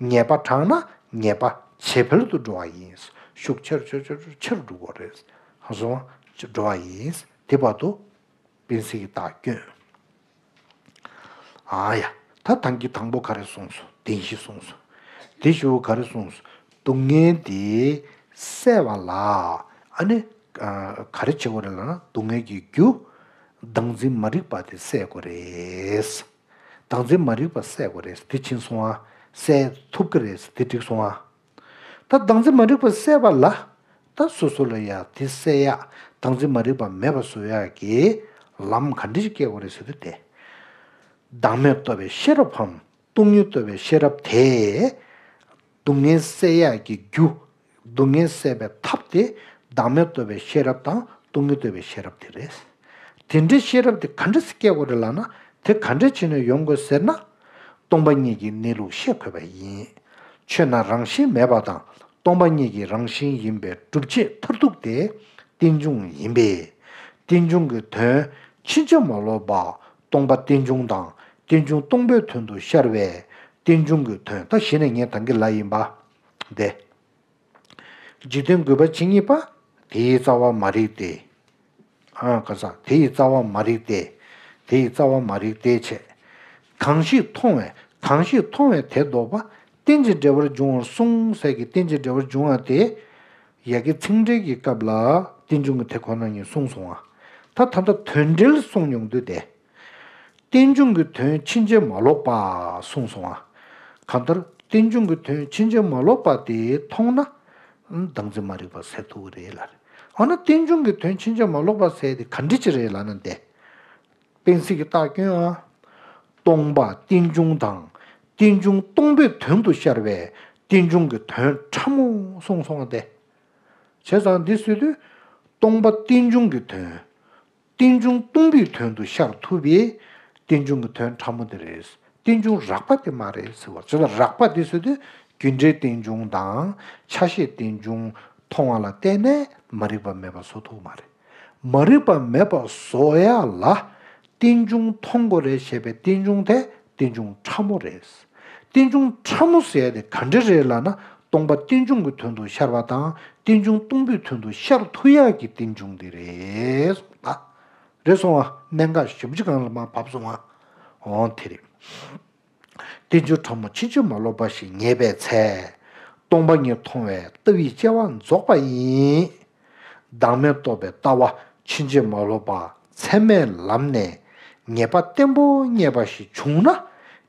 ངེས་པ་དྲངས་ན་ངེས་པ་ཇེ་འཕེལ་དུ་འགྲོ་བ་ཡིན། ཤུགས་ཆེར་ཆེར་ཆེར་ཆེར་འགྲོ་གི་རེད། ཧ་སོང་འགྲོ་བ་ཡིན། དེ་བར་དུ་དཔེ་གསལ་གྱི་རྟགས་སྐྱོན། ཨ་ཡ། ད་དང་གི་དང་པོ་ག་རེ་གསུངས་སོང་། བདེན་བཞི་གསུངས་སོང་། དེ་ཞུ་ག་རེ་གསུངས་སོང་། སྡུག་བསྔལ་འདི་སེལ་བ་ལ་ཨ་ནི་ག་རེ་བྱེད་དགོས་རེད་ལབ་ན་སྡུག་བསྔལ་གྱི་རྒྱུ་བདག་འཛིན་མ་རིག་པ་དེ་སེལ་དགོས་རེད། བདག་འཛིན་མ་རིག་པ་སེལ་དགོས་རེད། དེ་ཕྱིན་སོང་ཨ། སེལ་ཐུབ་ཀྱི་རེད། དེ་འགྲིག་སོང་ཨ། ད་བདག་འཛིན་མ་རིག་པ་སེལ་བ་ལ། ད་སོ་སོ་ལ་ཡ་དེ་སེལ་ཡ། བདག་འཛིན་མ་རིག་པ་མེད་པ་བཟོ་ཡ་གི་ལམ་ག་འདྲ་ཞིག་སྐྱེ་དགོས་རེད་ཟེར་དུས་དེ། བདག་མེད་རྟོགས་པའི་ཤེས་རབ་བམ། སྟོང་ཉིད་རྟོགས་པའི་ཤེས་རབ་དེས། སྡུག་བསྔལ་སེལ་ཡ་གི་རྒྱུ། སྡུག་བསྔལ་སེལ་བའི་ཐབས་དེ་བདག་མེད་རྟོགས་པའི་ཤེས་རབ་དང་སྟོང་ཉིད་རྟོགས་པའི་ཤེས་རབ་དེ་རེད། དེ་འདྲའི་ཤེས་རབ་དེ་ག་འདྲ་སེ་སྐྱེ་དགོས་རེད་ལབ་ན། དེ་ག་འདྲ་བྱས་ནས་ཡོང་དགོས་ཟེར་ན། སྟོང་པ་ཉིད་ཀྱི་གནས་ལུགས་ཤེས་དགོས་པ་ཡིན། ཆོས་ནི་རང་བཞིན་མེད་པ་དང་སྟོང་པ་ཉིད་ཀྱི་རང་བཞིན་ཡིན་པའི་སྒྲུབ་བྱེད་མཐར་ཐུག་དེ་རྟེན་འབྱུང་ཡིན་པས། རྟེན་འབྱུང་གི་དོན་ཕྱིན་ཅི་མ་ལོག་པ་སྟོང་པ་རྟེན་འབྱུང་དང་རྟེན་འབྱུང་སྟོང་པའི་དོན་དུ་ཤར་བས་རྟེན་འབྱུང་གི་དོན། ད་གཞི་ནས་ངས་ད་གིན་ལབ་ཡིན་པ་དེ། འཇིག་རྟེན་དགུ་པ་ཇི་སྙེད་པ། དེ་ཡི་རྩ་བ་མ་རིག་སྟེ། ཨ་ག་ས་དེ་ཡི་རྩ་བ་མ་རིག་སྟེ། དེ་ཡི་རྩ་བ་མ་རིག་སྟེ་བྱས། གང་ཞིག་མཐོང་བས་གང་ཞིག་མཐོང་བས་དེ་ལྡོག་པ། རྟེན་ཅིང་འབྲེལ་བར་འབྱུང་བར་གསུངས་ཟེར་གི། རྟེན་ཅིང་འབྲེལ་བར་འབྱུང་བ་དེ། ཡ་གི་ཚིག་འགྲེལ་གྱི་སྐབས་ལ་རྟེན་འབྱུང་གི་དེ་ཁོ་ན་ཉིད་གསུངས་སོང་ང་། ད་ད་ལྟ་དོན་འགྲེལ་གསུངས་མྱོང་དུས་དེ། རྟེན་འབྱུང་གི་དོན་ཕྱིན་ཅི་མ་ལོག་པ་གསུངས་སོང་ང་། གང་ལྟར་རྟེན་འབྱུང་གི་དོན་ཕྱིན་ཅི་མ་ལོག་པ་དེ་མཐོང་ན། བདག་འཛིན་མ་རིག་པ་སེལ་ཐུབ་ཀྱི་རེད་ལ། འོ་ན་རྟེན་འབྱུང་གི་དོན་ཕྱིན་ཅི་མ་ལོག་པ་ཟེར་དེ་ག་འདྲ་ཅིག་རེད་ལབ་ན་དེ། གཏན་ཚིགས་ཀྱི་རྟགས་སྐྱོན་ཨ། སྟོང་པ་རྟེན་འབྱུང་དང་རྟེན་འབྱུང་སྟོང་པའི་དོན་དུ་ཤར་བས་རྟེན་འབྱུང་གི་དོན་ཕྲ་མོ་གསུངས་སོང་སྟེ། བྱས་ཙང་འདི་ཟེར་དུས། སྟོང་པ་རྟེན་འབྱུང་གི་དོན། རྟེན་འབྱུང་སྟོང་པའི་དོན་དུ་ཤར་ཐུབ་པས་རྟེན་འབྱུང་གི་དོན་ཕྲ་མོ་དེ་རེད། རྟེན་འབྱུང་རགས་པ་དེ་མ་རེད་ཟེར་བ། བྱས་ཙང་རགས་པ་དེ་ཟེར་དུས་རྒྱུ་འབྲས་རྟེན་འབྱུང་དང་ཆ་ཤས་རྟེན་འབྱུང་མཐོང་བ་ལ་བརྟེན་ནས་མ་རིག་པ་མེད་པ་བཟོ་ཐུབ་མ་རེད། མ་རིག་པ་མེད་པ་བཟོ་ཡ་ལ་རྟེན་འབྱུང་མཐོང་དགོས་རེད་ཞེས་པའི་རྟེན་འབྱུང་དེ་རྟེན་འབྱུང་ཕྲ་མོ་རེད། རྟེན་འབྱུང་ཕྲ་མོ་ཟེར་ཡ་དེ་ག་འདྲ་རེད་ལབ་ན། སྟོང་པ་རྟེན་འབྱུང་གི་དོན་དུ་ཤར་བ་དང་རྟེན་འབྱུང་སྟོང་པའི་དོན་དུ་ཤར་ཐུབ་ཡ་གི་རྟེན་འབྱུང་དེ་རེད། ད་རེད་སོང་ང་། གནད་འགག་ཞེ་པོ་ཅིག་སྒང་ལ་མར་བབས་སོང་ང་། འོང་དེ་རེད། རྟེན་འབྱུང་ཕྲ་མོ་ཕྱིན་ཅི་མ་ལོག་པ་ཞིག་ངེས་པའི་ཚེ། སྟོང་པ་ཉིད་མཐོང་བས་ལྟ་བའི་དཔྱད་པ་རྫོགས་པ་ཡིན། བདག་མེད་རྟོགས་པའི་ལྟ་བ་ཕྱིན་ཅི་མ་ལོག་པ་ཚད་མའི་ལམ་ནས་ངེས་པ་བརྟན་པོ་རྙེད་པ་ཞིག་བྱུང་ན།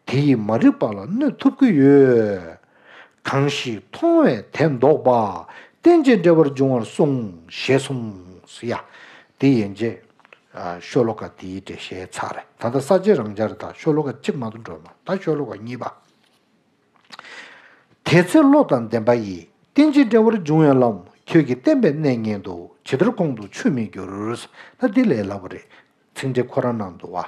དེ་ཡིས་མ་རིག་པ་ལ་གནོད་ཐུབ་ཀྱི་ཡོད། གང་ཞིག་མཐོང་བས་དེ་ལྡོག་པ། རྟེན་ཅིང་འབྲེལ་བར་འབྱུང་བར་གསུངས་ཞེས་གསུངས་ཟེར་ཡ། དེ་ཡན་ཆད། ཤོ་ལོ་ཀ་དེའི་འགྲེལ་བཤད་ཚར་རེད། ད་ལྟ་ས་བཅད་རང་འཇགས་རེད། ད་ཤོ་ལོ་ཀ་གཅིག་མ་གཏོགས་འགྲོ་མ། ད་ཤོ་ལོ་ཀ་གཉིས་པ། དེ་ཚེ་བློ་དང་ལྡན་པ་ཡིས། རྟེན་ཅིང་འབྲེལ་བར་འབྱུང་བའི་ལམ། ཁྱོད་ཀྱིས་བསྟན་པའི་གནས་ཉིད་དུ། ཇི་ལྟར་ཁོང་དུ་ཆུད་མི་འགྱུར། ད་འདི་ལས་སླ་པོ་རེད། ཚིག་འགྲེལ་ཁོ་རང་ནང་འདུག་བ།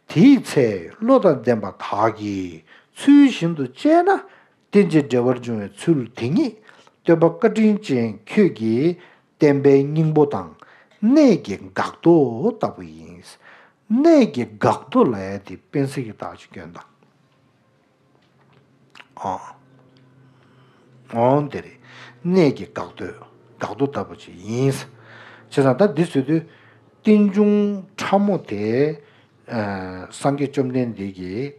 དེའི་ཚེ་བློ་དང་ལྡན་པ་དག་གིས་ཚུལ་བཞིན་དུ་དཔྱད་ན། རྟེན་ཅིང་འབྲེལ་བར་འབྱུང་བའི་ཚུལ་དེ་ཉིད་སྟོན་པ་བཀའ་དྲིན་ཅན་ཁྱོད་ཀྱིས་བསྟན་པའི་སྙིང་པོ་དང་གནད་ཀྱི་འགག་རྡོ་ལྟ་བུ་ཡིན། གནད་ཀྱི་འགག་རྡོ་ལབ་ཡ་དེ་དཔེ་ཚིག་གི་རྟགས་ཅིག་སྐྱོན་དང་། ཨོ། ཨོ་དེ་རེད། གནད་ཀྱི་འགག་རྡོ། འགག་རྡོ་ལྟ་བུ་ཅིག་ཡིན། བྱས་ཙང་ད་འདི་ཟེར་དུས། རྟེན་འབྱུང་ཕྲ་མོ་དེ། ཨ། སངས་རྒྱས་བཅོམ་ལྡན་འདས་ཀྱི་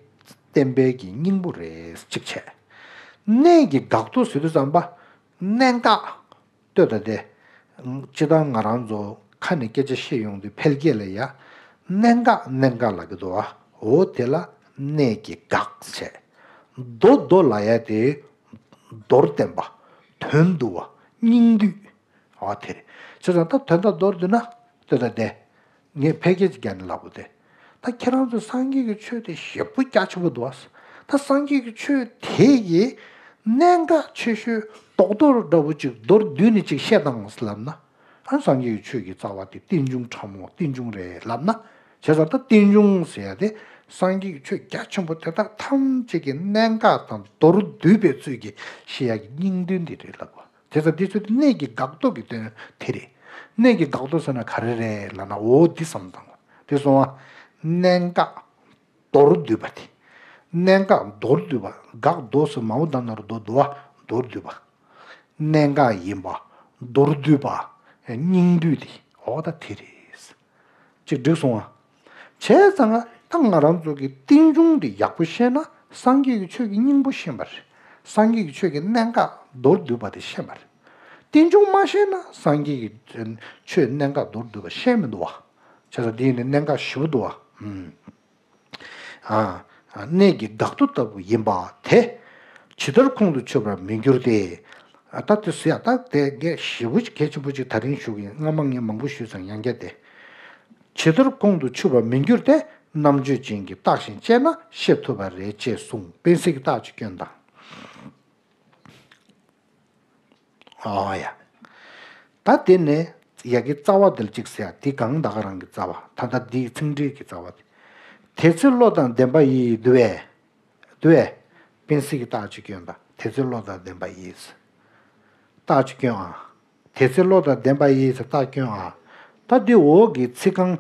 བསྟན་པའི་གི་སྙིང་པོ་རེད་གཅིག་བྱས། གནད་ཀྱི་འགག་རྡོ་ཟེར་དུས་ཙམ་པ། གནད་འགག་ལྟོས་དང་སྟེ། སྤྱིར་བཏང་ང་རང་ཚོ་ཁ་ནས་སྐད་ཆ་བཤད་ཡོང་དུས་འཕེལ་རྒྱས་ལ་ཡ། གནད་འགག་གནད་འགག་ལབ་ཀྱི་འདུག་བ། འོ་དེ་ལ་གནད་ཀྱི་འགག་བྱས། རྡོ་རྡོ་ལབ་ཡ་དེ། མདོར་བསྟན་པ། དོན་བསྡུ་བ། སྙིང་བསྡུས། འོ་དེ་རེད། བྱས་ཙང་ད་དོན་དག་མདོར་བསྡུས་ན། ལྟོས་དང་སྟེ། ངས་ཕལ་སྐད་ཅིག་བརྒྱབ་ནས་ལབ་དགོས་ཏེ། ད་ཁྱེད་རང་ཚོ་སངས་རྒྱས་ཀྱི་ཆོས་དེ་ཞེ་པོ་རྒྱ་ཆེན་པོ་འདུག་ཨ། ད་སངས་རྒྱས་ཀྱི་ཆོས་དེ་ཡི་གནད་འགག་ཆེ་ཤོས་རྡོག་རྡོག་འདྲ་བོ་ཅིག་མདོར་བསྡུས་ནས་ཅིག་བཤད་དང་ལབ་ན། ཨ། སངས་རྒྱས་ཀྱི་ཆོས་ཀྱི་རྩ་བ་དེ་རྟེན་འབྱུང་ཕྲ་མོ་རྟེན་འབྱུང་རེད་ལབ་ན། བྱས་ཙང་ད་རྟེན་འབྱུང་ཟེར་ཡ་དེ་སངས་རྒྱས་ཀྱི་ཆོས་རྒྱ་ཆེན་པོ་དེ་དག་ཐམས་ཅད་ཀྱི་གནད་འགག་དང་མདོར་བསྡུས་པའི་ཚུལ་གྱིས་བཤད་ཡ་གི་སྙིང་དོན་འདི་རེད་ལབ་པ། དེ་ཚོ་དེ་ཚོ་དེ་གནད་ཀྱི་འགག་རྡོ་གི་དོན་དེ་རེད། གནད་ཀྱི་འགག་རྡོ་ཟེར་ན་ག་རེ་རེད་ལབ་ན། འོ་འདི་བསམ་བཏང་དགོས། དེ་སོང་བ། གནད་འགག་མདོར་བསྡུས་པ་དེ། གནད་འགག་མདོར་བསྡུས་པ། འགག་རྡོ་ཟེར་མ་འོ་ད་ན་རོ་རྡོ་རྡོ་བ་མདོར་བསྡུས་པ། གནད་འགག་ཡིན་པ། མདོར་བསྡུས་པ། སྙིང་བསྡུས་དེ། འོ་ད་དེ་རེད། ཅིག་འགྲིག་སོང་ང་། བྱས་ཙང་ད་ང་རང་ཚོ་གི་རྟེན་འབྱུང་འདི་ཡག་པོ་ཤེས་ན་སངས་རྒྱས་ཀྱི་ཆོས་ཀྱི་སྙིང་པོ་ཤེས་པ་རེད། སངས་རྒྱས་ཀྱི་ཆོས་ཀྱི་གནད་འགག་མདོར་བསྡུས་པ་དེ་ཤེས་པ་རེད། རྟེན་འབྱུང་མ་ཤེས་ན་སངས་རྒྱས་ཀྱི་ཆོས་གནད་འགག་མདོར་བསྡུས་པ་ཤེས་མི་འདུག་བ། བྱས་ཙང་འདི་ནི་གནད་འགག་ཞེ་པོ་འདུག་བ། ཨུམ། ཨ། གནད་ཀྱི་འགག་རྡོ་ལྟ་བུ་ཡིན་པ་དེ། ཇི་ལྟར་ཁོང་དུ་ཆུད་པར་མི་འགྱུར་ཏེ། ཨ། ད་དེ་ཟེར་ཡ་ད་དེ་གལ་ཞེ་པོ་ཅིག་གལ་ཆེན་པོ་ཅིག་ད་རིང་ཞུ་གི་ཡིན། སྔ་མ་ངས་མང་པོ་ཞུས་ཙང་ཡང་བསྐྱར་ཏེ། ཇི་ལྟར་ཁོང་དུ་ཆུད་པར་མི་འགྱུར་ཏེ། རྣམ་དཔྱོད་ཅན་གྱིས་བརྟགས་ཤིང་དཔྱད་ན་ཤེས་ཐུབ་པ་རེད་ཅེས་གསུངས། དཔེ་གཟིགས་ཀྱི་རྟགས་ཀྱི་སྐྱོན་དང་། ཨོ་ཡ། ད་དེ་ནས་ཡ་གི་རྩ་བ་དེ་ལ་གཅིག་ཟེར་ཡ་དེ་གང་ད་ག་རང་གི་རྩ་བ། ད་ལྟ་འདིའི་ཚིག་འགྲེལ་གྱི་རྩ་བ་དེ། དེ་ཚེ་བློ་དང་ལྡན་པ་ཡིས་འདུལ་བས། དུ་བས། སྤེན་སྲིད་ཀྱི་རྟགས་ཅིག་སྐྱོན་དང་། དེ་ཚེ་བློ་དང་ལྡན་པ་ཡིས། རྟགས་ཅིག་སྐྱོན་ཨ། དེ་ཚེ་བློ་དང་ལྡན་པ་ཡིས་ཟེར་རྟགས་སྐྱོན་ཨ། ད་འདི་འོག་གི་ཚིག་རྐང་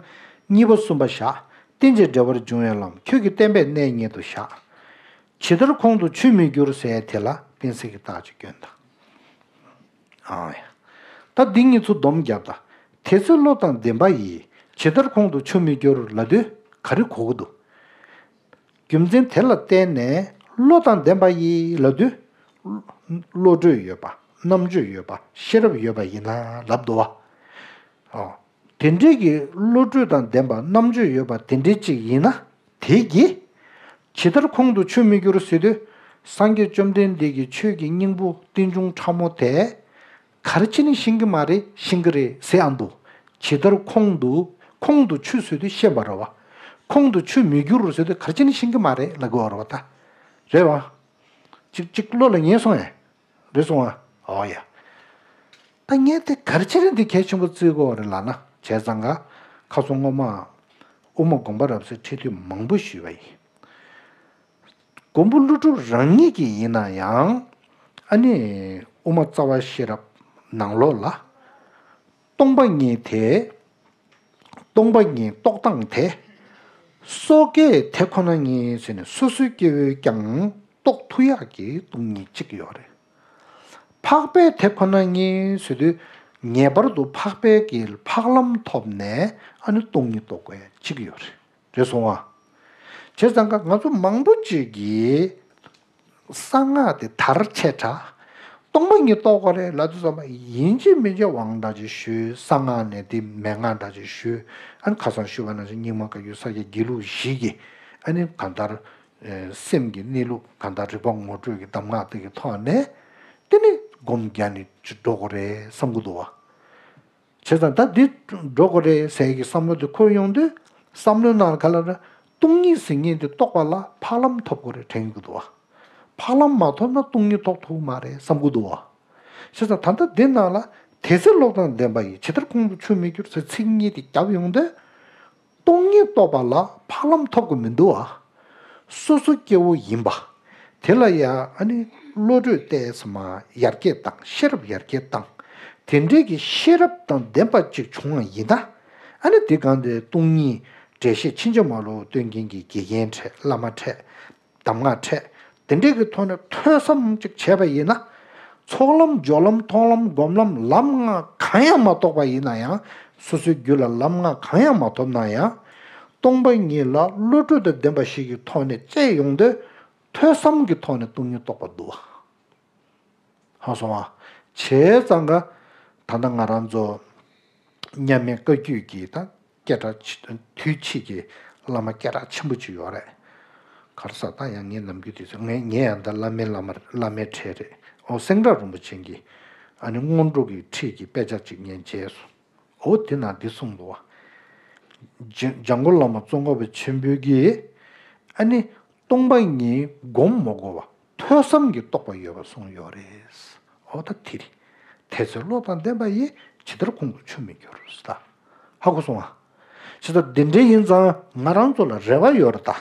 གཉིས་པ་གསུམ་པ་བཞག་རྟེན་ཅིང་འབྲེལ་བར་འབྱུང་བའི་ལམ། ཁྱོད་ཀྱིས་བསྟན་པའི་གནས་ཉིད་དུ་བཞག་ཇི་ལྟར་ཁོང་དུ་ཆུད་མི་འགྱུར་ཟེར་དེ་ལ་སྤེན་སྲིད་ཀྱི་རྟགས་ཅིག་སྐྱོན་དང་། ཨང་། ད་འདི་གཉིས་ཚོ་སྡོམ་བརྒྱབ་ད། དེ་ཚེ་བློ་དང་ལྡན་པ་ཡིས། ཇི་ལྟར་ཁོང་དུ་ཆུད་མི་འགྱུར་ལབ་དུས་ག་རེ་གོ་གི་འདུག་རྒྱུ་མཚན་དེ་ལ་བརྟེན་ནས་བློ་དང་ལྡན་པ་ཡིས་ལབ་དུས། བློ་གྲོས་ཡོད་པ། རྣམ་དཔྱོད་ཡོད་པ། ཤེས་རབ་ཡོད་པ་ཡིན་ན་ལབ་འདུག་བ། ཨོ། དེ་འདྲའི་གི་བློ་གྲོས་དང་ལྡན་པ། རྣམ་དཔྱོད་ཡོད་པ་དེ་འདྲའི་ཅིག་ཡིན་ན། དེ་གིས། ཇི་ལྟར་ཁོང་དུ་ཆུད་མི་འགྱུར་ཟེར་དུས། སངས་རྒྱས་བཅོམ་ལྡན་འདས་ཀྱི་ཆོས་ཀྱི་སྙིང་པོ་རྟེན་འབྱུང་ཕྲ་མོ་དེ། ག་རེ་བྱས་ནས་ཤེས་ཀྱི་མ་རེད། ཤེས་ཀྱི་རེད་ཟེར་ཨ་འདུག་ཇི་ལྟར་ཁོང་དུ། ཁོང་དུ་ཆུད་ཟེར་དུས་ཤེས་པ་རེད་བ། ཁོང་དུ་ཆུད་མི་འགྱུར་ཟེར་དུས་ག་རེ་བྱས་ནས་ཤེས་ཀྱི་མ་རེད་ལབ་དགོས་པ་རེད་བ་ད། རེད་བ། ཅིག་ཅིག་བློ་ལ་ངེས་སོང་ཨེ། རེད་སོང་ཨ། ཨོ་ཡ། ད་ངས་དེ་ག་རེ་བྱས་ནས་འདི་གལ་ཆེན་པོ་བརྩི་དགོས་རེད་ལབ་ན། བྱས་ཙང་ཀ་ཁ་སང་སྔོན་མ་དབུ་མ་དགོངས་པ་རབ་གསལ་ཁྲིད་དུས་མང་པོ་ཞུས་པ་ཡིན། མགོན་པོ་ཀླུ་སྒྲུབ་རང་ཉིད་ཀྱིས་ཡིན་ན་ཡང་། ཨ་ནི་དབུ་མ་རྩ་བ་ཤེས་རབ་ནང་ལོགས་ལ། སྟོང་པ་ཉིད་དེ། སྟོང་པ་ཉིད་རྟོགས་སྟངས་དེ། སོ་སྐྱེའི་དེ་ཁོ་ན་ཉིད་ཟེར་ནས་སོ་སོའི་སྐྱེ་བོས་ཀྱང་རྟོགས་ཐུབ་ཡག་གི་སྟོང་ཉིད་གཅིག་ཡོད་རེད། འཕགས་པའི་དེ་ཁོ་ན་ཉིད་ཟེར་དུས། ངེས་པར་དུ་འཕགས་པའི་གི་འཕགས་ལམ་ཐོབ་ནས་ཨ་ནི་སྟོང་ཉིད་རྟོགས་དགོས་ཡག་གཅིག་ཡོད་རེད། རེད་སོང་ཨ། བྱས་ཙང་ཀ་ང་ཚོ་མང་པོ་ཅིག་གིས་གསང་སྔགས་དེ་དར་ཆེ་དྲགས། སྟོང་པ་ཉིད་རྟོགས་དགོས་རེད་ལབ་དུས་ཙམ་པ་ཡིན་གཅིག་མིན་གཅིག་དབང་འདྲ་ཅིག་ཞུས། གསང་སྔགས་ནས་དེ་མན་ངག་འདྲ་ཅིག་ཞུས། ཨ་ནི་ཁ་སང་ཞུས་པ་ནང་བཞིན་རྙིང་མ་བཀའ་བརྒྱུད་ས་སྐྱ་དགེ་ལུགས་བཞི་གི་ཨ་ནི་གང་ལྟར་སེམས་ཀྱི་གནས་ལུགས་གང་ལྟར་རིག་པ་ངོ་སྤྲོད་ཀྱི་གདམས་ངག་དེ་གི་ཐོག་ནས་དེ་ནི་སྒོམ་རྒྱག་ནས་འགྲོ་དགོས་རེད་བསམ་གྱི་འདུག་བ། བྱས་ཙང་ད་འདི་འགྲོ་དགོས་རེད་ཟེར་གྱི་བསམ་བློ་དེ་འཁོར་ཡོང་དུས། བསམ་བློའི་ནང་ལ་ག་ལ་ར། སྟོང་ཉིད་ཟེར་མཁན་དེ་རྟོགས་པ་ལ་འཕགས་ལམ་ཐོབ་དགོས་རེད་དྲན་གྱི་འདུག་བ། འཕགས་ལམ་མ་ཐོབ་ན་སྟོང་ཉིད་རྟོགས་ཐུབ་མ་རེད་བསམ་གྱི་འདུག་བ། བྱས་ཙང་ད་ལྟ་འདི་ནང་ལ། དེ་ཚེ་བློ་དང་ལྡན་པ་ཡིས། ཇི་ལྟར་ཁོང་དུ་ཆུད་མི་འགྱུར་ཟེར་ཚིག་གཉིས་དེ་བརྒྱབ་ཡོང་དུས། སྟོང་ཉིད་རྟོགས་པ་ལ་འཕགས་ལམ་ཐོབ་ཀྱི་མི་འདུག་ཨ། སོ་སོ་སྐྱེ་བོ་ཡིན་པ། དེ་ལ་ཡང་ཨ་ནི་བློ་གྲོས་ཏོག་ཙམ་ཡར་རྒྱས་བཏང་། ཤེས་རབ་ཡར་རྒྱས་བཏང་། དེ་འདྲའི་གི་ཤེས་རབ་དང་ལྡན་པ་ཅིག་བྱུང་བ་ཡིན་ན། ཨ་ནི་དེ་གང་དེ་སྟོང་ཉིད་འགྲེལ་བཤད་ཕྱིན་ཅི་མ་ལོག་སྟོན་མཁན་གྱི་དགེ་རྒན་འཕྲད། བླ་མ་འཕྲད། གདམས་ངག་འཕྲད། དེ་འདྲའི་གི་ཐོག་ནས་ཐོས་བསམ་ཅིག་བྱས་པ་ཡིན་ན། ཚོགས་ལམ་སྦྱོར་ལམ་མཐོང་ལམ་སྒོམ་ལམ་ལམ་ལྔ་གང་ཡང་མ་རྟོགས་པ་ཡིན་ན་ཡང་། སོ་སོའི་རྒྱུད་ལ་ལམ་ལྔ་གང་ཡང་མ་ཐོབ་ན་ཡང་། སྟོང་པ་ཉིད་ལ་བློ་གྲོས་དང་ལྡན་པ་ཞིག་གི་ཐོག་ནས་དཔྱད་ཡོང་དུས། ཐོས་བསམ་གྱི་ཐོག་ནས་སྟོང་ཉིད་རྟོགས་པ་འདུག་བ། ཧ་སོང་བ། བྱས་ཙང་ཀ་ད་ལྟ་ང་རང་ཚོ་མཉམ་མེད་བཀའ་བརྒྱུད་ཀྱི་ད་སྐད་གྲགས་ཆེ། དུས་ཕྱིས་ཀྱི་བླ་མ་སྐད་གྲགས་ཆེན་པོ་ཅིག་ཡོད་རེད། ག་རེ་ཟེར་ད་ཡང་ངའི་ནམ་རྒྱུན་དུས་ཚོད་ངས་ངས་ཡང་ད་བླ་མའི་བླ་མ་བླ་མའི་གྲས་རེད། ཨོ་སེང་བྲག་རིན་པོ་ཆེ་གི་ཨ་ནི་སྔོན་འགྲོ་གི་ཁྲིད་ཀྱི་དཔེ་ཆ་ཅིག་ངས་མཇལ་སོང་། འོ་དེ་ན་འདི་གསུངས་འདུག་བ། འཇམ་འཇམ་མགོན་བླ་མ་ཙོང་ཁ་པ་ཆེན་པོས་ཀྱིས་ཨ་ནི་སྟོང་པ་ཉིད་སྒོམ་མ་དགོས་པ་ཐོས་བསམ་གྱིས་རྟོགས་པ་ཡོད་པ་གསུངས་ཡོད་རེད། འོ་ད་དེ་རེད། དེ་ཚེ་བློ་དང་ལྡན་པ་ཡིས། ཇི་ལྟར་ཁོང་དུ་ཆུད་མི་འགྱུར་ཟེར་ད། ཧ་གོ་སོང་ཨ། ཇི་ལྟར་འདི་འདྲའི་ཡིན་ཙང་ང་རང་ཚོ་ལ་རེ་བ་ཡོད་རེད་ད།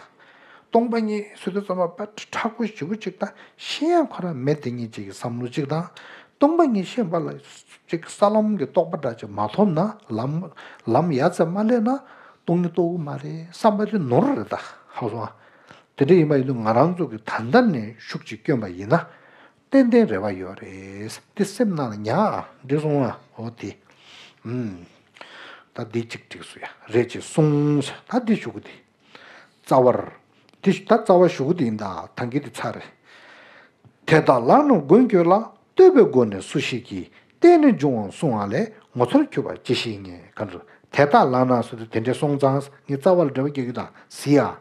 སྟོང་པ་ཉིད་ཟེར་དུས་ཙམ་པ་དཔེ་མཁྲེགས་པོ་ཞེ་པོ་ཅིག་དང་ཤེས་ཡ་ཁོ་རང་མེད་དེ་ཉིད་ཅིག་གི་བསམ་བློ་ཅིག་དང་། སྟོང་པ་ཉིད་ཤེས་པ་ལ་ཅིག་ས་ལམ་གྱི་རྟོགས་པ་འདྲ་ཅིག་མ་ཐོབ་ན། ལམ་ལམ་ཡ་མཚན་མ་སླེབས་ན་སྟོང་ཉིད་རྟོགས་ཀྱི་མ་རེད་བསམ་པ་དེ་ནོར་རེད་ད། ཧ་གོ་སོང་ཨ། དེ་འདྲ་ཡིན་པ་ཡིན་དུས་ང་རང་ཚོ་གི་ད་ལྟ་ནས་ཤུགས་ཅིག་བསྐྱོན་པ་ཡིན་ན། ཏན་ཏན་རེ་བ་ཡོད་རེད། དེ་སེམས་ནང་ལ་ཉར་ཨ། འགྲིག་སོང་ཨ། འོ་དེ། ཨུམ། ད་འདི་གཅིག་འགྲིག་སོང་ཡ། རེད་ཅེས་གསུངས། ད་འདི་ཞུ་གི་དེ། རྩ་བར། འདི་ད་རྩ་བ་ཞུ་གི་དེ་ཡིན་ད། ཐང་གི་དེ་ཚར་རེད། དེ་དག་ལགས་ན་མགོན་ཁྱོད་ལ། བསྟོད་པའི་སྒོ་ནས་སུ་ཞིག་གིས། བརྟེན་ནས་འབྱུང་བ་བསྲུང་བ་ལས། ངོ་མཚར་གྱུར་པ་ཅི་ཞིག་ཉེ། ག་འདྲ། དེ་དག་ལགས་ན་ཟེར་དུས་དེ་འདྲས་སོང་ཙང་ངས་རྩ་བ་ལ་འགྲེལ་པ་རྒྱག་གི་ད་ཟེར་ཡ།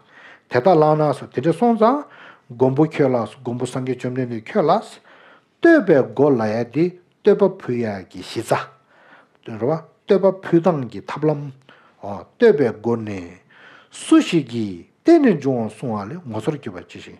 དེ་དག་ལགས་ན་ཟེར་དེ་འདྲས་སོང་ཙང་། མགོན་པོ་ཁྱོད་ལ། མགོན་པོ་སངས་རྒྱས་བཅོམ་ལྡན་འདས་ཁྱོད་ལ། བསྟོད་པའི་སྒོ་ལབ་ཡ་དེ་བསྟོད་པ་ཕུལ་ཡ་གི་གཞི་རྩ། རེད་བ། བསྟོད་པ་ཕུལ་སྟངས་ཀྱི་ཐབས་ལམ། ཨོ། བསྟོད་པའི་སྒོ་ནས། སུ་ཞིག་གིས། བརྟེན་ནས་འབྱུང་བ་བསྲུང་བ་ལས། ངོ་མཚར་གྱུར་པ་ཅི་ཞིག་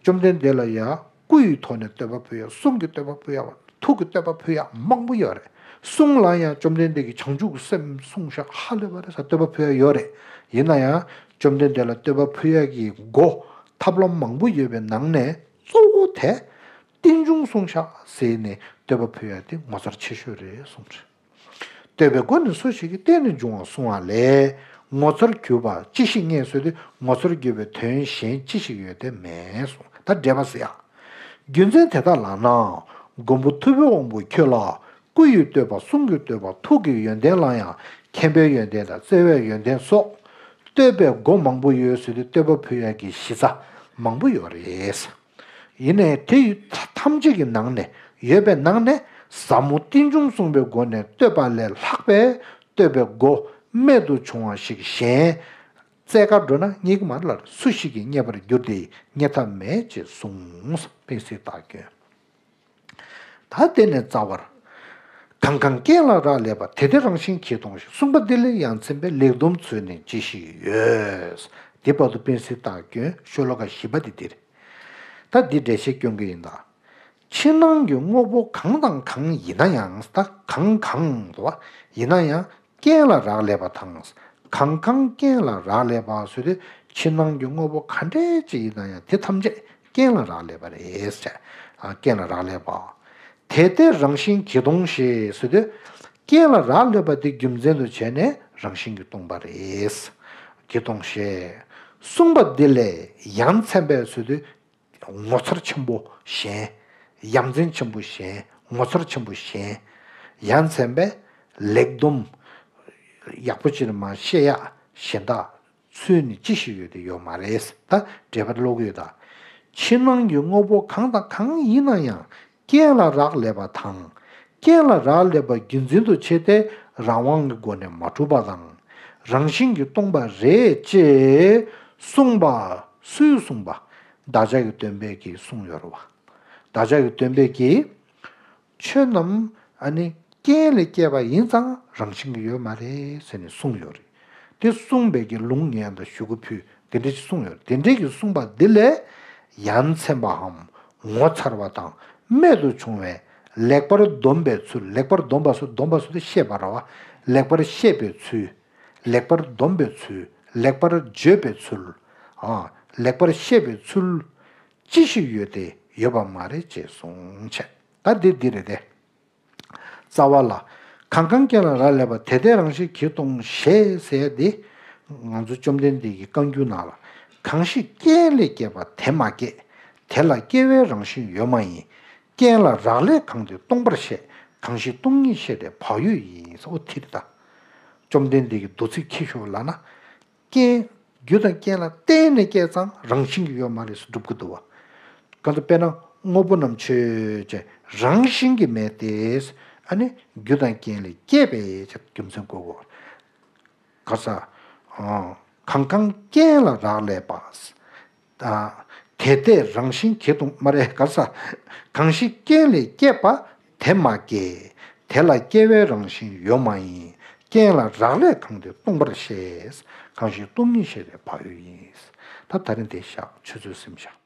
བཅོམ་ལྡན་འདས་ལ་ཡ་སྐུ་ཡི་ཐོག་ནས་བསྟོད་པ་ཕུལ་ཡ། གསུང་གི་བསྟོད་པ་ཕུལ་ཡ། ཐུགས་ཀྱི་བསྟོད་པ་ཕུལ་ཡ་མང་པོ་ཡོད་རེད། གསུང་ལ་ཡང་བཅོམ་ལྡན་འདས་ཀྱིས་བྱང་ཆུབ་ཀྱི་སེམས་གསུངས་ཤག་ཧ་ལས་པ་རེད་ཟེར་བསྟོད་པ་ཕུལ་ཡ་ཡོད་རེད། ཡིན་ན་ཡང་བཅོམ་ལྡན་འདས་ལ་བསྟོད་པ་ཕུལ་ཡ་གི་སྒོ་ ཐབས་ལམ་མང་པོ་ཡོད་པའི་ནང་ནས་གཙོ་བོ་དེ་རྟེན་འབྱུང་བསྲུང་བྱ་ཟེར་ནས་བསྟོད་པ་ཕུལ་ཡ་དེ་ངོ་མཚར་ཆེ་ཤོས་རེད་གསུངས་རེད། བསྟོད་པའི་སྒོ་ནས་སུ་ཞིག་གིས་བརྟེན་ནས་འབྱུང་བ་བསྲུང་བ་ལས། ངོ་མཚར་གྱུར་པ་ཅི་ཞིག་རྙེད་ཟེར་དུས་ངོ་མཚར་གྱུར་པའི་དོན་གཞན་ཅི་ཞིག་ཡོད་དེ་མེད་གསུངས། ད་འགྲེལ་པ་ཟེར་ཡ། རྒྱུ་མཚན་དེ་དག་ལགས་ན། མགོན་པོ་ཐུབ་པའི་དབང་པོ་ཁྱོད་ལ། སྐུ་ཡི་བསྟོད་པ་གསུང་གི་བསྟོད་པ་ཐུགས་ཀྱི་ཡོན་ཏན་ལ་ཡང་མཁྱེན་པའི་ཡོན་ཏན་དང་བརྩེ་བའི་ཡོན་ཏན་སོགས། བསྟོད་པའི་སྒོ་མང་པོ་ཡོད་ཟེར་དུས་བསྟོད་པ་ཕུལ་ཡག་གི་གཞི་རྩ་མང་པོ་ཡོད་རེད། ཡིན་ནའི་དེ་ཐམས་ཅད་ཀྱི་ནང་ནས་ཡོད་པའི་ནང་ནས་ཟབ་མོ་རྟེན་འབྱུང་གསུངས་པའི་སྒོ་ནས་བསྟོད་པ་ལས་ལྷག་པའི་བསྟོད་པའི་སྒོ་རྨད་དུ་བྱུང་བ་ཞིག་གཞན། རྩལ་དགར་འགྲོ་ན་རྙེད་ཀྱི་མ་རེད་ལ། སུ་ཞིག་གིས་རྙེད་པར་འགྱུར་ཏེ་རྙེད་ཐབས་མེད་ཅེས་གསུངས། དཔེ་གཟིགས་དག་སྐྱོན། ད་དེ་ནས་རྩ་བར། གང་གང་རྐྱེན་ལ་རག་ལས་པ། དེ་དེ་རང་བཞིན་གྱིས་སྟོང་ཞེས་གསུངས་པ་འདི་ལས་ཡ་མཚན་པའི་ལེགས་སྡོམ་ཚུལ་ནི་ཅི་ཞིག་ཡོད། དེ་བར་དུ་དཔེ་གཟིགས་དག་སྐྱོན། ཤོ་ལོ་ཀ་བཞི་པ་འདི་འདིར། ད་འདི་འགྲེལ་བཤད་སྐྱོན་གྱི་ཡིན་ད། ཕྱི་ནང་གི་དངོས་པོ་གང་དང་གང་ཡིན་ན་ཡང་། ད་གང་གང་དུ་བ་ཡིན་ན་ཡང་། རྐྱེན་ལ་རག་ལས་པ་དང་། གང་གང་རྐྱེན་ལ་རག་ལས་པ་ཟེར་དུས་ཕྱི་ནང་གི་དངོས་པོ་ག་འདྲས་ཅིག་ཡིན་ན་ཡང་དེ་ཐམས་ཅད་རྐྱེན་ལ་རག་ལས་པ་རེད་ཟེར། ཨ། རྐྱེན་ལ་རག་ལས་པ། དེ་དེ་རང་བཞིན་གྱིས་སྟོང་ཞེས་ཟེར་དུས་རྐྱེན་ལ་རག་ལས་པ་དེ་རྒྱུ་མཚན་དུ་བྱས་ནས་རང་བཞིན་གྱིས་སྟོང་པ་རེད། གྱིས་སྟོང་ཞེས་གསུངས་པ་འདི་ལས་ཡ་མཚན་པའི་ཟེར་དུས། ངོ་མཚར་ཆེན་པོ་གཞན། ཡ་མཚན་ཆེན་པོ་གཞན། ངོ་མཚར་ཆེན་པོ་གཞན། ཡ་མཚན་པའི་ལེགས་སྡོམ། ཡག་པོ་ཅིག་མ་བཤད་ཡག་གཞན་དག་ཚུལ་ནི་ཅི་ཞིག་ཡོད་དེ་ཡོད་མ་རེད། ད་འགྲེལ་པ་ཀློག་གི་ཡོད་ད། ཕྱི་ནང་གི་དངོས་པོ་གང་དང་གང་ཡིན་ན་ཡང་། རྐྱེན་ལ་རག་ལས་པ་དང་། རྐྱེན་ལ་རག་ལས་པ་རྒྱུ་མཚན་དུ་བྱས་ཏེ་རང་དབང་གི་སྒོ་ནས་མ་གྲུབ་པ་དང་། རང་བཞིན་གྱིས་སྟོང་པ་རེད་ཅེས་གསུངས་པ། སུས་གསུངས་པ། བདག་ཅག་གི་སྟོན་པས་ཀྱིས་གསུངས་ཡོད་རེད་བ། བདག་ཅག་གི་སྟོན་པས་ཀྱིས། ཆོས་རྣམས་ཨ་ནི་རྐྱེན་ལས་སྐྱེས་པ་ཡིན་ཙང་རང་བཞིན་གྱིས་ཡོད་མ་རེད་ཟེར་ནས་གསུངས་ཡོད་རེད། དེ་གསུངས་པའི་གི་ལུང་ངས་ད་ཞུ་གི་ཕུལ་དེ་འདྲ་ཞིག་གསུངས་ཡོད་རེད། དེ་འདྲའི་གི་གསུངས་པ་འདི་ལས་ཡ་མཚན་པའམ་ངོ་མཚར་བ་དང་རྨད་དུ་བྱུང་བའི་ལེགས་པར་སྡོམ་པའི་ཚུལ། ལེགས་པར་སྡོམ་པ་སུ་སྡོམ་པ་སུ་དེ་བཤད་པ་ར་བ། ལེགས་པར་བཤད་པའི་ཚུལ། ལེགས་པར་སྡོམ་པའི་ཚུལ། ལེགས་པར་བརྗོད་པའི་ཚུལ། ཨ། ལེགས་པར་བཤད་པའི་ཚུལ། ཅི་ཞིག་ཡོད་དེ་ཡོད་པ་མ་རེད་ཅེས་གསུངས་བྱས། ད་འདི་འདི་རེད་དེ། རྩ་བ་ལ། གང་གང་རྐྱེན་ལ་རག་ལས་པ། དེ་དེ་རང་བཞིན་གྱིས་སྟོང་ཞེས་ཟེར་ཏེ། ང་ཚོ་བཅོམ་ལྡན་འདས་ཀྱི་བཀའ་འགྱུར་ནང་ལ། གང་ཞིག་རྐྱེན་ལས་སྐྱེས་པ་དེ་མ་སྐྱེས། དེ་ལ་སྐྱེ་བའི་རང་བཞིན་ཡོད་མ་ཡིན། རྐྱེན་ལ་རག་ལས་གང་དེ་སྟོང་པར་བཤད། གང་ཞིག་སྟོང་ཉིད་བཤད་པའི་བག་ཡོད་ཡིན། ཨོ་དེ་རེད་ད། བཅོམ་ལྡན་འདས་ཀྱི་མདོ་ཚིག་ཁྱི་ཤོར་ལབ་ན། རྐྱེན། རྒྱུ་དང་རྐྱེན་ལ་བརྟེན་ནས་སྐྱེས་ཙང་རང་བཞིན་གྱིས་ཡོད་མ་རེད་ཟེར་སྒྲུབ་ཀྱི་འདུག་བ། གང་ལྟར་དཔེར་ན་དངོས་པོ་རྣམས་ཆོས་ཅན། རང་བཞིན་གྱིས་མེད་དེ། ཨ་ནི་རྒྱུ་དང་རྐྱེན་ལས་སྐྱེས་པའི་ཕྱིར་རྒྱུ་མཚན་བཀོད་དགོས། ག་ས། ཨ། གང་གང་རྐྱེན་ལ་རག་ལས་པ། ཨ། དེ་དེ་རང་བཞིན་གྱིས་སྟོང་མ་རེད་ག་ས། གང་ཞིག་རྐྱེན་ལས་སྐྱེས་པ་དེ་མ་སྐྱེས། དེ་ལ་སྐྱེ་བའི་རང་བཞིན་ཡོད་མ་ཡིན། རྐྱེན་ལ་རག་ལས་གང་དེ་སྟོང་པར་བཤད། གང་ཞིག་སྟོང་ཉིད་བཤད་པའི་བག་ཡོད་ཡིན། ད་ད་རིང་དེ་བཞག་ཆུ་ཚོད་ཟིན་བཞག